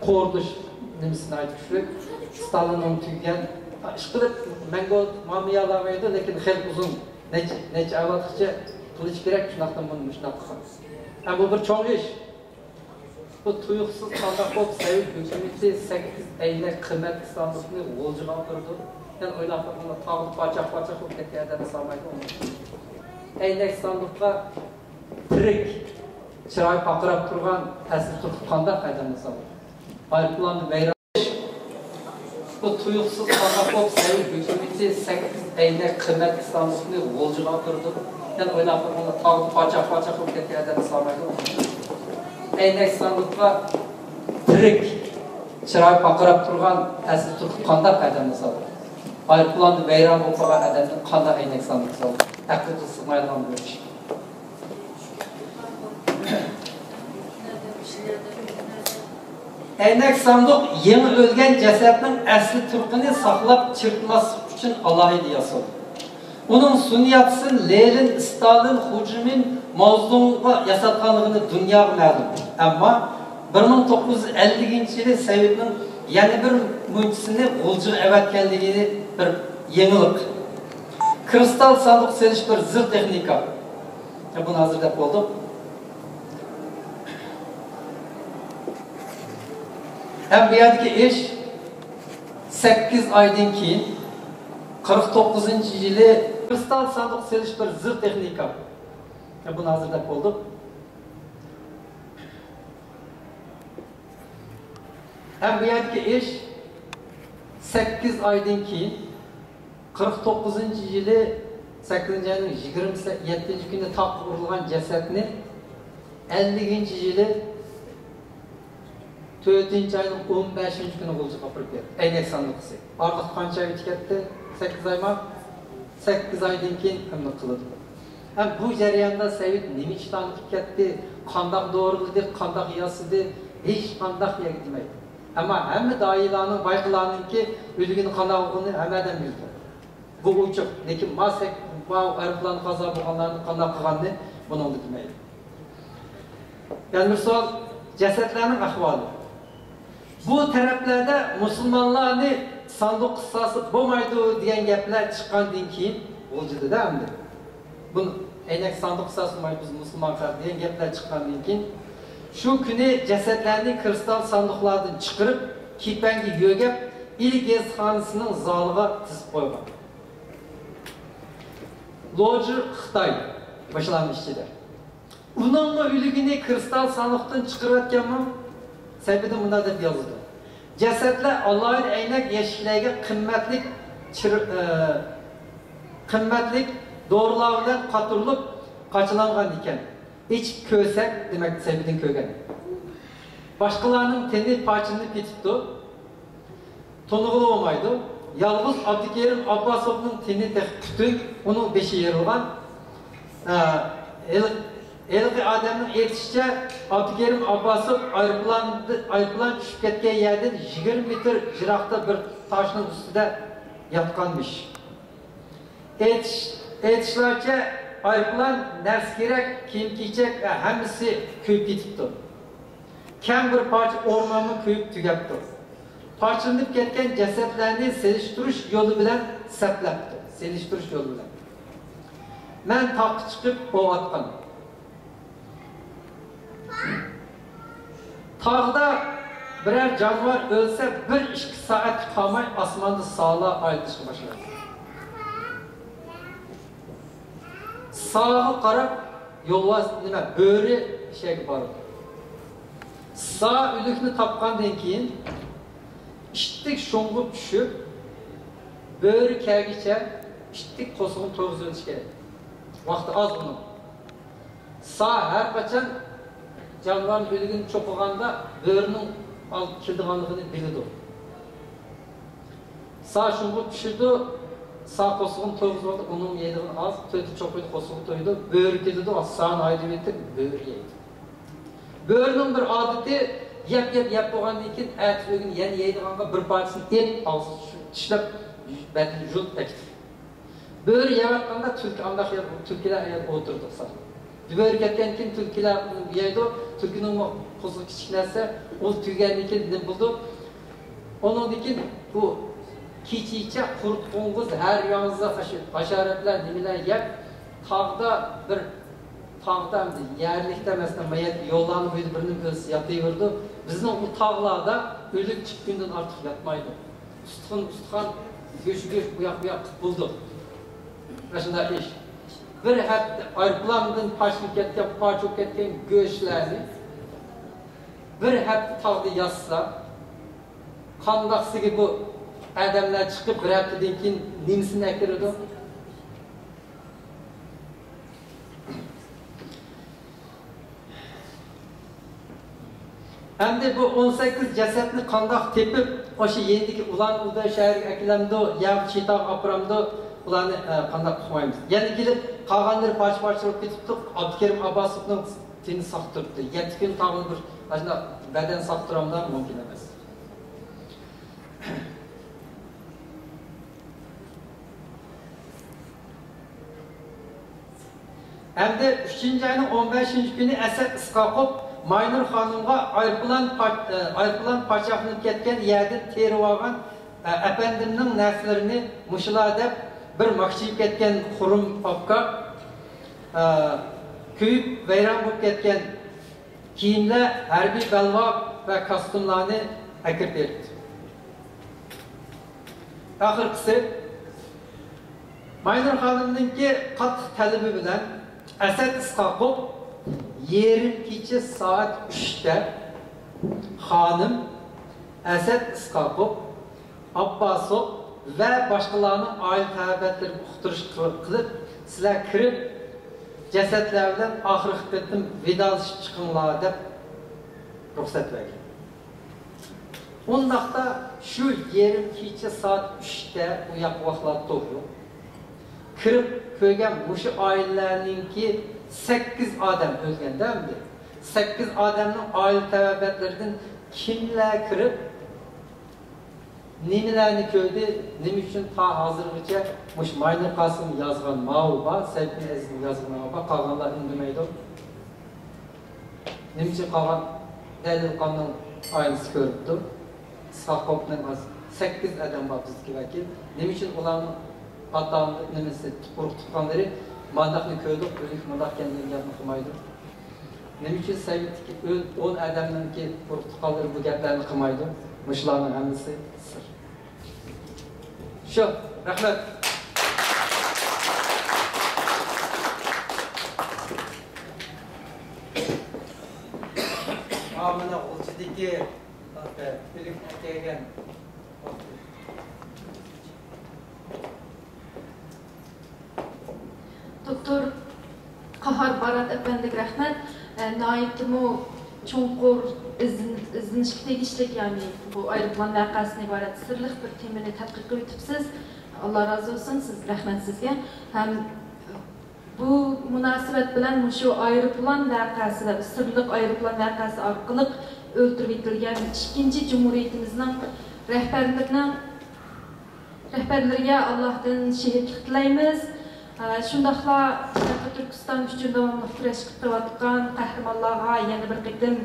قورۇلۇش نېمىسى ناھايىتى كۈچلۈك. ستالىننىڭ تۈگىگەن، ئىشقىلىپ مەڭگۈ مۇمىيالاۋايدۇ، لېكىن خېلى ئۇزۇن، نەچچە، نەچچە ئەۋلادقىچە قىلىش كېرەك، شۇنداقتىن بۇنى مۇشۇنداق قىلغان. ھە، بۇ بىر چوڭ ئىش. بۇ تۇيۇقسىز قانداق بولۇپ سوۋېت ھۆكۈمىتى سەككىز ئەينەك قىممەتلىك ساندۇقنى غۇلجىغا ئاپىرىدۇ؟ يەنە ئويلاپ باققاندا تاغدا پاچاق-پاچاق بولۇپ كەتكەن ئادەمنى سالمايدۇ. ئەينەك ساندۇققا تىرىك، چىراي پارقىراپ تۇرغان ئەسلى تۇرقى قانداق ئادەمنى سالىدۇ؟ ئايروپىلاننى ۋەيران بۇ تۇيۇقسىز قانداق بولۇپ سوۋېت ھۆكۈمىتى سەككىز ئەينەك قىممەتلىك ساندۇقنى غۇلجىغا ئاپىرىدۇ؟ يەنە ئويلاپ باققاندا تاغدا پاچاق-پاچاق بولۇپ كەتكەن ئادەمنى سالمايدۇ. ئەينەك ساندۇققا تىرىك، چىراي پارقىراپ تۇرغان ئەسلى تۇرقى قانداق ئادەمنى سالىدۇ؟ ئايروپىلاندا ۋەيران بولۇپ قالغان ئادەمنى قانداق ئەينەك ساندۇققا سالىدۇ؟ ئەقىلگە سىغمايدىغان بىر ئىش. ئەينەك ساندۇق يېڭى ئۆلگەن جەسەتنىڭ ئەسلى تۇرقىنى ساقلاپ چىرىتماسلىق ئۈچۈن ئالاھىدە ياسالدى. ئۇنىڭ سۈنئىياتچىسى لېنىن، ستالىن، خۇجىمىن، ماۋزېدۇڭغا ياساتقانلىقىنى دۇنياغا مەلۇم. ئەمما بىر مىڭ توققۇز يۈز ئەللىكىنچى يىلى سوۋېتنىڭ يەنە بىر مۇنچىسىنى غۇلجىغا ئەۋەتكەنلىكى بىر يېڭىلىق. كرىستال ساندۇق سېلىش بىر زىل تېخنىكا. بۇنى ھازىر دەپ بولدۇق. ھەم بۇ يەردىكى ئىش سەككىز ئايدىن كېيىن، قىرىق توققۇزىنچى يىلى كرىستال ساندۇق سېلىش بىر زىل تېخنىكا. بۇنى ھازىر دەپ بولدۇق. ھەم بۇ يەردىكى ئىش سەككىز ئايدىن كېيىن، قىرىق توققۇزىنچى يىلى سەككىزىنچى ئاينىڭ يىگىرمە يەتتىنچى كۈنى تاغقا ئۇرۇلغان جەسەتنى ئەللىكىنچى يىلى تۆتىنچى ئاينىڭ ئون بەشىنچى كۈنى غۇلجىغا ئاپىرىپ بەردى. ئەينەك ساندۇقىسى. ئارىلىق قانچە ئاي ئۆتۈپ كەتتى؟ سەككىز ئايما؟ سەككىز ئايدىن كېيىن ئەمدى قىلىدۇ. ھەم بۇ جەرياندا سوۋېت نېمە ئىشلارنى قىلىپ كەتتى، قانداق دورىلىدى، قانداق ياسىدى، ھېچقانداق يەرگە دېمەيدۇ. ئەمما ھەممە داھىيلارنىڭ، بايقىلارنىڭكى ئۆلۈگىنى قانداق قىلغىنىنى ھەممە ئادەم بىلىدۇ. بۇ ئوچۇق. لېكىن ماسەك، ماۋۇ ئايروپىلان قازا بولغانلارنى قانداق قىلغاننى بۇنىڭدا دېمەيدۇ. يەنە بىر سوئال، جەسەتلەرنىڭ ئەھۋالى. بۇ تەرەپلەردە مۇسۇلمانلارنى ساندۇققا سالسا بولمايدۇ دېگەن گەپلەر چىققاندىن كېيىن، غۇلجىدىدا ئەمدى بۇ ئەينەك ساندۇققا سالسا بولمايدۇ، بىز مۇسۇلمان خەلق دېگەن گەپلەر چىققاندىن كېيىن، شۇ كۈنى جەسەتلەرنى كرىستال ساندۇقلاردىن چىقىرىپ، كېپەنگە يۆگەپ، ئىل گېزىتخانىسىنىڭ زالىغا تىزىپ قويغان. لوجى خىتاي باشلارنىڭ ئىچىدە. ئۇنىڭمۇ ئۆلۈكىنى كرىستال ساندۇقتىن چىقىرىۋەتكەنمۇ؟ سەھىپىدە مۇنداق دەپ يازىدۇ: جەسەتلەر ئالاھىدە ئەينەك يەشىكلەرگە قىممەتلىك چىر-، ئە، قىممەتلىك دورىلار بىلەن قاتۇرۇلۇپ قاچىلانغان ئىكەن. ئېچىپ كۆرسەك، دېمەك، سەھىپىدىن كۆرگەن. باشقىلارنىڭ تېنى پارچىلىنىپ كېتىپتۇ. تونۇغىلى بولمايدۇ. يالغۇز ئابدۇكېرىم ئابباسوفنىڭ تېنى تېخى پۈتۈن، ئۇنىڭ بېشى يېرىلغان. ئە، ھېلىق-، ھېلىقى ئادەمنىڭ ئېيتىشىچە، ئابدۇكېرىم ئابباسوف ئايروپىلان، ئايروپىلان چۈشۈپ كەتكەن يەردىن يىگىرمە مېتىر يىراقتا بىر تاشنىڭ ئۈستىدە ياتقانمىش. ئېيتىش-، ئېيتىشلارچە، ئايروپىلان، نەرسە-كېرەك، كىيىم-كېچەك، ھەممىسى كۆيۈپ كېتىپتۇ. كەڭ بىر پارچە ئورمانمۇ كۆيۈپ تۈگەپتۇ. پارچىلىنىپ كەتكەن جەسەتلەرنى سېلىشتۇرۇش يولى بىلەن سەپلەپتۇ. سېلىشتۇرۇش يولى بىلەن. مەن تاغقا چىقىپ ئوۋ ئاتقان. تاغدا بىرەر جانىۋار ئۆلسە، بىر ئىككى سائەتكە قالماي ئاسماندا سالار ئايلىنىشقا باشلايدۇ. ساغا قاراپ يولۋاس، نېمە، بۆرە شەيگە بارىدۇ. سا ئۆلۈكنى تاپقاندىن كېيىن ئىتتىك شۇڭغۇپ چۈشۈپ، بۆرە كەلگۈچە ئىتتىك قورسىقىنى تويغۇزۇۋېتىش كېرەك. ۋاقتى ئاز ئۇنىڭ. سا ھەر قاچان جانىۋارنىڭ ئۆلۈكىنى چوقۇغاندا، بۆرىنىڭ ئال-، كېلىدىغانلىقىنى بىلىدۇ. سا شۇڭغۇپ چۈشىدۇ، سا قورسىقىنى تويغۇزۇۋالىدۇ، ئۇنىڭ يەيدىغىنى ئاز، تۆتى چوقۇيدۇ، قورسىقى تويىدۇ، بۆرە كېلىدۇ، سانى ھايدىۋېتىپ، بۆرە يەيدۇ. بۆرىنىڭ بىر ئادىتى، يەپ، يەپ، يەپ بولغاندىن كېيىن، ئەتىسى ئۆگۈن يەنە يەيدىغانغا بىر پارچىسىنى ئېلىپ، ئاغزىغا چىشلەپ، بەدىنىنى يۇلۇپ ئەكېتىدۇ. بۆرە يەۋاتقاندا تۈلكە ئانداق يەر، تۈلكىلەر ئەگەر ئولتۇرىدۇ ساغ. بۆرە كەتكەندىن كېيىن تۈلكىلەر يەيدۇ. تۈلكىنىڭ قورسىقى كىچىك نەرسە، ئۇ تۈگىگەندىن كېيىن نېمە بولىدۇ؟ ئۇنىڭدىن كېيىن بۇ كېچىچە قۇرت قوڭغۇز ھەر ياڭزا ئاشۇ ھاشاراتلار نېمىلەر يەپ، تاغدا بىر، تاغدا ئەمدى يەرلىكتە، مەسىلەن، مايەت يوللارنىڭ بويىدا بىر نېمە ئۆلسە ياتىۋېرىدۇ. بىزنىڭ ئۇ تاغلاردا ئۆلۈك ئىككى كۈندىن ئارتۇق ياتمايدۇ. ئۇستىخان، ئۇستىخان، گۆشى گۆش، بۇ ياق، بۇ ياق قىلىپ بولىدۇ. مانا شۇنداق ئىش. بىر ھەپتە ئايروپىلاندىن پارچە بولۇپ كەتكەن، پارچە بولۇپ كەتكەن گۆشلەرنى بىر ھەپتە تاغدا ياتسا، قانداقسىگە بۇ ئادەملەر چىقىپ، بىر ھەپتىدىن كېيىن نېمىسىنى ئەكىرىدۇ؟ ئەمدى بۇ ئون سەككىز جەسەتنى قانداق تېپىپ، ئاشۇ يېنىدىكى ئۇلان ئۇدە شەھىرىگە ئەكېلەمدۇ يا چىتاغا ئاپىرامدۇ، ئۇلارنى، ئە، قانداق ئۇقمايمىز. يەنە كېلىپ قالغانلىرى پارچە-پارچە بولۇپ كېتىپتۇ. ئابدۇكېرىم ئابباسوفنىڭ تېنى ساق تۇرۇپتۇ. يەتتە كۈن تاغدا بىر ئاشۇنداق بەدەن ساق تۇرامدا مۇمكىن ئەمەس. ئەمدى ئۈچىنچى ئاينىڭ ئون بەشىنچى كۈنى ئەسەت ئىسقاقوف ماينۇر خانىمغا ئايروپىلان پاچ-، ئايروپىلان پاچاقلىنىپ كەتكەن يەردىن تېرىۋالغان، ئە، ئەپەندىمنىڭ نەرسىلىرىنى مۇشۇلار دەپ، بىر ماكچىيىپ كەتكەن خۇرۇم پاپكا، ئە، كۆيۈپ ۋەيران بولۇپ كەتكەن كىيىملەر، ھەربىي بەلباغ ۋە كاستيۇملارنى ئەكىرىپ بېرىپتۇ. ئاخىرقىسى، ماينۇر خانىمنىڭكى قاتتىق تەلىپى بىلەن ئەسەت ئىسقاقوف يېرىم كېچە سائەت ئۈچتە خانىم ئەسەت ئىسقاقوف، ئابباسوف ۋە باشقىلارنىڭ ئائىلە تەۋەبىئاتلىرىغا ئۇقتۇرۇش قىل-، قىلىپ، سىلەر كىرىپ، جەسەتلەر بىلەن ئاخىرقى قېتىم ۋىدالىشىپ چىقىڭلار دەپ رۇخسەت بەرگەن. ئۇنداقتا شۇ يېرىم كېچە سائەت ئۈچتە ئۇ ياققا ۋاقلار توغرۇ. كىرىپ كۆرگەن مۇشۇ ئائىلىلەرنىڭكى سەككىز ئادەم ئۆلگەندە ئەمدى. سەككىز ئادەمنىڭ ئائىلە تەۋەبىئاتلىرىدىن كىملەر كىرىپ، نېمىلەرنى كۆردى، نېمە ئۈچۈن تا ھازىرغىچە مۇشۇ ماينۇر قاسىم يازغان ماۋۇ بار، سەيپۇددىن ئەزىزنىڭ يازغان ماۋۇ بار، قالغانلار ئۈندىمەيدۇ. نېمە ئۈچۈن قالغان دەلىل قاننىڭ ئائىلىسى كۆرۈپتۇ؟ ئىسقاقوفنىڭ سەككىز ئادەم بار بىزدىكى ۋەكىل. نېمە ئۈچۈن ئۇلارنىڭ ئاتا نېمىسى، ئۇرۇق تۇغقانلىرى مانداقنى كۆردۇق، ئۆلۈك مۇنداق ئىكەن دېگەن گەپنى قىلمايدۇ؟ نېمە ئۈچۈن سەۋىتتىكى ئۆل-، ئون ئادەمنىڭكى ئۇرۇق تۇغقانلىرى بۇ گەپلەرنى قىلمايدۇ؟ مۇشۇلارنىڭ ھەممىسى سىر. شۇ، رەھمەت. ھا، مانا غۇلجىدىكى ئۆلۈكنى ئەكەلگەن. دوكتور قاھار بارات ئەپەندىگە رەھمەت. ئە، ناھايىتىمۇ چوڭقۇر ئىزدىن-، ئىزدىنىشكە تېگىشلىك، يەنى بۇ ئايروپىلان ۋەقەسىدىن ئىبارەت سىرلىق بىر تېمىنى تەتقىق قىلىۋېتىپسىز. ئاللا رازى بولسۇن، سىز، رەھمەت سىزگە. ھەم بۇ مۇناسىۋەت بىلەن مۇشۇ ئايروپىلان ۋەقەسى، سىرلىق ئايروپىلان ۋەقەسى ئارقىلىق ئۆلتۈرۈۋېتىلگەن ئىككىنچى جۇمھۇرىيىتىمىزنىڭ رەھبەرلىرىنىڭ رەھبەرلىرىگە ئاللاھتىن شېھىتلىق تىلەيمىز. ئە، شۇنداقلا شەرقىي تۈركىستان ئۈچۈن داۋاملىق كۈرەش قىلىپ كېلىۋاتقان قەھرىمانلارغا يەنە بىر قېتىم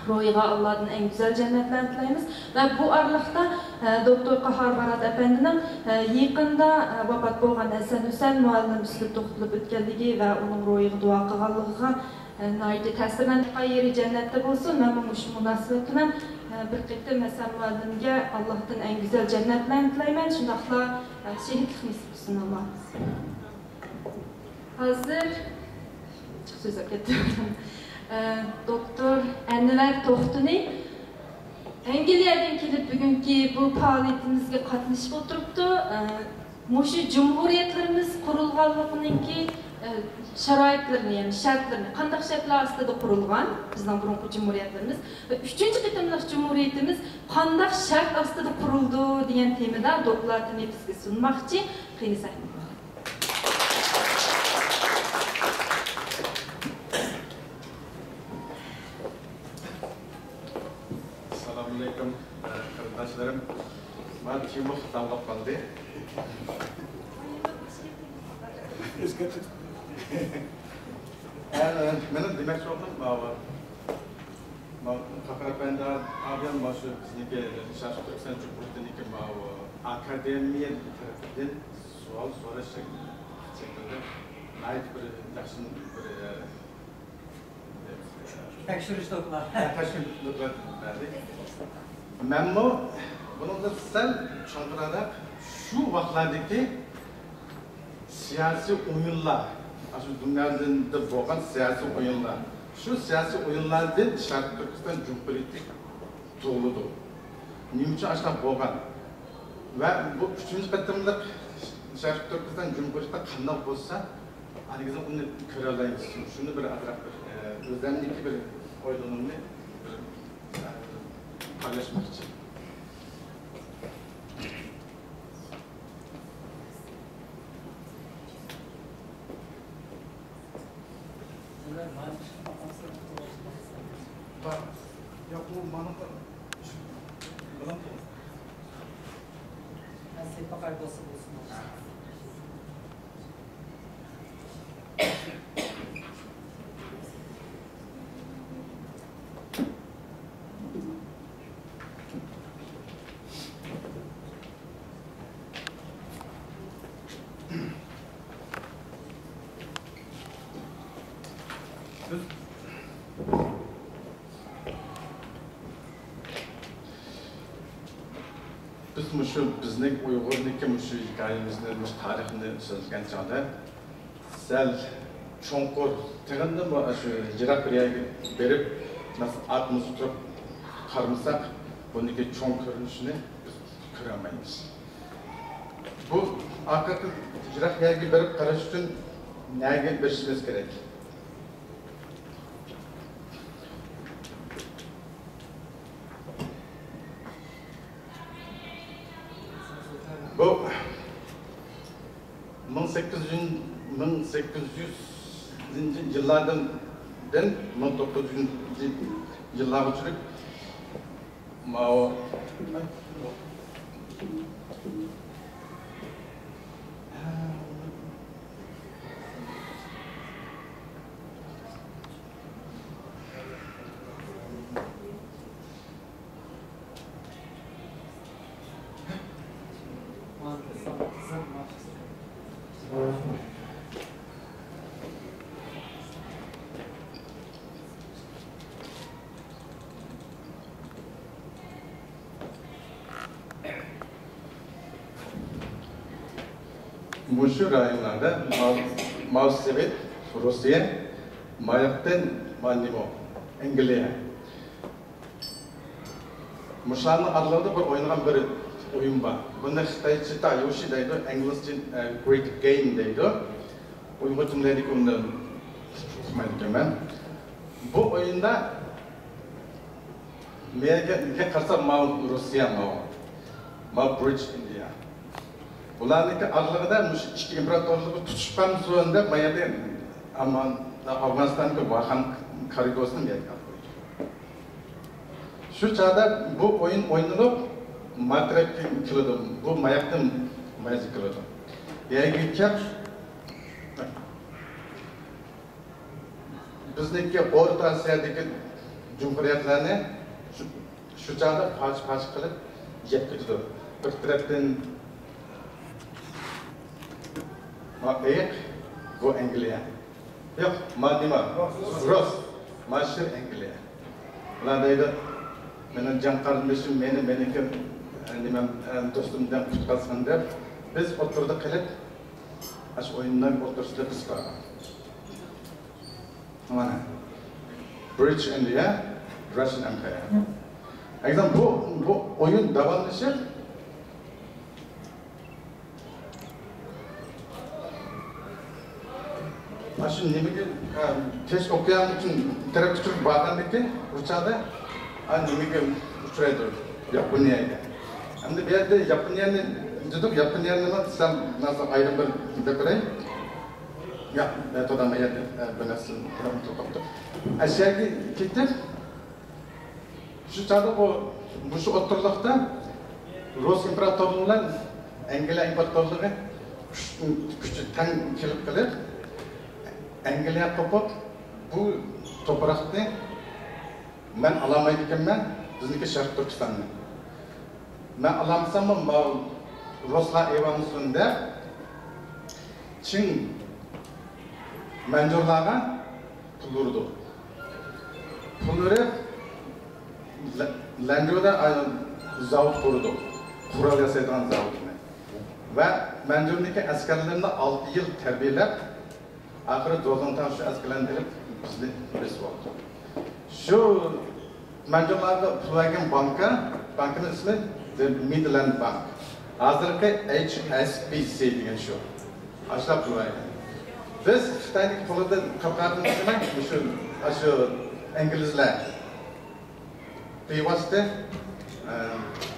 روھىغا ئاللادىن ئەڭ گۈزەل جەننەتلەرنى تىلەيمىز. ۋە بۇ ئارىلىقتا دوكتور قاھار بارات ئەپەندىنىڭ يېقىندا ۋاپات بولغان ھەسەن ھۈسەن مۇئەللىم ئۈستىدە توختىلىپ ئۆتكەنلىكى ۋە ئۇنىڭ روھىغا دۇئا قىلغانلىقىغا ناھايىتى تەسىرلەندىم. يېرى جەننەتتە بولسۇن. مەنمۇ مۇشۇ مۇناسىۋەت بىلەن بىر قېتىم ھەسەن مۇئەللىمگە ئاللاھتىن ئەڭ گۈزەل جەننەتلەرنى تىلەيمەن، شۇنداقلا شېھىتلىك نېسىپ قىلسۇن ئاللا. ھازىر جىق سۆزلەپ كەتتىم. ئە، دوكتور ئەنۋەر توختىنى ئەنگلىيەدىن كېلىپ بۈگۈنكى بۇ پائالىيىتىمىزگە قاتنىشىپ ئولتۇرۇپتۇ. ئە، مۇشۇ جۇمھۇرىيەتلىرىمىز قۇرۇلغانلىقىنىڭكى، ئە، شارائىتلىرىنى، يەنى شەرتلىرىنى، قانداق شەرتلەر ئاستىدا قۇرۇلغان بىزنىڭ بۇرۇنقى جۇمھۇرىيەتلىرىمىز ۋە ئۈچىنچى قېتىملىق جۇمھۇرىيىتىمىز قانداق شەرت ئاستىدا قۇرۇلىدۇ دېگەن تېمىدا دوكلاتىنى بىزگە سۇنماقچى. قېنى سەھنىگە. ئەسسالامۇئەلەيكۇم، قېرىنداشلىرىم. مانا تېما خاتالىق قالدى. مېنىڭ دېمەكچى بولغىنىم ماۋۇ. ماۋۇ قاھار ئەپەندى ئابىيان مانا شۇ بىزنىڭكى شەرقىي تۈركىستان جۇمھۇرىيىتىنىڭكى ماۋۇ ئاكادېمىيە تەرىپىدىن سوئال سوراش شەكلىدە ناھايىتى بىر ياخشى بىر، ئە، تەكشۈرۈش دوكلاتى. تەكشۈرۈش دوكلاتى بەردى. مەنمۇ بۇنىڭدا سەل چوڭقۇرراق شۇ ۋاقىتلاردىكى سىياسىي ئويۇنلار، ئاشۇ دۇنيادا بولغان سىياسىي ئويۇنلار، شۇ سىياسىي ئويۇنلاردىن شەرقىي تۈركىستان جۇمھۇرىيىتى تۇغۇلىدۇ. نېمە ئۈچۈن ئاشۇنداق بولغان؟ ۋە بۇ ئۈچىنچى قېتىملىق شەرقىي تۈركىستان جۇمھۇرىيىتى قانداق بولسا، ھەرگىز ئۇنى كۆرەلەيمىز. شۇنى بىر ئازراق بىر، ئە، ئۆزۈمنىڭكى بىر ئويلىنىمنى بىر، ئە، پايلاشماقچى. بىز، بىز مۇشۇ بىزنىڭ ئۇيغۇرنىڭكى مۇشۇ ھېكايىمىزنى، مۇشۇ تارىخنى سۆزلىگەن چاغدا، سەل چوڭقۇر، تېخىمۇ شۇ يىراق بىر يەرگە بېرىپ، مەسىلەن، ئاتمىسى تۇرۇپ قارىمىساق، بۇنىڭكى چوڭ كۆرۈنۈشىنى بىز كۆرەلمەيمىز. بۇ ئارقىدىن يىراق يەرگە بېرىپ قاراش ئۈچۈن نەگە بېرىشىمىز كېرەك؟ بۇ مىڭ سەككىز يۈز، مىڭ سەككىز يۈزىنچى يىللاردىن، دىن مىڭ توققۇز يۈزىنچى يىللارغىچىلىك ماۋۇ. مۇشۇ رايونلاردا ماۋ-، ماۋ سوۋېت، روسىيە، ماياقتىن ماننىمو، ئەنگلىيە. مۇشۇلارنىڭ ئارىلىقىدا بىر ئوينىغان بىر ئويۇن بار. بۇنى خىتايچە تايوشى دەيدۇ، ئىنگلىزچە، ئە، گرېيت گېيم دەيدۇ. ئۇيغۇرچە نېمە دەيدىكىن ئۇنى ئۇقمايدىكەنمەن. بۇ ئويۇندا مەيەرگە قارىسام، ماۋۇ روسىيە، ماۋۇ. ماۋۇ برىتىش ئىندىيا. بۇلارنىڭكى ئارىلىقىدا مۇشۇ ئىككى ئىمپېراتورلۇقى تۇتۇشۇپ قالمىسۇن دەپ، ما يەردە ئەمما ئافغانىستاندىكى ۋاخان كارگوسىنى ما يەرگە ئاپىرىدۇ. شۇ چاغدا بۇ ئويۇن ئوينىلىپ، ما تەرەپكە كېلىدۇ، بۇ ماياقتىن ما يەرگە كېلىدۇ. يەرگە كەپ، بىزنىڭكى ئورتا ئاسىيادىكى جۇمھۇرىيەتلەرنى شۇ، شۇ چاغدا پارچە-پارچە قىلىپ، يەپ كېتىدۇ. بىر تەرەپتىن، ما ئېيىق، بۇ ئەنگلىيە. ياق، ما نېمە؟ روس. ما شىر ئەنگلىيە. ئۇلار دەيدۇ، مېنىڭ جان قېرىندىشىم مېنى، مېنىڭكى، ئە، نېمەم، ئە، دوستۇمدىن قۇتقارسۇن دەپ، بىز ئوتتۇرىدا قېلىپ، ئاشۇ ئويۇننىڭ ئوتتۇرىسىدا بىز بار. مانا، British India, Russian Empire. ئەگزەم بۇ، بۇ ئويۇن داۋاملىشىپ، ئاشۇ نېمىگە، ئە، تىنچ ئوكيان ئۈچۈن تەرەپكە تۇرۇپ بارغاندىكىن، ئۇ چاغدا، ئا، نېمىگە ئۇچرايدۇ؟ ياپونىيەگە. ئەمدى بۇ يەردە ياپونىيەنى دېدۇق، ياپونىيەنى نېمە دېسەم، مەسىلەن، ئايرىم بىر دەپ بېرەي. ياق، مەن تۇرامەن يەردە، ئە، بىر نەرسە بىلەن توختاپتۇ. ئەشياگە كېتىپ، شۇ چاغدا بۇ، مۇشۇ ئوتتۇرىلىقتا رۇس ئىمپېراتورلۇقى بىلەن ئەنگلىيە ئىمپېراتورلۇقى كۈچ، كۈچى تەڭ كېلىپ قېلىپ، ئەنگلىيە قوپۇپ، بۇ توپراقنى مەن ئالالمايدىكەنمەن، بىزنىڭكى شەرقىي تۈركىستاننى. مەن ئالالمىساممۇ، ماۋۇ رۇسلار ئېلىۋالمىسۇن دەپ، چىڭ مەنجۇلارغا پۇل بېرىدۇ. پۇل بېرىپ، لە-، لەنجۇدا، ئا، زاۋۇت قۇرىدۇ. قورال ياسايدىغان زاۋۇتنى. ۋە مەنجۇنىڭكى ئەسكەرلىرىنى ئالتە يىل تەربىيەلەپ، ئاخىرى زوزۇڭتاڭ شۇ ئەسكەرلەرنى ئېلىپ، بىزنى بېسىپ ئالدى. شۇ مەنجۇلارغا پۇل بەرگەن بانكا، بانكىنىڭ ئىسمى The Midland Bank. ھازىرقى H S B C دېگەن شۇ. ئاشۇنداق پۇل بەرگەن. بىز خىتاينىڭ قولىدىن قاپقاندىن كېيىن مۇشۇ، ئاشۇ ئىنگلىزلار بىۋاسىتە، ئە،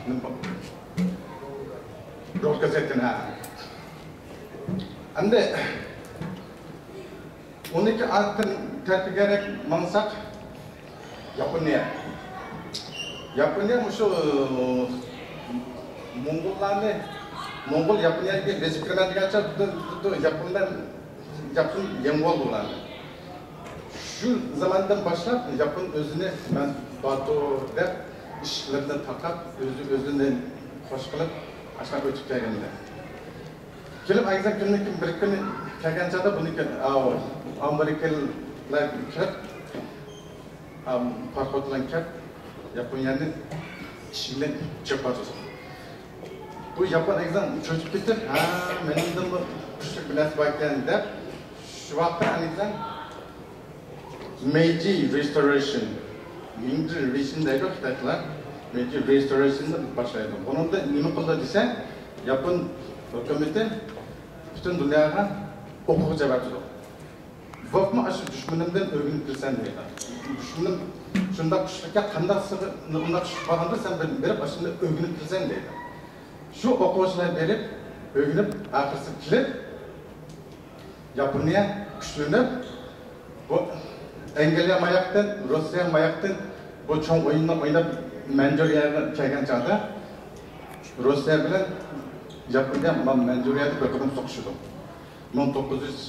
نېمە، روھقا چەككەن، ھە. ئەمدى ئون ئىككى ئالتىن تەرىپىگە ماڭساق، ياپونىيە. ياپونىيە مۇشۇ موڭغۇللارنى، موڭغۇل ياپونىيەگە بېسىپ كىرىمەن دېگەن چاغدا، ياپونلار، ياپون يېڭىۋالدى ئۇلارنى. شۇ زاماندىن باشلاپ ياپون ئۆزىنى مەن باتۇر دەپ، ئىشىكلىرىنى تاقاپ، ئۆزى ئۆزىنى خوش قىلىپ، ئاشۇنداق ئۆتۈپ كەلگەنىدى. كېلىپ، ئەگزەم كۈندىن كۈن بىر كۈنى كەلگەن چاغدا بۇنى كۆ-، ئاۋۇ، ئامېرىكىلىلار كىرىپ، ئام، پاراخوت بىلەن كەپ، ياپونىيەنى ئىشىكنى چېقىۋاتىدۇ. بۇ ياپون ئەگزەم چۆچۈپ كېتىپ، ھە، مېنىڭدىنمۇ كۈچلۈك بىر نەرسە باركەن دەپ، شۇ ۋاقىتتا ئەگزەم مېيجى رېستورېيشن، مىڭجى رېستورېيشن دەيدۇ خىتايلار، مېيجى رېستورېيشننى باشلايدۇ. بۇنىڭدا نېمە قىلدى دېسە، ياپون ھۆكۈمىتى پۈتۈن دۇنياغا ئوقۇغۇچى ئەۋەتىدۇ. بولۇپمۇ ئاشۇ دۈشمىنىمدىن ئۆگىنىپ كېلىسەن دەيدۇ. دۈشمىنىم شۇنداق كۈچلۈككەن، قانداق سىغ-، ئۇنداق كۈچلۈك بولغاندا سەن بېرىپ ئاشۇنى ئۆگىنىپ كېلىسەن دەيدۇ. شۇ ئوقۇغۇچىلار بېرىپ ئۆگىنىپ، ئاخىرسى كېلىپ، ياپونىيە كۈچلىنىپ، بۇ ئەنگلىيە ماياقتىن، روسىيە ماياقتىن بۇ چوڭ ئويۇننى ئويناپ، مەنجۇرىيەگە كەلگەن چاغدا، روسىيە بىلەن ياپونىيە مەنجۇرىيەدە بىر قېتىم سوقۇشىدۇ. مىڭ توققۇز يۈز،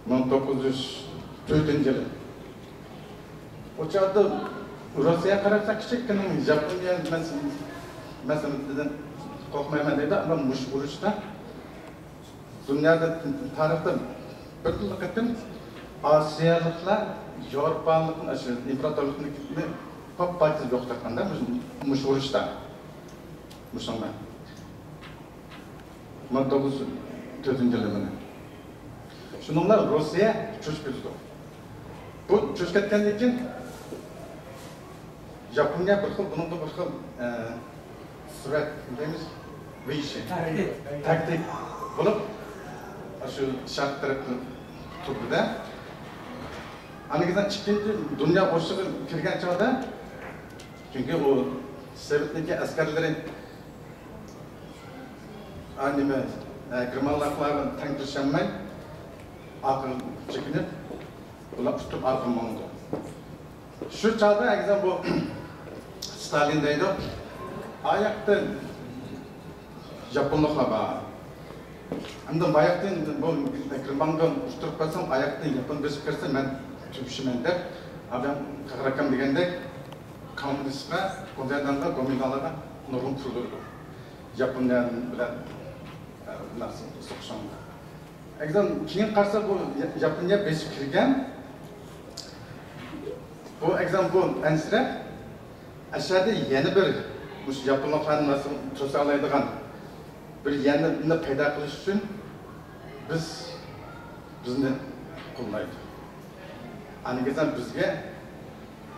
مىڭ توققۇز يۈز تۆتىنچى يىلى. ئۇ چاغدا روسىيە قارىسا كىچىككىنە، ياپونىيە مەسىلىدىن قورقمايمەن دەيدۇ، ئەمما مۇشۇ ئۇرۇشتا دۇنيادا، تارىختا بىردىنلا قېتىم ئاسىيالىقلار ياۋروپالىقنى، ئاشۇ ئىمپېراتورلۇقنى پاپ-پاكىز يوقىتىۋەتكەندە، مۇشۇ، مۇشۇ ئۇرۇشتا. مۇشۇنىڭ بىلەن. مىڭ توققۇز يۈز تۆتىنچى يىلى مانا. شۇنىڭ بىلەن روسىيە چۆچۈپ كېتىدۇ. بۇ چۆچۈپ كەتكەندىن كېيىن ياپونىيە بىر خىل، بۇنىڭدا بىر خىل، ئە، سۈرئەت دەيمىز، ۋېيشى. تاكتىك. تاكتىك بولۇپ، شۇ شەرق تەرەپتە تۇردى-دە. ئاندىن كېيىن ئىككىنچى دۇنيا ئۇرۇشىغا كىرگەن چاغدا، چۈنكى ئۇ سوۋېتنىڭكى ئەسكەرلىرى، ئا، نېمە، ئە، گېرمانلىقلار بىلەن تەڭ كۈرىشەلمەي، ئارقىغا چېكىنىپ، بۇلار ئۇتتۇرۇپ ئارقىغا ماڭىدۇ. شۇ چاغدا ئەگزەم بۇ ستالىن دەيدۇ، ئاياقتا ياپونلۇقلار بار. ئەمدى باياقتىن بۇ گېرمانغا ئۇتتۇرۇپ قالسام، ئاياقتىن ياپون بېسىپ كىرسە، مەن تۈگىشىمەن دەپ، ئادەم قاغىراكام دېگەندەك، كوممۇنىستقا، كومىدانغا، گومىنداڭلارغا نۇرغۇن پۇل بېرىدۇ. ياپونىيە بىلەن، ئە، نەرسە سوقۇشۇڭ. ئەگزام كېيىن قارىسا، بۇ يا-، ياپونىيە بېسىپ كىرگەن. بۇ ئەگزام بۇ ئەنسىرەپ، ئەشەدە يەنە بىر مۇشۇ ياپونلۇقلارنى نەرسە توسالايدىغان بىر يەرنى پەيدا قىلىش ئۈچۈن بىز، بىزنى قوللايدۇ. ئاندىن كېيىن بىزگە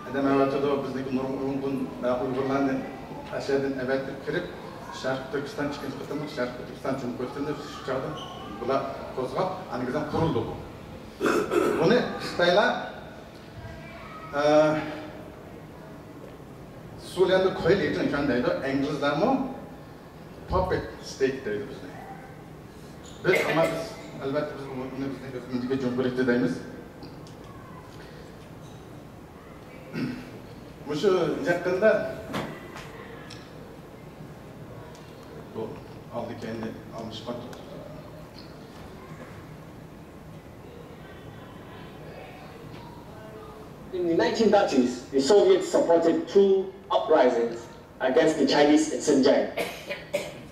ئادەم ئەۋەتىدۇ، بىزنىڭكى نۇرغۇن ئۇيغۇرلارنى ئەشەدىن ئەۋەتىپ كىرىپ، شەرقىي تۈركىستان، ئىككىنچى قېتىملىق شەرقىي تۈركىستان جۇمھۇرىيىتىنى شۇ چاغدا بۇلار قوزغاپ، ئاندىن كېيىن قۇرۇلدى بۇ. بۇنى خىتايلار، ئە، سۇليەندە كويلىجىڭ دەيدۇ، ئىنگلىزلارمۇ puppet state دەيدۇ بىزنى. بىز، ئەمما بىز، ئەلۋەتتە، بىز ئۇنى بىزنىڭ ھۆكۈمىتىگە جۇمھۇرىيەت دەيمىز. مۇشۇ يېقىندا بۇ ئالدى كەينىنى ئالمىشقان. In the nineteen thirties, the Soviets supported two uprisings against the Chinese in Xinjiang.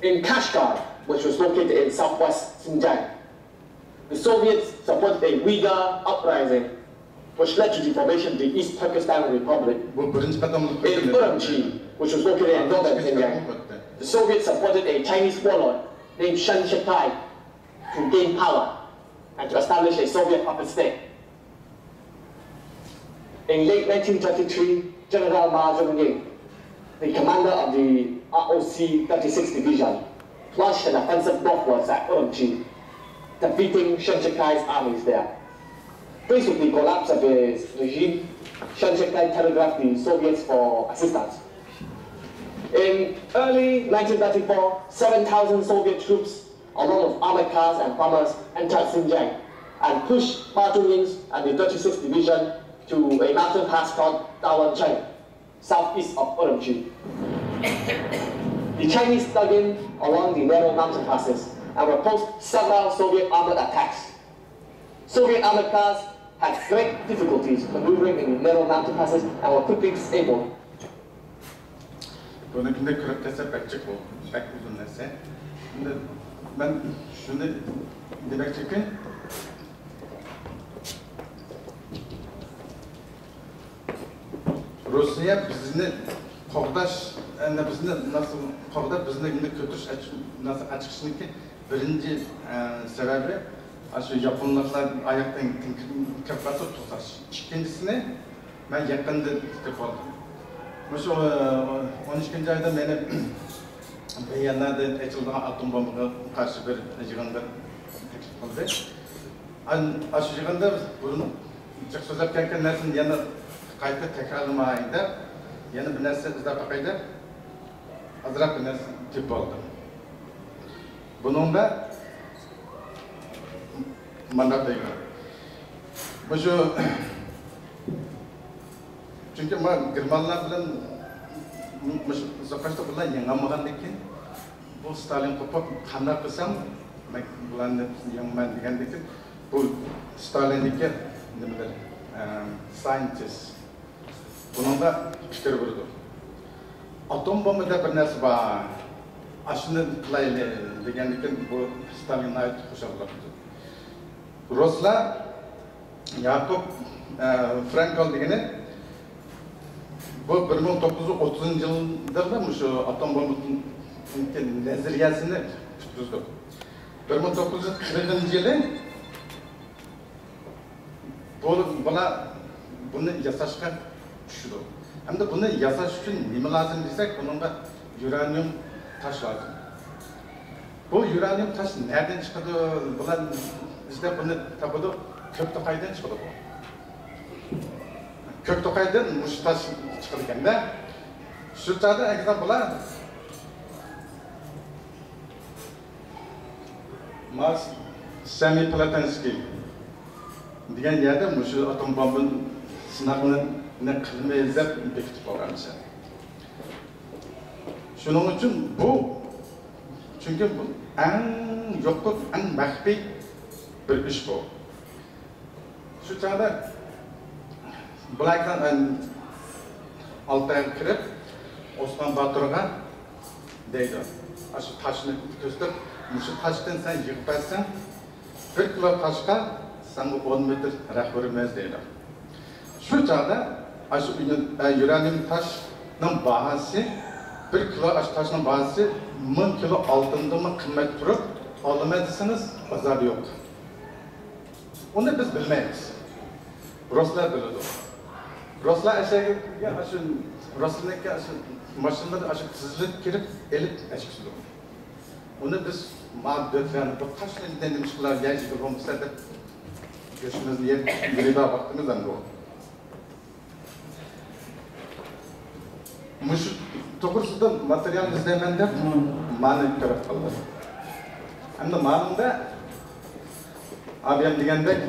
In Kashgar, which was located in southwest Xinjiang, the Soviets supported a Uyghur uprising, which led to the formation of the East Turkestan Republic. بۇ بىرىنچى قېتىملىق. In Urumqi, which was located in northern Xinjiang, the Soviets supported a Chinese warlord named Shen Shitai to gain power and to establish a Soviet puppet state. In late nineteen thirty-three, General Ma Zhongying, the commander of the R O C thirty-six Division, launched an offensive northwards at Urumqi, defeating Shen Shitai's armies there. Faced with the collapse of his regime, Shen Shitai telegraphed the Soviets for assistance. In early nineteen thirty-four, seven thousand Soviet troops, along with armored cars and bombers, entered Xinjiang and pushed Ma Zhongying and the thirty-sixth Division to a mountain pass called Dawancheng, southeast of Urumqi. The Chinese dug in along the narrow mountain passes and repulsed several Soviet armored attacks. Soviet armored cars had great difficulties maneuvering in the narrow mountain passes and were quickly disabled. بۇنى كۈندە كۆرۈپ كەتسە بەك جىق بولىدۇ، بەك ئۇزۇن نەرسە. ئەمدى مەن شۇنى دېمەكچىكى، روسىيە بىزنى قوغداش، ئەنە بىزنى ناسىل قوغداپ، بىزنى كۆتۈرۈش ئەچ-، ناسىل ئاچىقىشنىڭكى بىرىنچى، ئە، سەۋەبى، ئاشۇ ياپونلۇقلار ئاياقتىن كىرىپ قالسا توساش. ئىككىنچىسىنى مەن يېقىندىن كۆرۈپ قالدىم. مۇشۇ، ئە، ئون ئىككىنچى ئايدا مېنى ۋىيەننادا ئېچىلىدىغان ئاتوم بومبىغا قارشى بىر يىغىنغا تەكلىپ قىلدى. ئان-، ئاشۇ يىغىندا بۇرۇن جىق سۆزلەپ كەتكەن نەرسىنى يەنە قايتا تەكرارلىماي دەپ، يەنە بىر نەرسە ئىزدەپ باقاي دەپ، ئازراق بىر نەرسە تېپىپ ئالدىم. بۇنىڭدا مانداق دەيمەن. مۇشۇ، چۈنكى مەن گېرمانلار بىلەن مۇشۇ سوقۇشتا بۇلار يېڭەلمىغاندىن كېيىن، بۇ ستالىن قوپۇپ، قانداق قىلسام مەن بۇلارنى يېڭىمەن دېگەندىن كېيىن، بۇ ستالىندىكى نېمىلەر، ئە، ساينتىست، بۇنىڭدا پىكىر بېرىدۇ. ئاتوم بومبا دەپ بىر نەرسە بار. ئاشۇنى قىلايلى دېگەندىكىن بۇ ستالىن ناھايىتى خۇشال بولۇپتۇ. رۇسلار ياكوب، ئە، فرانكل دېگىنى بۇ بىر مىڭ توققۇز يۈز ئوتتۇزىنچى يىلدىلا مۇشۇ ئاتوم بومبىنىڭ نەزەرىيەسىنى پۈتكۈزدى. بىر مىڭ توققۇز يۈز قىرىقىنچى يىلى بۇ، بۇلار بۇنى ياساشقا چۈشىدۇ. ھەمدە بۇنى ياساش ئۈچۈن نېمە لازىم دېسەك، بۇنىڭغا يۇرانىيۇم تاش لازىم. بۇ يۇرانىيۇم تاش نەدىن چىقىدۇ؟ بۇلار ئىزدەپ بۇنى تاپىدۇ. كۆكتوقايدىن چىقىدۇ بۇ. كۆكتوقايدىن مۇشۇ تاش چىقىدىكەن-دە. شۇ چاغدا ئەگىزەم بۇلار ماس سېمىپلاتىنسكىي دېگەن يەردە مۇشۇ ئاتوم بومبا سىناقلىرىنى قىلىمىز دەپ بېكىتىپ قويغان ئىكەن. شۇنىڭ ئۈچۈن بۇ، چۈنكى بۇ ئەڭ يوقۇت، ئەڭ مەخپىي بىر ئىش بۇ. شۇ چاغدا بۇلار ئېيتقان، ئەن-، ئالتايغا كىرىپ، ئوسمان باتۇرغا دەيدۇ، ئاشۇ تاشنى كۆرسىتىپ، مۇشۇ تاشتىن سەن يىغىپ بەرسەڭ، بىر كىلو تاشقا ساڭا ئون مېتىر ھەق بېرىمىز دەيدۇ. شۇ چاغدا ئاشۇ يۇرانىيۇم تاشنىڭ باھاسى، بىر كىلو ئاشۇ تاشنىڭ باھاسى مىڭ كىلو ئالتۇندىنمۇ قىممەت تۇرۇپ، ئالىمەن دېسىڭىز، بازاردا يوق. ئۇنى بىز بىلمەيمىز. رۇسلار بىلىدۇ. رۇسلار ئەشەگە، ئاشۇ، رۇسلارنىڭكى ئاشۇ ماشىنىلىرى ئاشۇ تىزىلىپ كىرىپ، ئېلىپ ئەشكۈزىدۇ. ئۇنى بىز ما دۆتلەرنى بۇ تاشنى نېمە ئىش قىلار، يەر يىغىلغۇمىسا دەپ گۆشىمىزنى يەپ يۈرىدىغان ۋاقتىمىز ئەمدى بۇ. مۇشۇ توغرىسىدا ماتېرىيال ئىزدەيمەن دەپ مانى تەرەپ قىلدىم. ئەمدى مانىڭدا ئابىيەم دېگەندەك،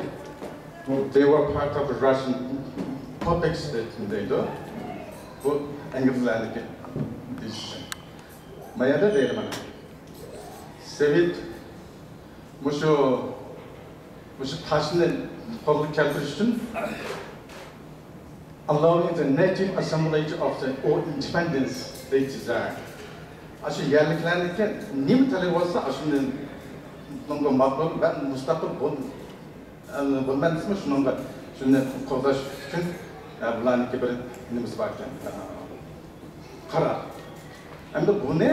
they were part of Russian puppets دەيدۇ. بۇ ئىنگلىزلەرنىڭكى دېيىشىچە. ما يەردە دەيدۇ مانا. سوۋېت مۇشۇ، مۇشۇ تاشنى قولغا كەلتۈرۈش ئۈچۈن allowing the native assimilation of the or independence they desire. ئاشۇ يەرلىكلەرنىڭكى نېمە تەلىپى بولسا، ئاشۇنى ماقۇل ۋە مۇستەقىل بول-، بولىمەن دېسىمۇ، شۇنىڭغا، شۇنى قوغداش ئۈچۈن، ئە، بۇلارنىڭكى بىر نېمىسى بار ئىكەن، قارار. ئەمدى بۇنى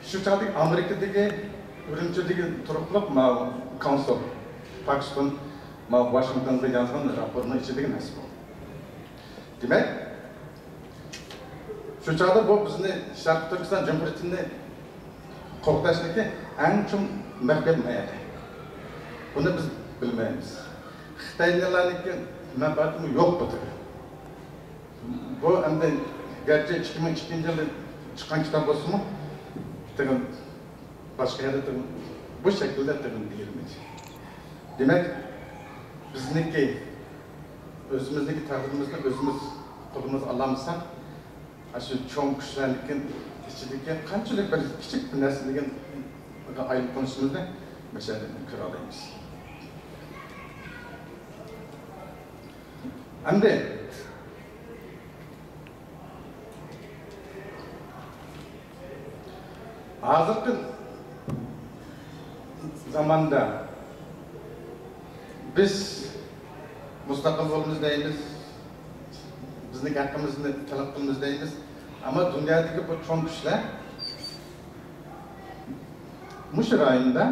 شۇ چاغدىكى ئامېرىكىدىكى، ئۈرۈمچىدىكى تۇرۇقلۇق ماۋۇ كونسۇل، پاكىستان، ماۋۇ ۋاشىنگتونغا يازغان راپورتنىڭ ئىچىدىكى نەرسە بۇ. دېمەك، شۇ چاغدا بۇ بىزنى شەرقىي تۈركىستان جۇمھۇرىيىتىنى قوغداشنىكى ئەڭ چوڭ مەخپىيەت مەيدانى. بۇنى بىز بىلمەيمىز. خىتايلارنىڭكى مەنپەئەتىمۇ يوق بۇ تېخى. بۇ ئەمدى گەرچە ئىككى مىڭ ئىككىنچى يىلى چىققان كىتاب بولسىمۇ، تېخى باشقا يەردە تېخى بۇ شەكىلدە تېخى دېيىلمىدى. دېمەك، بىزنىڭكى، ئۆزىمىزنىڭكى تەقدىرىمىزنى ئۆزىمىز قولىمىزغا ئالالمىساق، ئاشۇ چوڭ كۈچلەرنىڭكى ئىچىدىكى قانچىلىك بىر كىچىك بىر نەرسىدىن ئايرىلىپ قېلىشىمىزنى مەشەدىن كۆرەلەيمىز. ئەمدى ھازىرقى زاماندا بىز مۇستەقىل بولىمىز دەيمىز، بىزنىڭ ھەققىمىزنى تەلەپ قىلىمىز دەيمىز. ئەمما دۇنيادىكى بۇ چوڭ كۈچلەر مۇشۇ رايوندا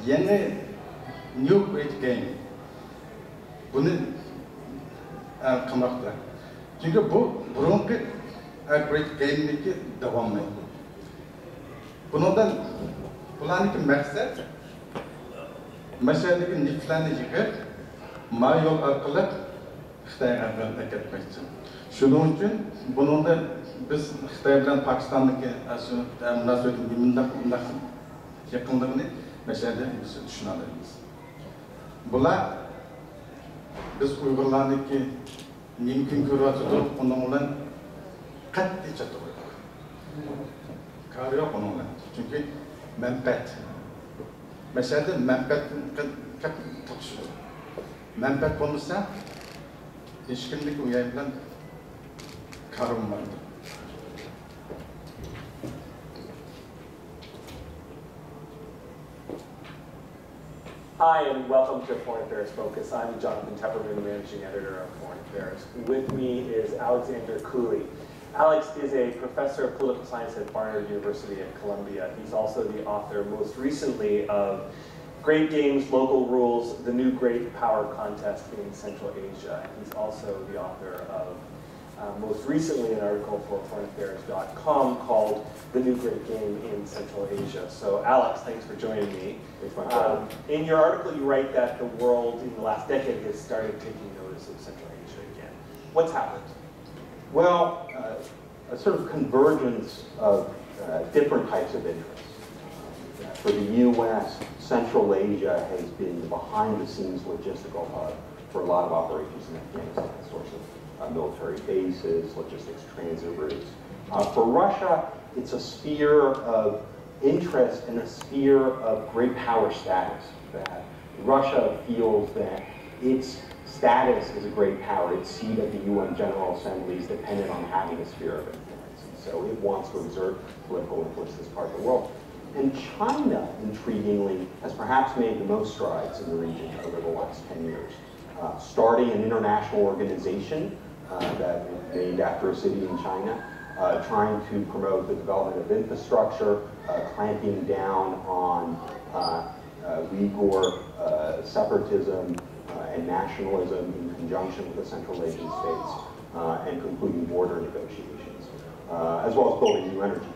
يېڭى New Great Game بۇنى، ئە، قىلماقتا. چۈنكى بۇ بۇرۇنقى، ئە، Great Game نىڭكى داۋامى. بۇنىڭدىن بۇلارنىڭكى مەقسەت مەشەدىكى نېفىتلەرنى يىغىپ، ما يول ئارقىلىق خىتايغا ئەكەتمەكچى. شۇنىڭ ئۈچۈن بۇنىڭدا بىز خىتاي بىلەن پاكىستاننىڭكى، ئە، شۇ، ئە، مۇناسىۋىتىنى مۇنداق، مۇنداق يېقىنلىقىنى مەشەدە بىز چۈشىنەلەيمىز. بۇلار بىز ئۇيغۇرلارنىڭكى نېمە كۈن كۆرۈۋاتىدۇ، ئۇنىڭ بىلەن قەتئىي چەتتە قويىدۇ. كارى يوق ئۇنىڭ بىلەن. چۈنكى مەنپەئەت. مەشەدە مەنپەئەت تاپىشىدۇ. مەنپەئەت بولمىسا، ھېچكىمنىڭ ئۇ يەر بىلەن كارى بولمايدۇ. Hi, and welcome to Foreign Affairs Focus. I'm Jonathan Tepperman, Managing Editor of Foreign Affairs. With me is Alexander Cooley. Alex is a professor of political science at Barnard University at Columbia. He's also the author, most recently, of Great Games, Local Rules, The New Great Power Contest in Central Asia. He's also the author of uh, most recently an article for foreign affairs dot com called The New Great Game in Central Asia. So, Alex, thanks for joining me. It's my pleasure. Um, in your article, you write that the world in the last decade has started taking notice of Central Asia again. What's happened? Well, uh, a sort of convergence of uh, different types of interests. For the U S, Central Asia has been the behind the scenes logistical hub for a lot of operations in Afghanistan, source of uh, military bases, logistics transit routes. Uh, for Russia, it's a sphere of interest and a sphere of great power status that Russia feels that its status as a great power, its seat at the U N General Assembly is dependent on having a sphere of influence. And so it wants to exert political influence in this part of the world. And China, intriguingly, has perhaps made the most strides in the region over the last ten years, uh, starting an international organization uh, that named after a city in China, uh, trying to promote the development of infrastructure, uh, clamping down on uh, uh, Uyghur uh, separatism uh, and nationalism in conjunction with the Central Asian states, uh, and concluding border negotiations, uh, as well as building new energy.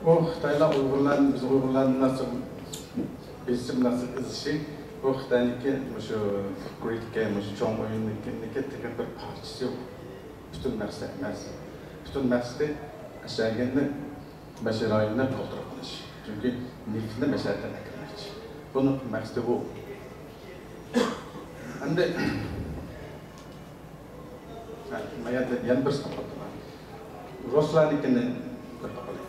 ئۇ خىتايلار ئۇيغۇرلارنى، بىز ئۇيغۇرلارنى مۇناسىۋەت بېسىم مۇناسىۋەت ئېزىشى، بۇ خىتاينىڭكى مۇشۇ گرىدكە، مۇشۇ چوڭ ئويۇننىڭكى تېخى بىر پارچىسى، پۈتۈن مەقسىتى ئەمەس. پۈتۈن مەقسىتى ئەشەگىننى مەشە رايونىدا كونترول قىلىش. چۈنكى نېفىتنى مەشەدىن ئەكىرمەكچى. بۇنىڭ مەقسىتى بۇ. ئەمدى ما يەردە يەنە بىر ساۋات بار. رۇسلارنىڭكىنى بىر باقايلى.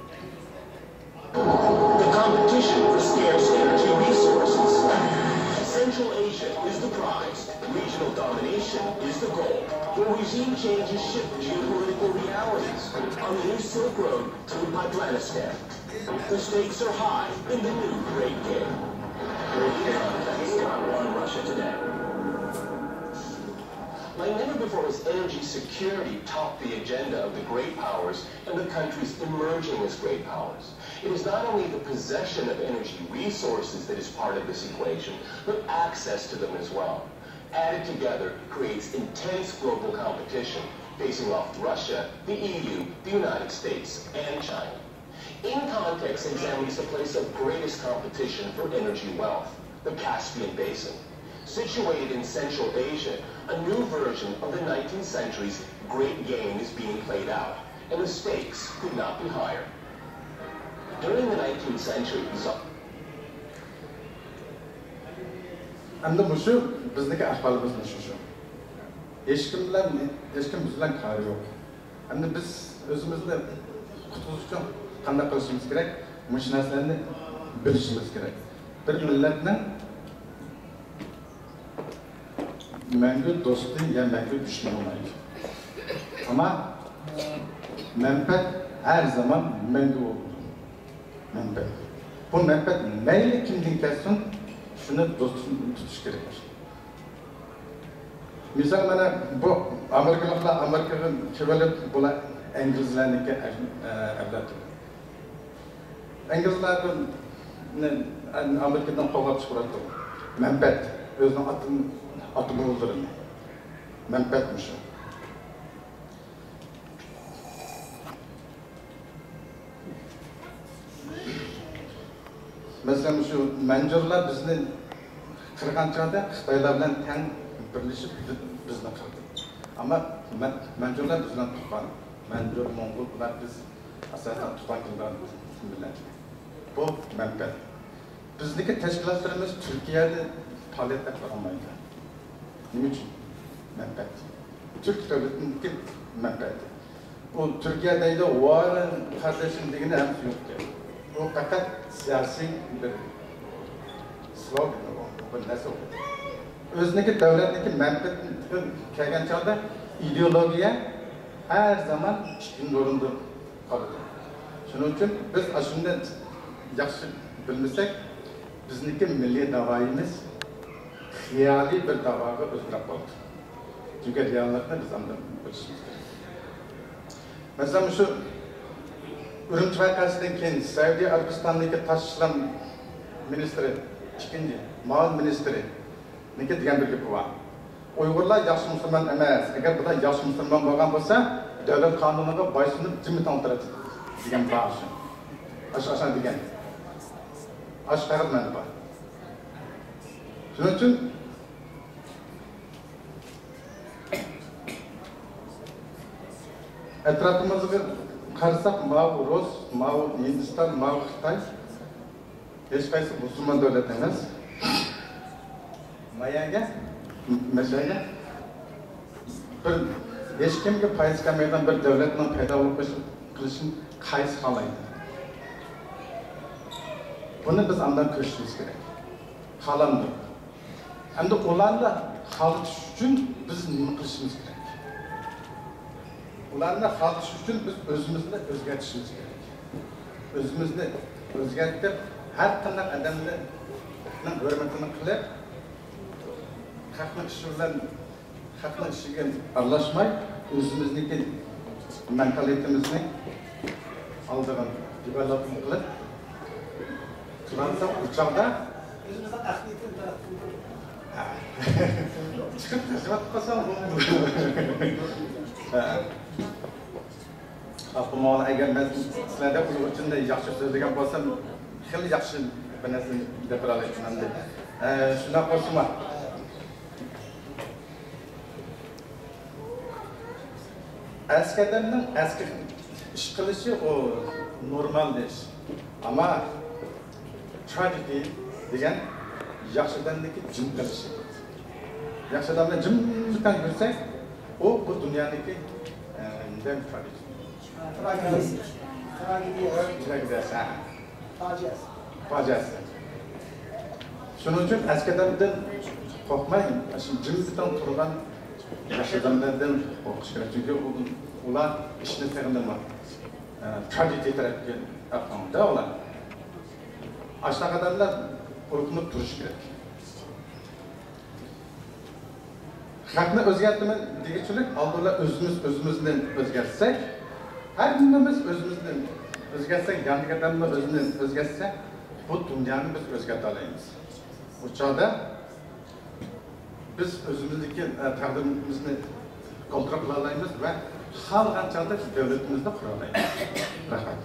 The competition for scarce energy resources. Central Asia is the prize. Regional domination is the goal. Where regime changes shift geopolitical realities on the new Silk Road through Paplanistan. The stakes are high in the new great game. Iran won Russia today. Like never before has energy security topped the agenda of the great powers and the countries emerging as great powers. It is not only the possession of energy resources that is part of this equation, but access to them as well. Added together creates intense global competition, facing off Russia, the E U, the United States, and China. In context examines the place of greatest competition for energy wealth, the Caspian Basin. Situated in Central Asia, a new version of the nineteenth century's Great Game is being played out, and the stakes could not be higher. During the nineteenth century, we saw ئەمدى مۇشۇ بىزنىڭكى ئەھۋالىمىز مۇشۇ شۇ. ھېچكىم بىلەن ھېچكىم بىز بىلەن كارى يوق. ئەمدى بىز ئۆزىمىزنى قۇتقۇزۇش ئۈچۈن قانداق قىلىشىمىز كېرەك؟ مۇشۇ نەرسىلەرنى بىلىشىمىز كېرەك. بىر مىللەتنىڭ مەڭگۈ دوستى يا مەڭگۈ دۈشمىنى بولمايدۇ. ئەمما مەنپەئەت ھەر زامان مەڭگۈ بولىدۇ. مەنپەئەت. بۇ مەنپەئەت مەيلى كىمدىن كەلسۇن، شۇنى دوست تۇتۇش كېرەك. مىسال، مانا بۇ ئامېرىكىلىقلار ئامېرىكىغا كېلىۋېلىپ، بۇلار ئىنگلىزلارنىڭكى ئەۋلادى. ئىنگلىزلارنى ئامېرىكىدىن قوغلاپ چىقىرىۋاتىدۇ. مەنپەئەت. ئۆزىنىڭ ئاتا، ئاتا بوۋىلىرىنى. مەنپەئەت مۇشۇ. مەسىلەن، مۇشۇ مەنجۇرلار بىزنى قىرغان چاغدا خىتايلار بىلەن تەڭ بىرلىشىپ بىزنى قىردى. ئەمما مەنجۇرلار بىز بىلەن تۇغقان. مەنجۇر، موڭغۇل، بۇلار بىز ئاساسەن تۇغقان كېلىدىغان مىللەت. بۇ مەنپەئەت. بىزنىڭكى تەشكىلاتلىرىمىز تۈركىيەدە پائالىيەت ئېلىپ بارالمايدۇ. نېمە ئۈچۈن؟ مەنپەئەت. تۈرك دۆلىتىنىڭكى مەنپەئەتى. ئۇ تۈركىيە دەيدۇ، ۋارىن قارداشىم دېگىنى ھەممىسى يوق گەپ. ئۇ پەقەت سىياسىي بىر سلوگان، ئۇ بىر نەرسە ئۇ. ئۆزىنىڭكى دۆلەتنىڭكى مەنپەئەتىگە كەلگەن چاغدا ئىدېئولوگىيە ھەر زامان ئىككىنچى ئورۇندا قالىدۇ. شۇنىڭ ئۈچۈن بىز ئاشۇنى ياخشى بىلمىسەك، بىزنىڭكى مىللىي داۋايىمىز خىيالىي بىر داۋاغا ئۆزگىرىپ قالىدۇ. چۈنكى رېئاللىقنى بىز ئاندىن بىلىشىمىز كېرەك. مەسىلەن، مۇشۇ ئۈرۈمچى ۋەقەسىدىن كېيىن سەئۇدى ئەرەبىستانىدىكى تاشقى ئىشلار مىنىستىرى، ئىككىنچى مۇئاۋىن مىنىستىرى، نىڭكى دېگەن بىر گېپى بار. ئۇيغۇرلار ياخشى مۇسۇلمان ئەمەس. ئەگەر بۇلار ياخشى مۇسۇلمان بولغان بولسا، دۆلەت قانۇنىغا بويسۇنۇپ جىممىتىڭ ئولتۇراتتى دېگەن بار شۇ. ئاشۇ، ئاشۇ دېگەن. ئاشۇ قەغەز مەندە بار. شۇنىڭ ئۈچۈن ئەتراپىمىزغا قارىساق، ماۋۇ رۇس، ماۋۇ ھىندىستان، ماۋۇ خىتاي. ھېچقايسى مۇسۇلمان دۆلەت ئەمەس. مايەگە، مەشەگە بىر ھېچكىمگە پايدىسى كەلمەيدىغان بىر دۆلەتنىڭ پەيدا بولۇپ قېلىشىنى قايسى خالايدۇ؟ بۇنى بىز ئاندىن كۆرۈشىمىز كېرەك. خالامدۇ؟ ئەمدى ئۇلارنى خالىتىش ئۈچۈن بىز نېمە قىلىشىمىز كېرەك؟ ئۇلارنى خالىتىش ئۈچۈن بىز ئۆزىمىزنى ئۆزگەرتىشىمىز كېرەك. ئۆزىمىزنى ئۆزگەرتىپ، ھەر قانداق ئادەمنىڭ ھۆرمىتىنى قىلىپ، خەقنىڭ ئىشى بىلەن، خەقنىڭ ئىشىگە ئارىلاشماي، ئۆزىمىزنىڭكى مېنتالىتېتىمىزنى ئالدىغا دېۋەلوپمېنت قىلىپ، قىلالىساق، ئۇ چاغدا ئۆزىمىزنىڭ ئەقلىيىتىنى تەرەققىي قىلدۇرۇپ. ھە. چىقىپ تەرجىمە قىلىپ قالساڭ بولدى. ھە. ئاپىمۇ ئەگەر مەن سىلەردە ئۇيغۇرچىنى ياخشى سۆزلىگەن بولسام، خېلى ياخشى بىر نەرسىنى دەپ بېرەلەيتتىم ئەمدى. ئە، شۇنداق بولسىمۇ، ئەسكى ئادەمنىڭ ئەسكى ئىش قىلىشى ئۇ نورمال ئىش. ئەمما تراجېدى دېگەن ياخشى ئادەمنىڭكى جىم قىلىشى. ياخشى ئادەم بىلەن جىمجىتلا يۈرسەك، ئۇ بۇ دۇنيانىڭكى، ئە، نېمە، تراجېدى. تراگېدىيە. تراگېدىيە. ھە. پاجىئەسى. پاجىئەسى. شۇنىڭ ئۈچۈن ئەسكى ئادەمدىن قورقماي، شۇ جىمجىتىڭ تۇرغان ياخشى ئادەملەردىن قورقۇش كېرەك. چۈنكى ئۇ، ئۇلار ئىشنى تېخىمۇ، ئە، تراگېدىيە تەرەپكە ئاپىرىدۇ ئۇلار. ئاشۇنداق ئادەملەر قورقۇنۇپ تۇرۇشى كېرەك. خەقنى ئۆزگەرتىمەن دېگۈچىلىك، ئالدىدا ئۆزىمىز ئۆزىمىزنى ئۆزگەرتسەك، ھەممىمىز ئۆزىمىزنى ئۆزگەرتسەك، ياندىكى ئادەممۇ ئۆزىنى ئۆزگەرتسە، بۇ دۇنيانى بىز ئۆزگەرتەلەيمىز. ئۇ چاغدا بىز ئۆزىمىزنىڭكى، ئە، تەقدىرىمىزنى كونترول قىلالايمىز ۋە خالىغان چاغدا دۆلىتىمىزنى قۇرالايمىز. رەھمەت.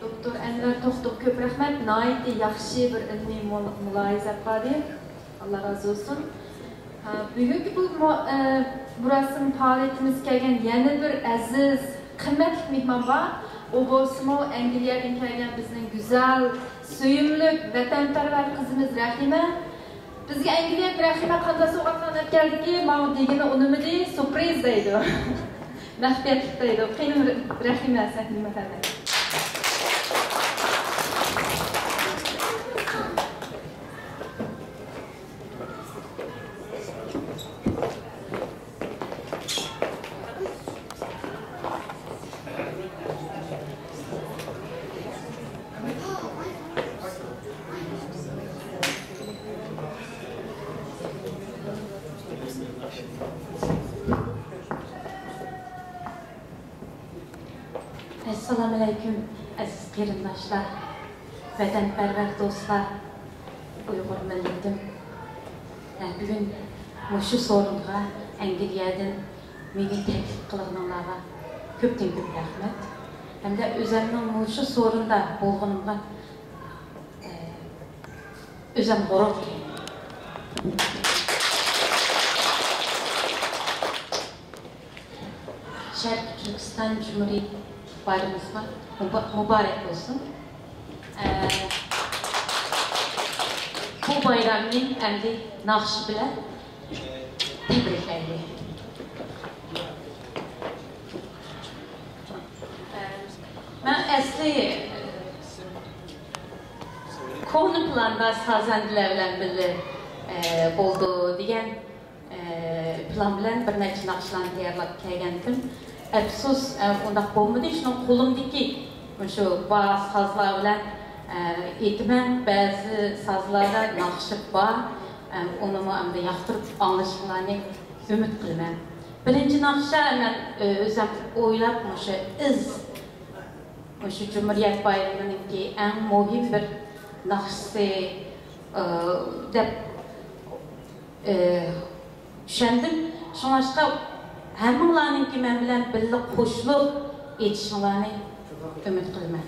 دوكتور ئەنۋەر توختىغا كۆپ رەھمەت. ناھايىتى ياخشى بىر ئىلمىي مۇل-، مۇلاھىزە ئېلىپ باردى. ئاللا رازى بولسۇن. ھە، بۈگۈنكى بۇ مۇ-، ئە، مۇراسىم پائالىيىتىمىزگە كەلگەن يەنە بىر ئەزىز، قىممەتلىك مېھمان بار. ئۇ بولسىمۇ ئەنگلىيەدىن كەلگەن بىزنىڭ گۈزەل، سۆيۈملۈك، ۋەتەنپەرۋەر قىزىمىز رەھىمە. بىزگە ئەنگلىيەدىن رەھىمە قانداق سوۋغاتلارنى ئەكەلدىكى، ماڭا دېگىنى ئۇنىمىدى، سۈرپرىز دەيدۇ. مەخپىيەتلىك دەيدۇ. قېنى، رەھىمە، سەھنىگە مەرھەمەت. ئەسسالامۇئەلەيكۇم، ئەزىز قېرىنداشلار، ۋەتەنپەرۋەر دوستلار، ئۇيغۇر مىللىتىم. ھە، بۈگۈن مۇشۇ سورۇنغا ئەنگلىيەدىن مېنى تەكلىپ قىلغىنىڭلارغا كۆپتىن كۆپ رەھمەت. ھەمدە ئۆزەمنىڭ مۇشۇ سورۇندا بولغىنىمغا، ئە، ئۆزەم غۇرۇر دۇيىمەن. شەرقىي تۈركىستان جۇمھۇرىيىتى بايرىمىمىزغا مۇبا-، مۇبارەك بولسۇن. ئە، بۇ بايرامنى ئەمدى ناخشا بىلەن تەبرىكلەيلى. ئە، مەن ئەسلى، ئە، كونا پىلاندا سازەندىلەر بىلەن بىللە، ئە، بولىدۇ دېگەن ئە، پىلان بىلەن بىر نەچچە ناخشىلارنى تەييارلاپ كەلگەنتىم. ئەپسۇس، ئە، ئۇنداق بولمىدى. شۇنىڭ قولۇمدىكى مۇشۇ بار سازلار بىلەن، ئە، ئېيتىمەن. بەزى سازلاردا ناخشا بار. ئە، ئۇنىمۇ ئەمدى ياقتۇرۇپ ئاڭلىشىڭلارنى ئۈمىد قىلىمەن. بىرىنچى ناخشا مەن، ئۆ-، ئۆزۈم ئويلاپ مۇشۇ ئىز، مۇشۇ جۇمھۇرىيەت بايرىمىنىڭكى ئەڭ مۇھىم بىر ناخشىسى، ئە، دەپ ئى، چۈشەندىم. شۇڭلاشقا ھەممىڭلارنىڭكى مەن بىلەن بىللە قوشۇلۇپ ئېيتىشىڭلارنى ئۈمىد قىلىمەن.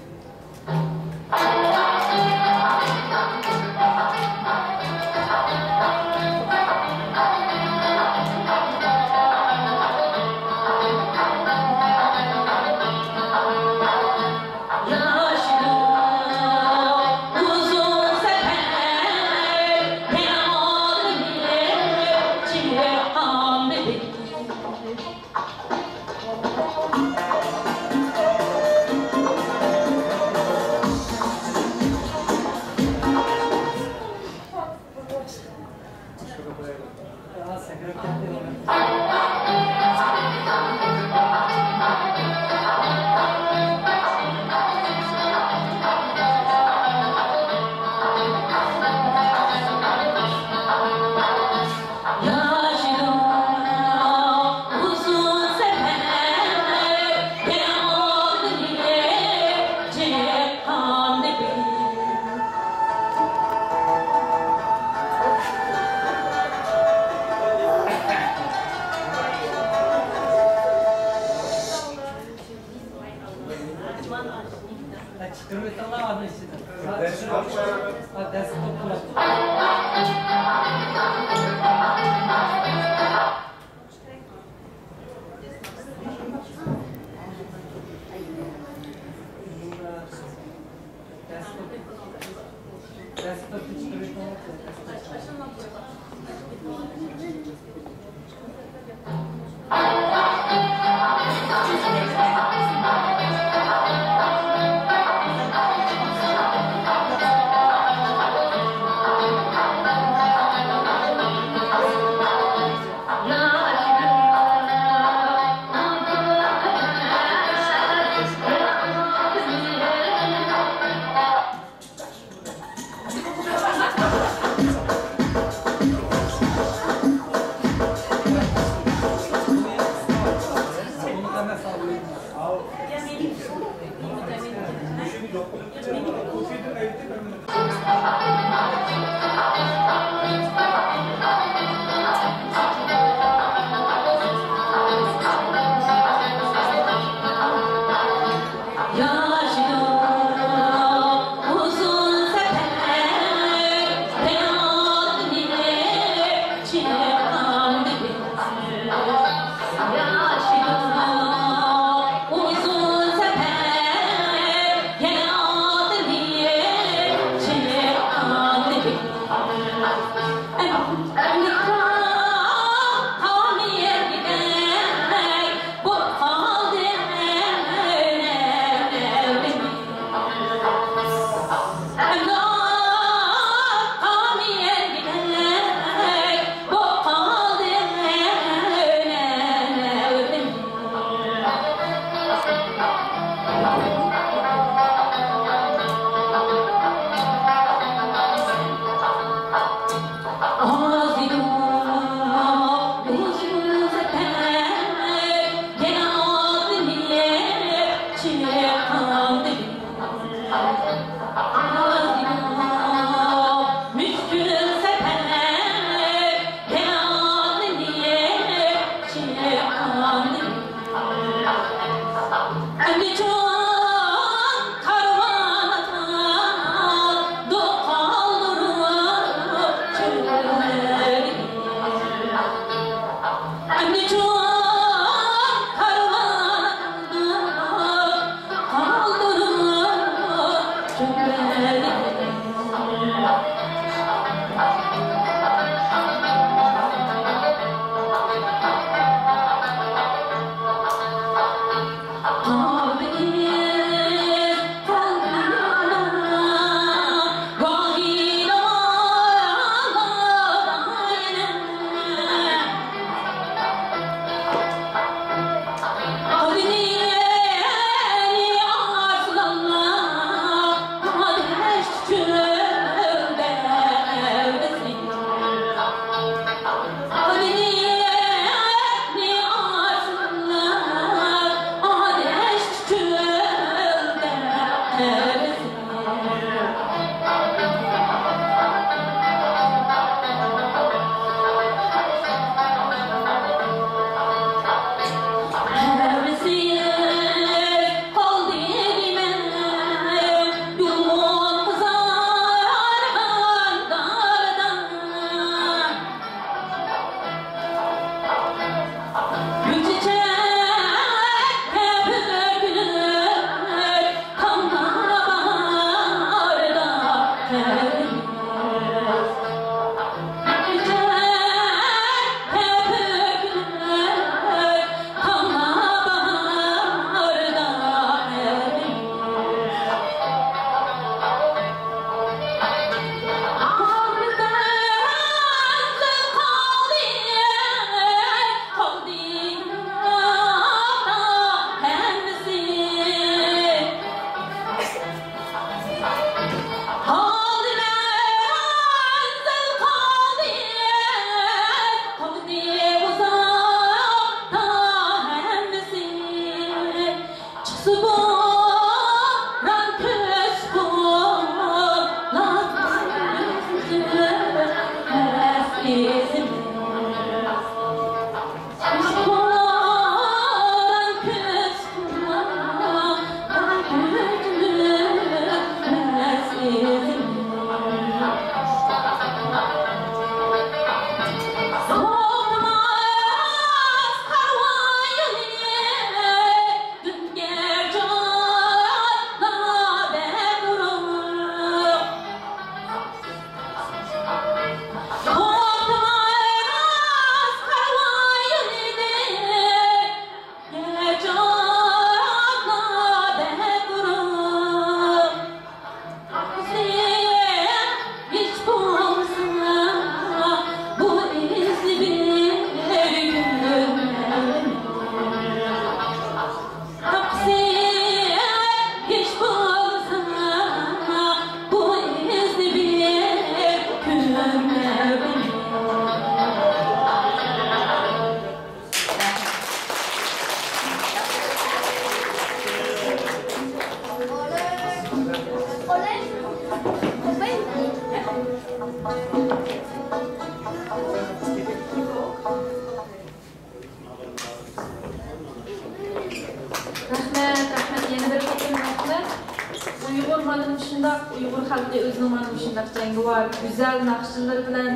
ئۇيغۇر خەلقى ئۆزىنىڭ مانا مۇشۇنداق جەڭگىۋار، گۈزەل ناخشىلىرى بىلەن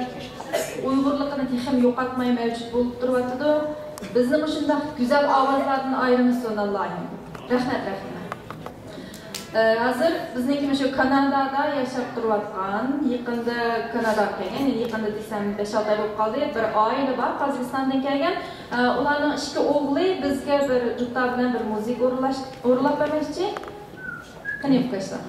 ئۇيغۇرلۇقىنى تېخىمۇ يوقاتماي مەۋجۇت بولۇپ تۇرۇۋاتىدۇ. بىزنى مۇشۇنداق گۈزەل ئاۋازلاردىن ئايرىمىسۇن، ئاللاھىم. رەھمەت، رەھمەت. ئە، ھازىر بىزنىڭكى مۇشۇ كانادادا ياشاپ تۇرۇۋاتقان، يېقىندا كاناداغا كەلگەن، يەنى يېقىندا دېسەم، بەش-ئالتە ئاي بولۇپ قالدى. بىر ئائىلە بار، قازاقىستاندىن كەلگەن. ئە، ئۇلارنىڭ ئىككى ئوغلى بىزگە بىر دۇتار بىلەن بىر مۇزىكا ئورۇنلاش-، ئورۇنلاپ بەرمەكچى. قېنى، ياقاشلار.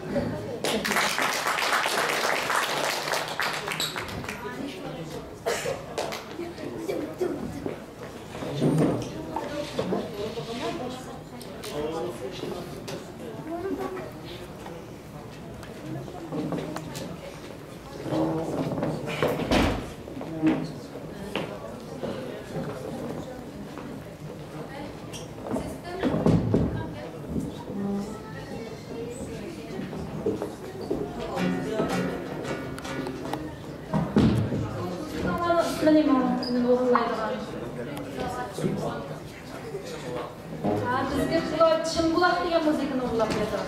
ھە، بىزگە بۇلار چىمبۇلاق دېگەن مۇزىكىنى ئۇللاپ بېرىدۇ.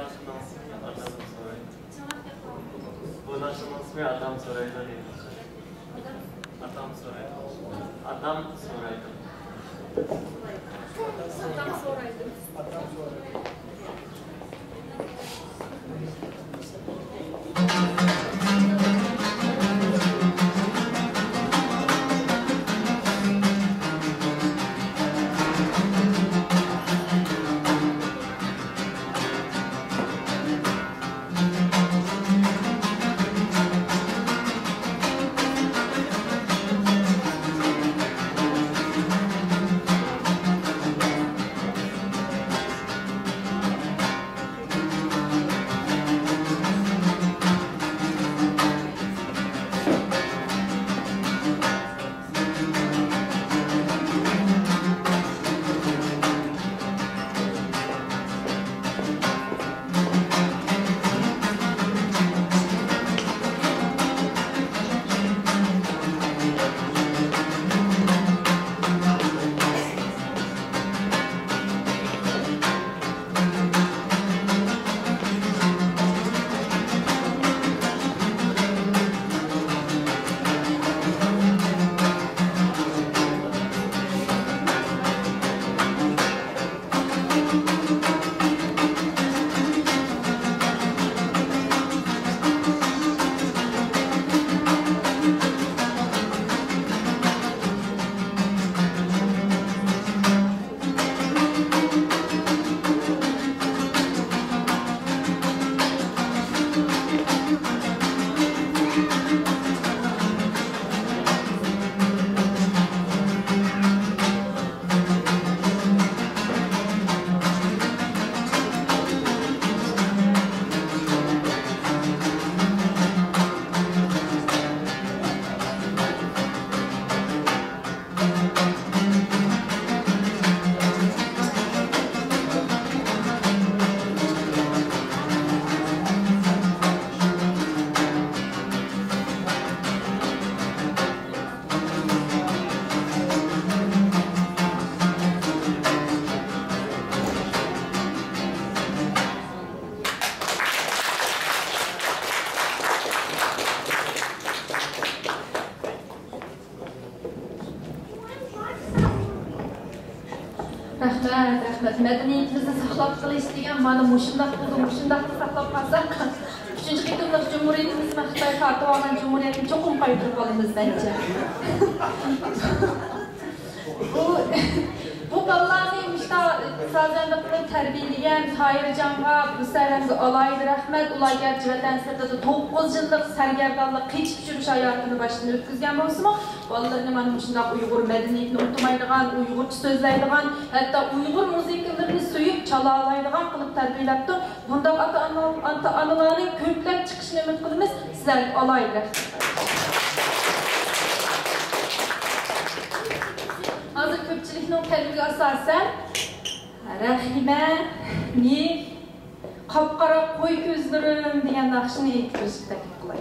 ناخشىنىڭ ئىسمى ئاتام سورايدۇ. بۇ ناخشىنىڭ ئىسمى ئاتام سورايدۇ دەيدۇ. ئاتام سورايدۇ. ئاتام سورايدۇ. ئاتام سورايدۇ. رەھمەت، رەھمەت. مەدەنىيىتىمىزنى ساقلاپ قېلىش دېگەن مانا مۇشۇنداق بولىدۇ، مۇشۇنداق ساقلاپ قالساق، ئۈچىنچى قېتىملىق جۇمھۇرىيىتىمىزنى خىتاي تارتىۋالغان جۇمھۇرىيەتنى چوقۇم قايتۇرۇپ ئالىمىز، مەنچە. بۇ، بۇ بالىلارنى مۇشۇنداق سازەندە قىلىپ تەربىيەلىگەن تاھىرجانغا، بۇ سەرەمگە ئالاھىدە رەھمەت. ئۇلار گەرچە ۋەتەن سىرتىدا توققۇز يىللىق سەرگەردانلىق، قېچىپ چۈشۈرۈش ھاياتىنى باشتىن ئۆتكۈزگەن بولسىمۇ، بالىلىرىنى مانا مۇشۇنداق ئۇيغۇر مەدەنىيىتىنى ئۇنتۇمايدىغان، ئۇيغۇرچە سۆزلەيدىغان، ھەتتا ئۇيغۇر مۇزىكىلىرىنى سۆيۈپ چالالايدىغان قىلىپ تەربىيەلەپتۇ. بۇنداق ئاتا-ئانا، ئاتا-ئانىلارنىڭ كۆپلەپ چىقىشىنى ئۈمىد قىلىمىز. سىلەرگە ئالاھىدە رەھمەت. ھازىر كۆپچىلىكنىڭ تەلىپىگە ئاساسەن، رەھىمە، نىك، قاپقارا قوي كۆزلىرىم دېگەن ناخشىنى ئېيتىپ بېرىشكە تەكلىپ قىلاي.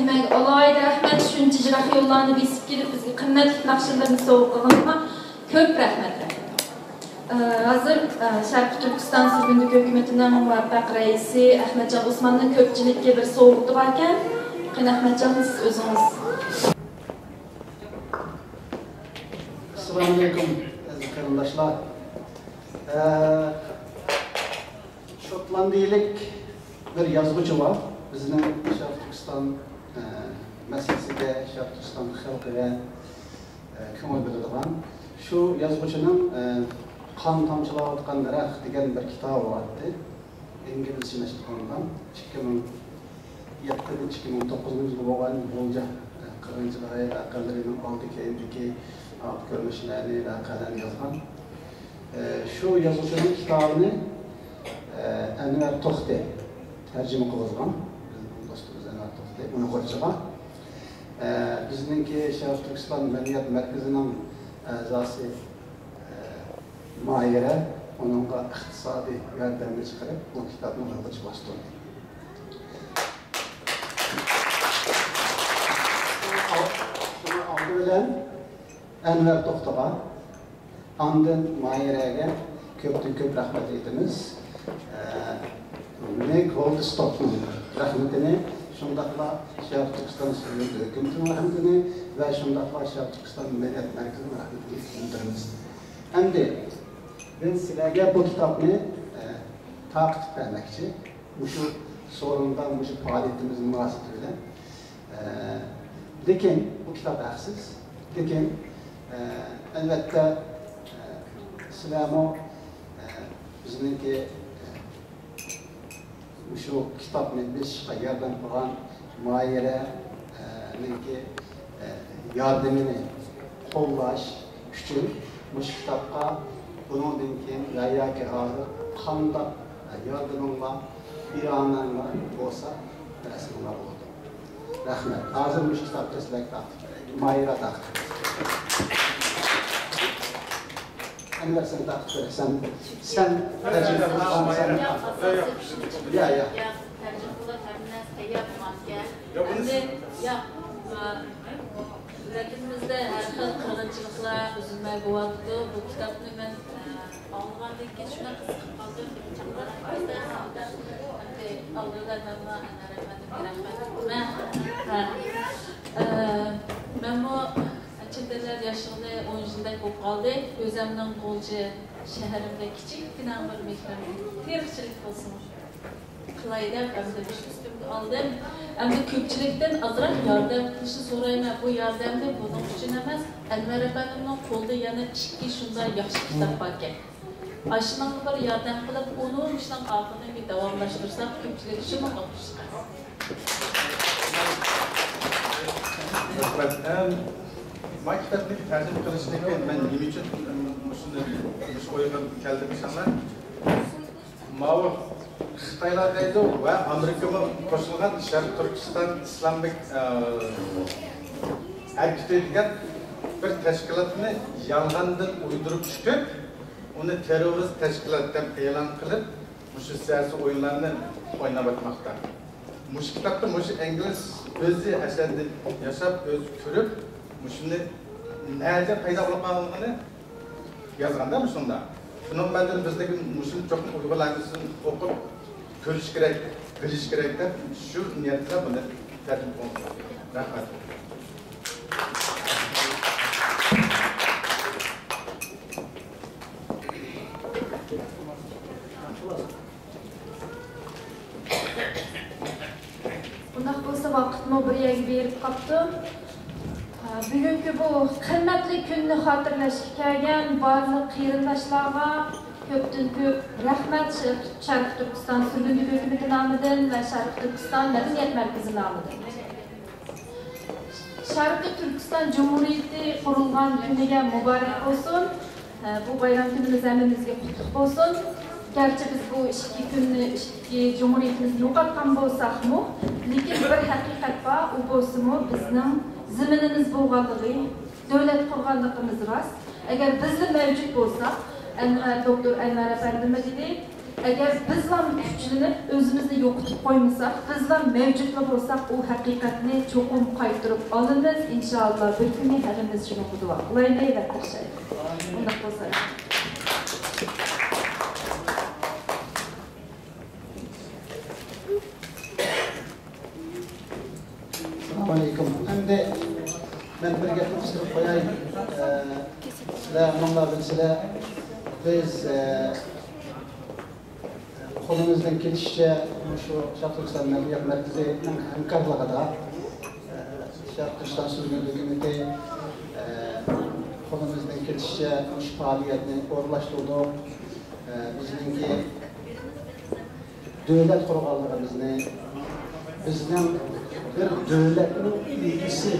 نېمەگە ئالاھىدە رەھمەت، شۇنچە يىراق يوللارنى بېسىپ كېلىپ، بىزگە قىممەتلىك ناخشىلىرىنى سوۋغا قىلغىنىغا كۆپ رەھمەت. ئە، ھازىر، ئە، شەرقىي تۈركىستان سۈرگۈندە ھۆكۈمىتىنىڭ مۇۋەپپەق رەئىسى ئەخمەتجان ئوسماننىڭ كۆپچىلىككە بىر سوۋغىتى باركەن. قېنى، ئەخمەتجان، سىز ئۆزىڭىز. ئەسسالامۇئەلەيكۇم، ئەزىز قېرىنداشلار. ئە، شوتلاندىيىلىك بىر يازغۇچى بار. بىزنىڭ شەرقىي تۈركىستان، ئە، مەسىلىسىگە، شەرقىي تۈركىستان خەلقىگە، ئە، كۆڭۈل بۆلىدىغان. شۇ يازغۇچىنىڭ، ئە، قان تامچىلاۋاتقان دەرەخ دېگەن بىر كىتابى بار ئىدى. ئىنگلىزچە نەشر قىلىنغان. ئىككى مىڭ يەتتىدىن ئىككى مىڭ توققۇزىنچى يىلغا بولغان غۇلجا، ئە، قىرغىنچىلىقى ۋەقەلىرىنىڭ ئالدى كەينىدىكى، ئە، كۆرۈنۈشلەرنى، ۋەقەلەرنى يازغان. ئە، شۇ يازغۇچىنىڭ كىتابىنى، ئە، ئەنۋەر توختى تەرجىمە قىلغان. بىزنىڭ دوستىمىز ئەنۋەر توختى ئۇيغۇرچىغا. ئە، بىزنىڭكى شەرقىي تۈركىستان مەدەنىيەت مەركىزىنىڭ ئەزاسى، ئە، ماھىرە ئۇنىڭغا ئىقتىسادىي ياردەمنى چىقىرىپ، بۇ كىتابنى ئۇيغۇرچە باستۇردى. شۇڭا ئالدى بىلەن ئەنۋەر توختىغا، ئاندىن ماھىرەگە كۆپتىن كۆپ رەھمەت ئېيتىمىز. ئە، مېك ھولدستوكنىڭ رەھمىتىنى، شۇنداقلا شەرقىي تۈركىستان سۈرگۈندە ھۆكۈمىتىنىڭ رەھمىتىنى ۋە شۇنداقلا شەرقىي تۈركىستان مەدەنىيەت مەركىزىنىڭ رەھمىتىنى بىلدۈرىمىز. ئەمدى بىز سىلەرگە بۇ كىتابنى، ئە، تارقىتىپ بەرمەكچى. مۇشۇ سورۇندا، مۇشۇ پائالىيىتىمىز مۇناسىۋىتى بىلەن. ئە، لېكىن بۇ كىتاب ھەقسىز. لېكىن، ئە، ئەلۋەتتە، ئە، سىلەرمۇ، ئە، بىزنىڭكى، ئە، مۇشۇ كىتابنى بېسىشقا ياردەم قىلغان ماھىرە، ئە، نىڭكى، ئە، ياردىمىنى قوللاش ئۈچۈن مۇشۇ كىتابقا بۇنىڭدىن كېيىن ۋە ياكى ھازىر قانداق، ئە، ياردىمىڭلار، ئىئانەڭلار بولسا بەرسەڭلار بولىدۇ. رەھمەت. ھازىر مۇشۇ كىتابنى سىلەرگە تارقىتىپ بېرەي. ماھىرە تارقىتىپ بېرىدۇ. ئەنۋەر، سەن تارقىتىپ بېرەي. سەن، سەن تەرجىمە قىلغان، سەن. يا، يا. تەرجىمە قىلىپ ھەممە نەرسە تەييار بولغانىكەن. ئەمدى، يا، ئە، ۋەتىنىمىزدە ھەر خىل قىرغىنچىلىقلار ئۈزۈلمەي بولۇۋاتىدۇ. بۇ كىتابنى مەن، ئە، ئاڭلىغاندىن كېيىن شۇنداق قىزىقىپ قالدىم. ئەمدى ئالدىدا مەنمۇ ئەنۋەر ئەپەندىمگە رەھمەت ئېيتىمەن. ھە. ئە، مەنمۇ چەت ئەللەردە ياشىغىلى ئون يىلدەك بولۇپ قالدى. ئۆزەمنىڭ غۇلجا شەھىرىمدە كىچىككىنە بىر مېھرىم تېرىقچىلىك بولسىمۇ قىلاي دەپ، ئەمدى مۇشۇ ئۈستۈمگە ئالدىم. ئەمدى كۆپچىلىكتىن ئازراق ياردەم قىلىشنى سورايمەن. بۇ ياردەمنى بۇنىڭ ئۈچۈن ئەمەس، ئەنۋەر ئەپەندىمنىڭ قولىدا يەنە ئىككى شۇنداق ياخشى كىتاب باركەن. ئاشۇنىڭغا بىر ياردەم قىلىپ، ئۇنى مۇشۇنىڭ ئارقىدىن بىر داۋاملاشتۇرساق، كۆپچىلىك شۇنىڭغا ئوخشاش. رەھمەت. ئەم، ما كىتابنى تەرجىمە قىلىشنىڭكى مەن نېمە ئۈچۈن، ئەم، مۇشۇنى، مۇشۇ ئويغا كەلدىم دېسەڭلار، ماۋۇ خىتايلار دەيدۇ ۋە ئامېرىكىمۇ قوشۇلغان شەرقىي تۈركىستان ئىسلاملىق، ئە، ھەرىكىتى دېگەن بىر تەشكىلاتنى يالغاندىن ئۇيدۇرۇپ چىقىپ، ئۇنى تېررورىست تەشكىلات دەپ ئېلان قىلىپ، مۇشۇ سىياسىي ئويۇنلارنى ئويناۋاتماقتا. مۇشۇ كىتابتا مۇشۇ ئىنگلىز ئۆزى ئەسەردە ياشاپ، ئۆزى كۆرۈپ، مۇشۇنى نەدە پەيدا بولۇپ قالغىنىنى يازغاندا مۇشۇندا. شۇنىڭ بىلەن بىز لېكىن مۇشۇنى چوقۇم ئۇيغۇرلارنىڭ ئوقۇپ كۆرۈش كېرەك، بىلىش كېرەك دەپ شۇ نىيەت بىلەن بۇنى تەرجىمە قىلدۇق. رەھمەت. ئۇنداق بولسا ۋاقىتمۇ بىر يەرگە بېرىپ قاپتۇ. بۈگۈنكى بۇ قىممەتلىك كۈننى خاتىرىلەشكە كەلگەن بارلىق قېرىنداشلارغا كۆپتىن كۆپ رەھمەت، شەرقىي تۈركىستان سۈرگۈندە ھۆكۈمىتى نامىدىن ۋە شەرقىي تۈركىستان مەدەنىيەت مەركىزى نامىدىن. شەرقىي تۈركىستان جۇمھۇرىيىتى قۇرۇلغان كۈنىگە مۇبارەك بولسۇن. بۇ بايرام كۈنىمىز ھەممىمىزگە قۇتلۇق بولسۇن. گەرچە بىز بۇ ئىككى كۈننى، ئىككى جۇمھۇرىيىتىمىزنى يوقاتقان بولساقمۇ، لېكىن بىر ھەقىقەت بار، ئۇ بولسىمۇ بىزنىڭ زېمىنىمىز بولغانلىقى، دۆلەت قۇرغانلىقىمىز راست. ئەگەر بىزلا مەۋجۇت بولساق، ئەنۋەر، دوكتور ئەنۋەر ئەپەندىمۇ دېدى، ئەگەر بىزلا كۈچلىنىپ، ئۆزىمىزنى يوقىتىپ قويمىساق، بىزلا مەۋجۇتلا بولساق، ئۇ ھەقىقەتنى چوقۇم قايتۇرۇپ ئالىمىز، ئىنشائاللا. بىر كۈنى ھەممىمىز شۇنىڭغا دۇئا قىلايلى ۋە تىرىشايلى. ئۇنداق بولسا. ئەسسالامۇئەلەيكۇم. ئەمدى مەن بىر گەپنى قىستۇرۇپ قوياي. ئە، سىلەر مۇنۇلار بىلىسىلەر، بىز، ئە، قولىمىزدىن كېلىشىچە مۇشۇ شەرقىي تۈركىستان مەدەنىيەت مەركىزىنىڭ ھەمكارلىقىدا، ئە، شەرقىي تۈركىستان سۈرگۈنلۈك ھۆكۈمىتى، ئە، قولىمىزدىن كېلىشىچە مۇشۇ پائالىيەتنى ئورۇنلاشتۇردۇق. ئە، بىزنىڭكى دۆلەت قۇرغانلىقىمىزنى، بىزنىڭ بىر دۆلەتنىڭ ئىگىسى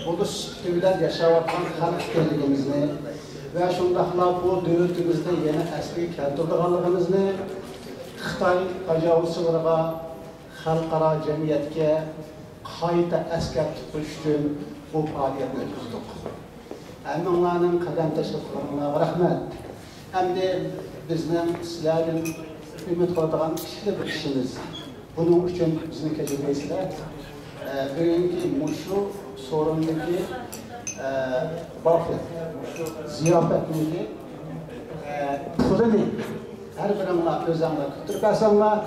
بولۇش سۈپىتى بىلەن ياشاۋاتقان خەلق ئىكەنلىكىمىزنى ۋە شۇنداقلا بۇ دۆلىتىمىزنى يەنە ئەسلىگە كەلتۈرىدىغانلىقىمىزنى خىتاي تاجاۋۇزچىلىرىغا، خەلقئارا جەمئىيەتكە قايتا ئەسكەرتىپ قويۇش ئۈچۈن بۇ پائالىيەتنى ئۆتكۈزدۇق. ھەممىڭلارنىڭ قەدەم تەشرىپلىرىڭلارغا رەھمەت. ئەمدى بىزنىڭ سىلەردىن ئۈمىد قىلىدىغان ئىككىلا بىر ئىشىمىز، بۇنىڭ ئۈچۈن بىزنى كەچۈرمەيسىلەر. ئە، بۈگۈنكى مۇشۇ سورۇندىكى، ئە، بافېت، مۇشۇ زىياپەتنىڭكى، ئە، پۇلىنى ھەر بىرىڭلار ئۆزەڭلار كۆتۈرۈپ بەرسەڭلار،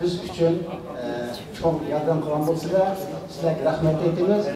بىز ئۈچۈن، ئە، چوڭ ياردەم قىلغان بولىسىلەر. سىلەرگە رەھمەت ئېيتىمىز.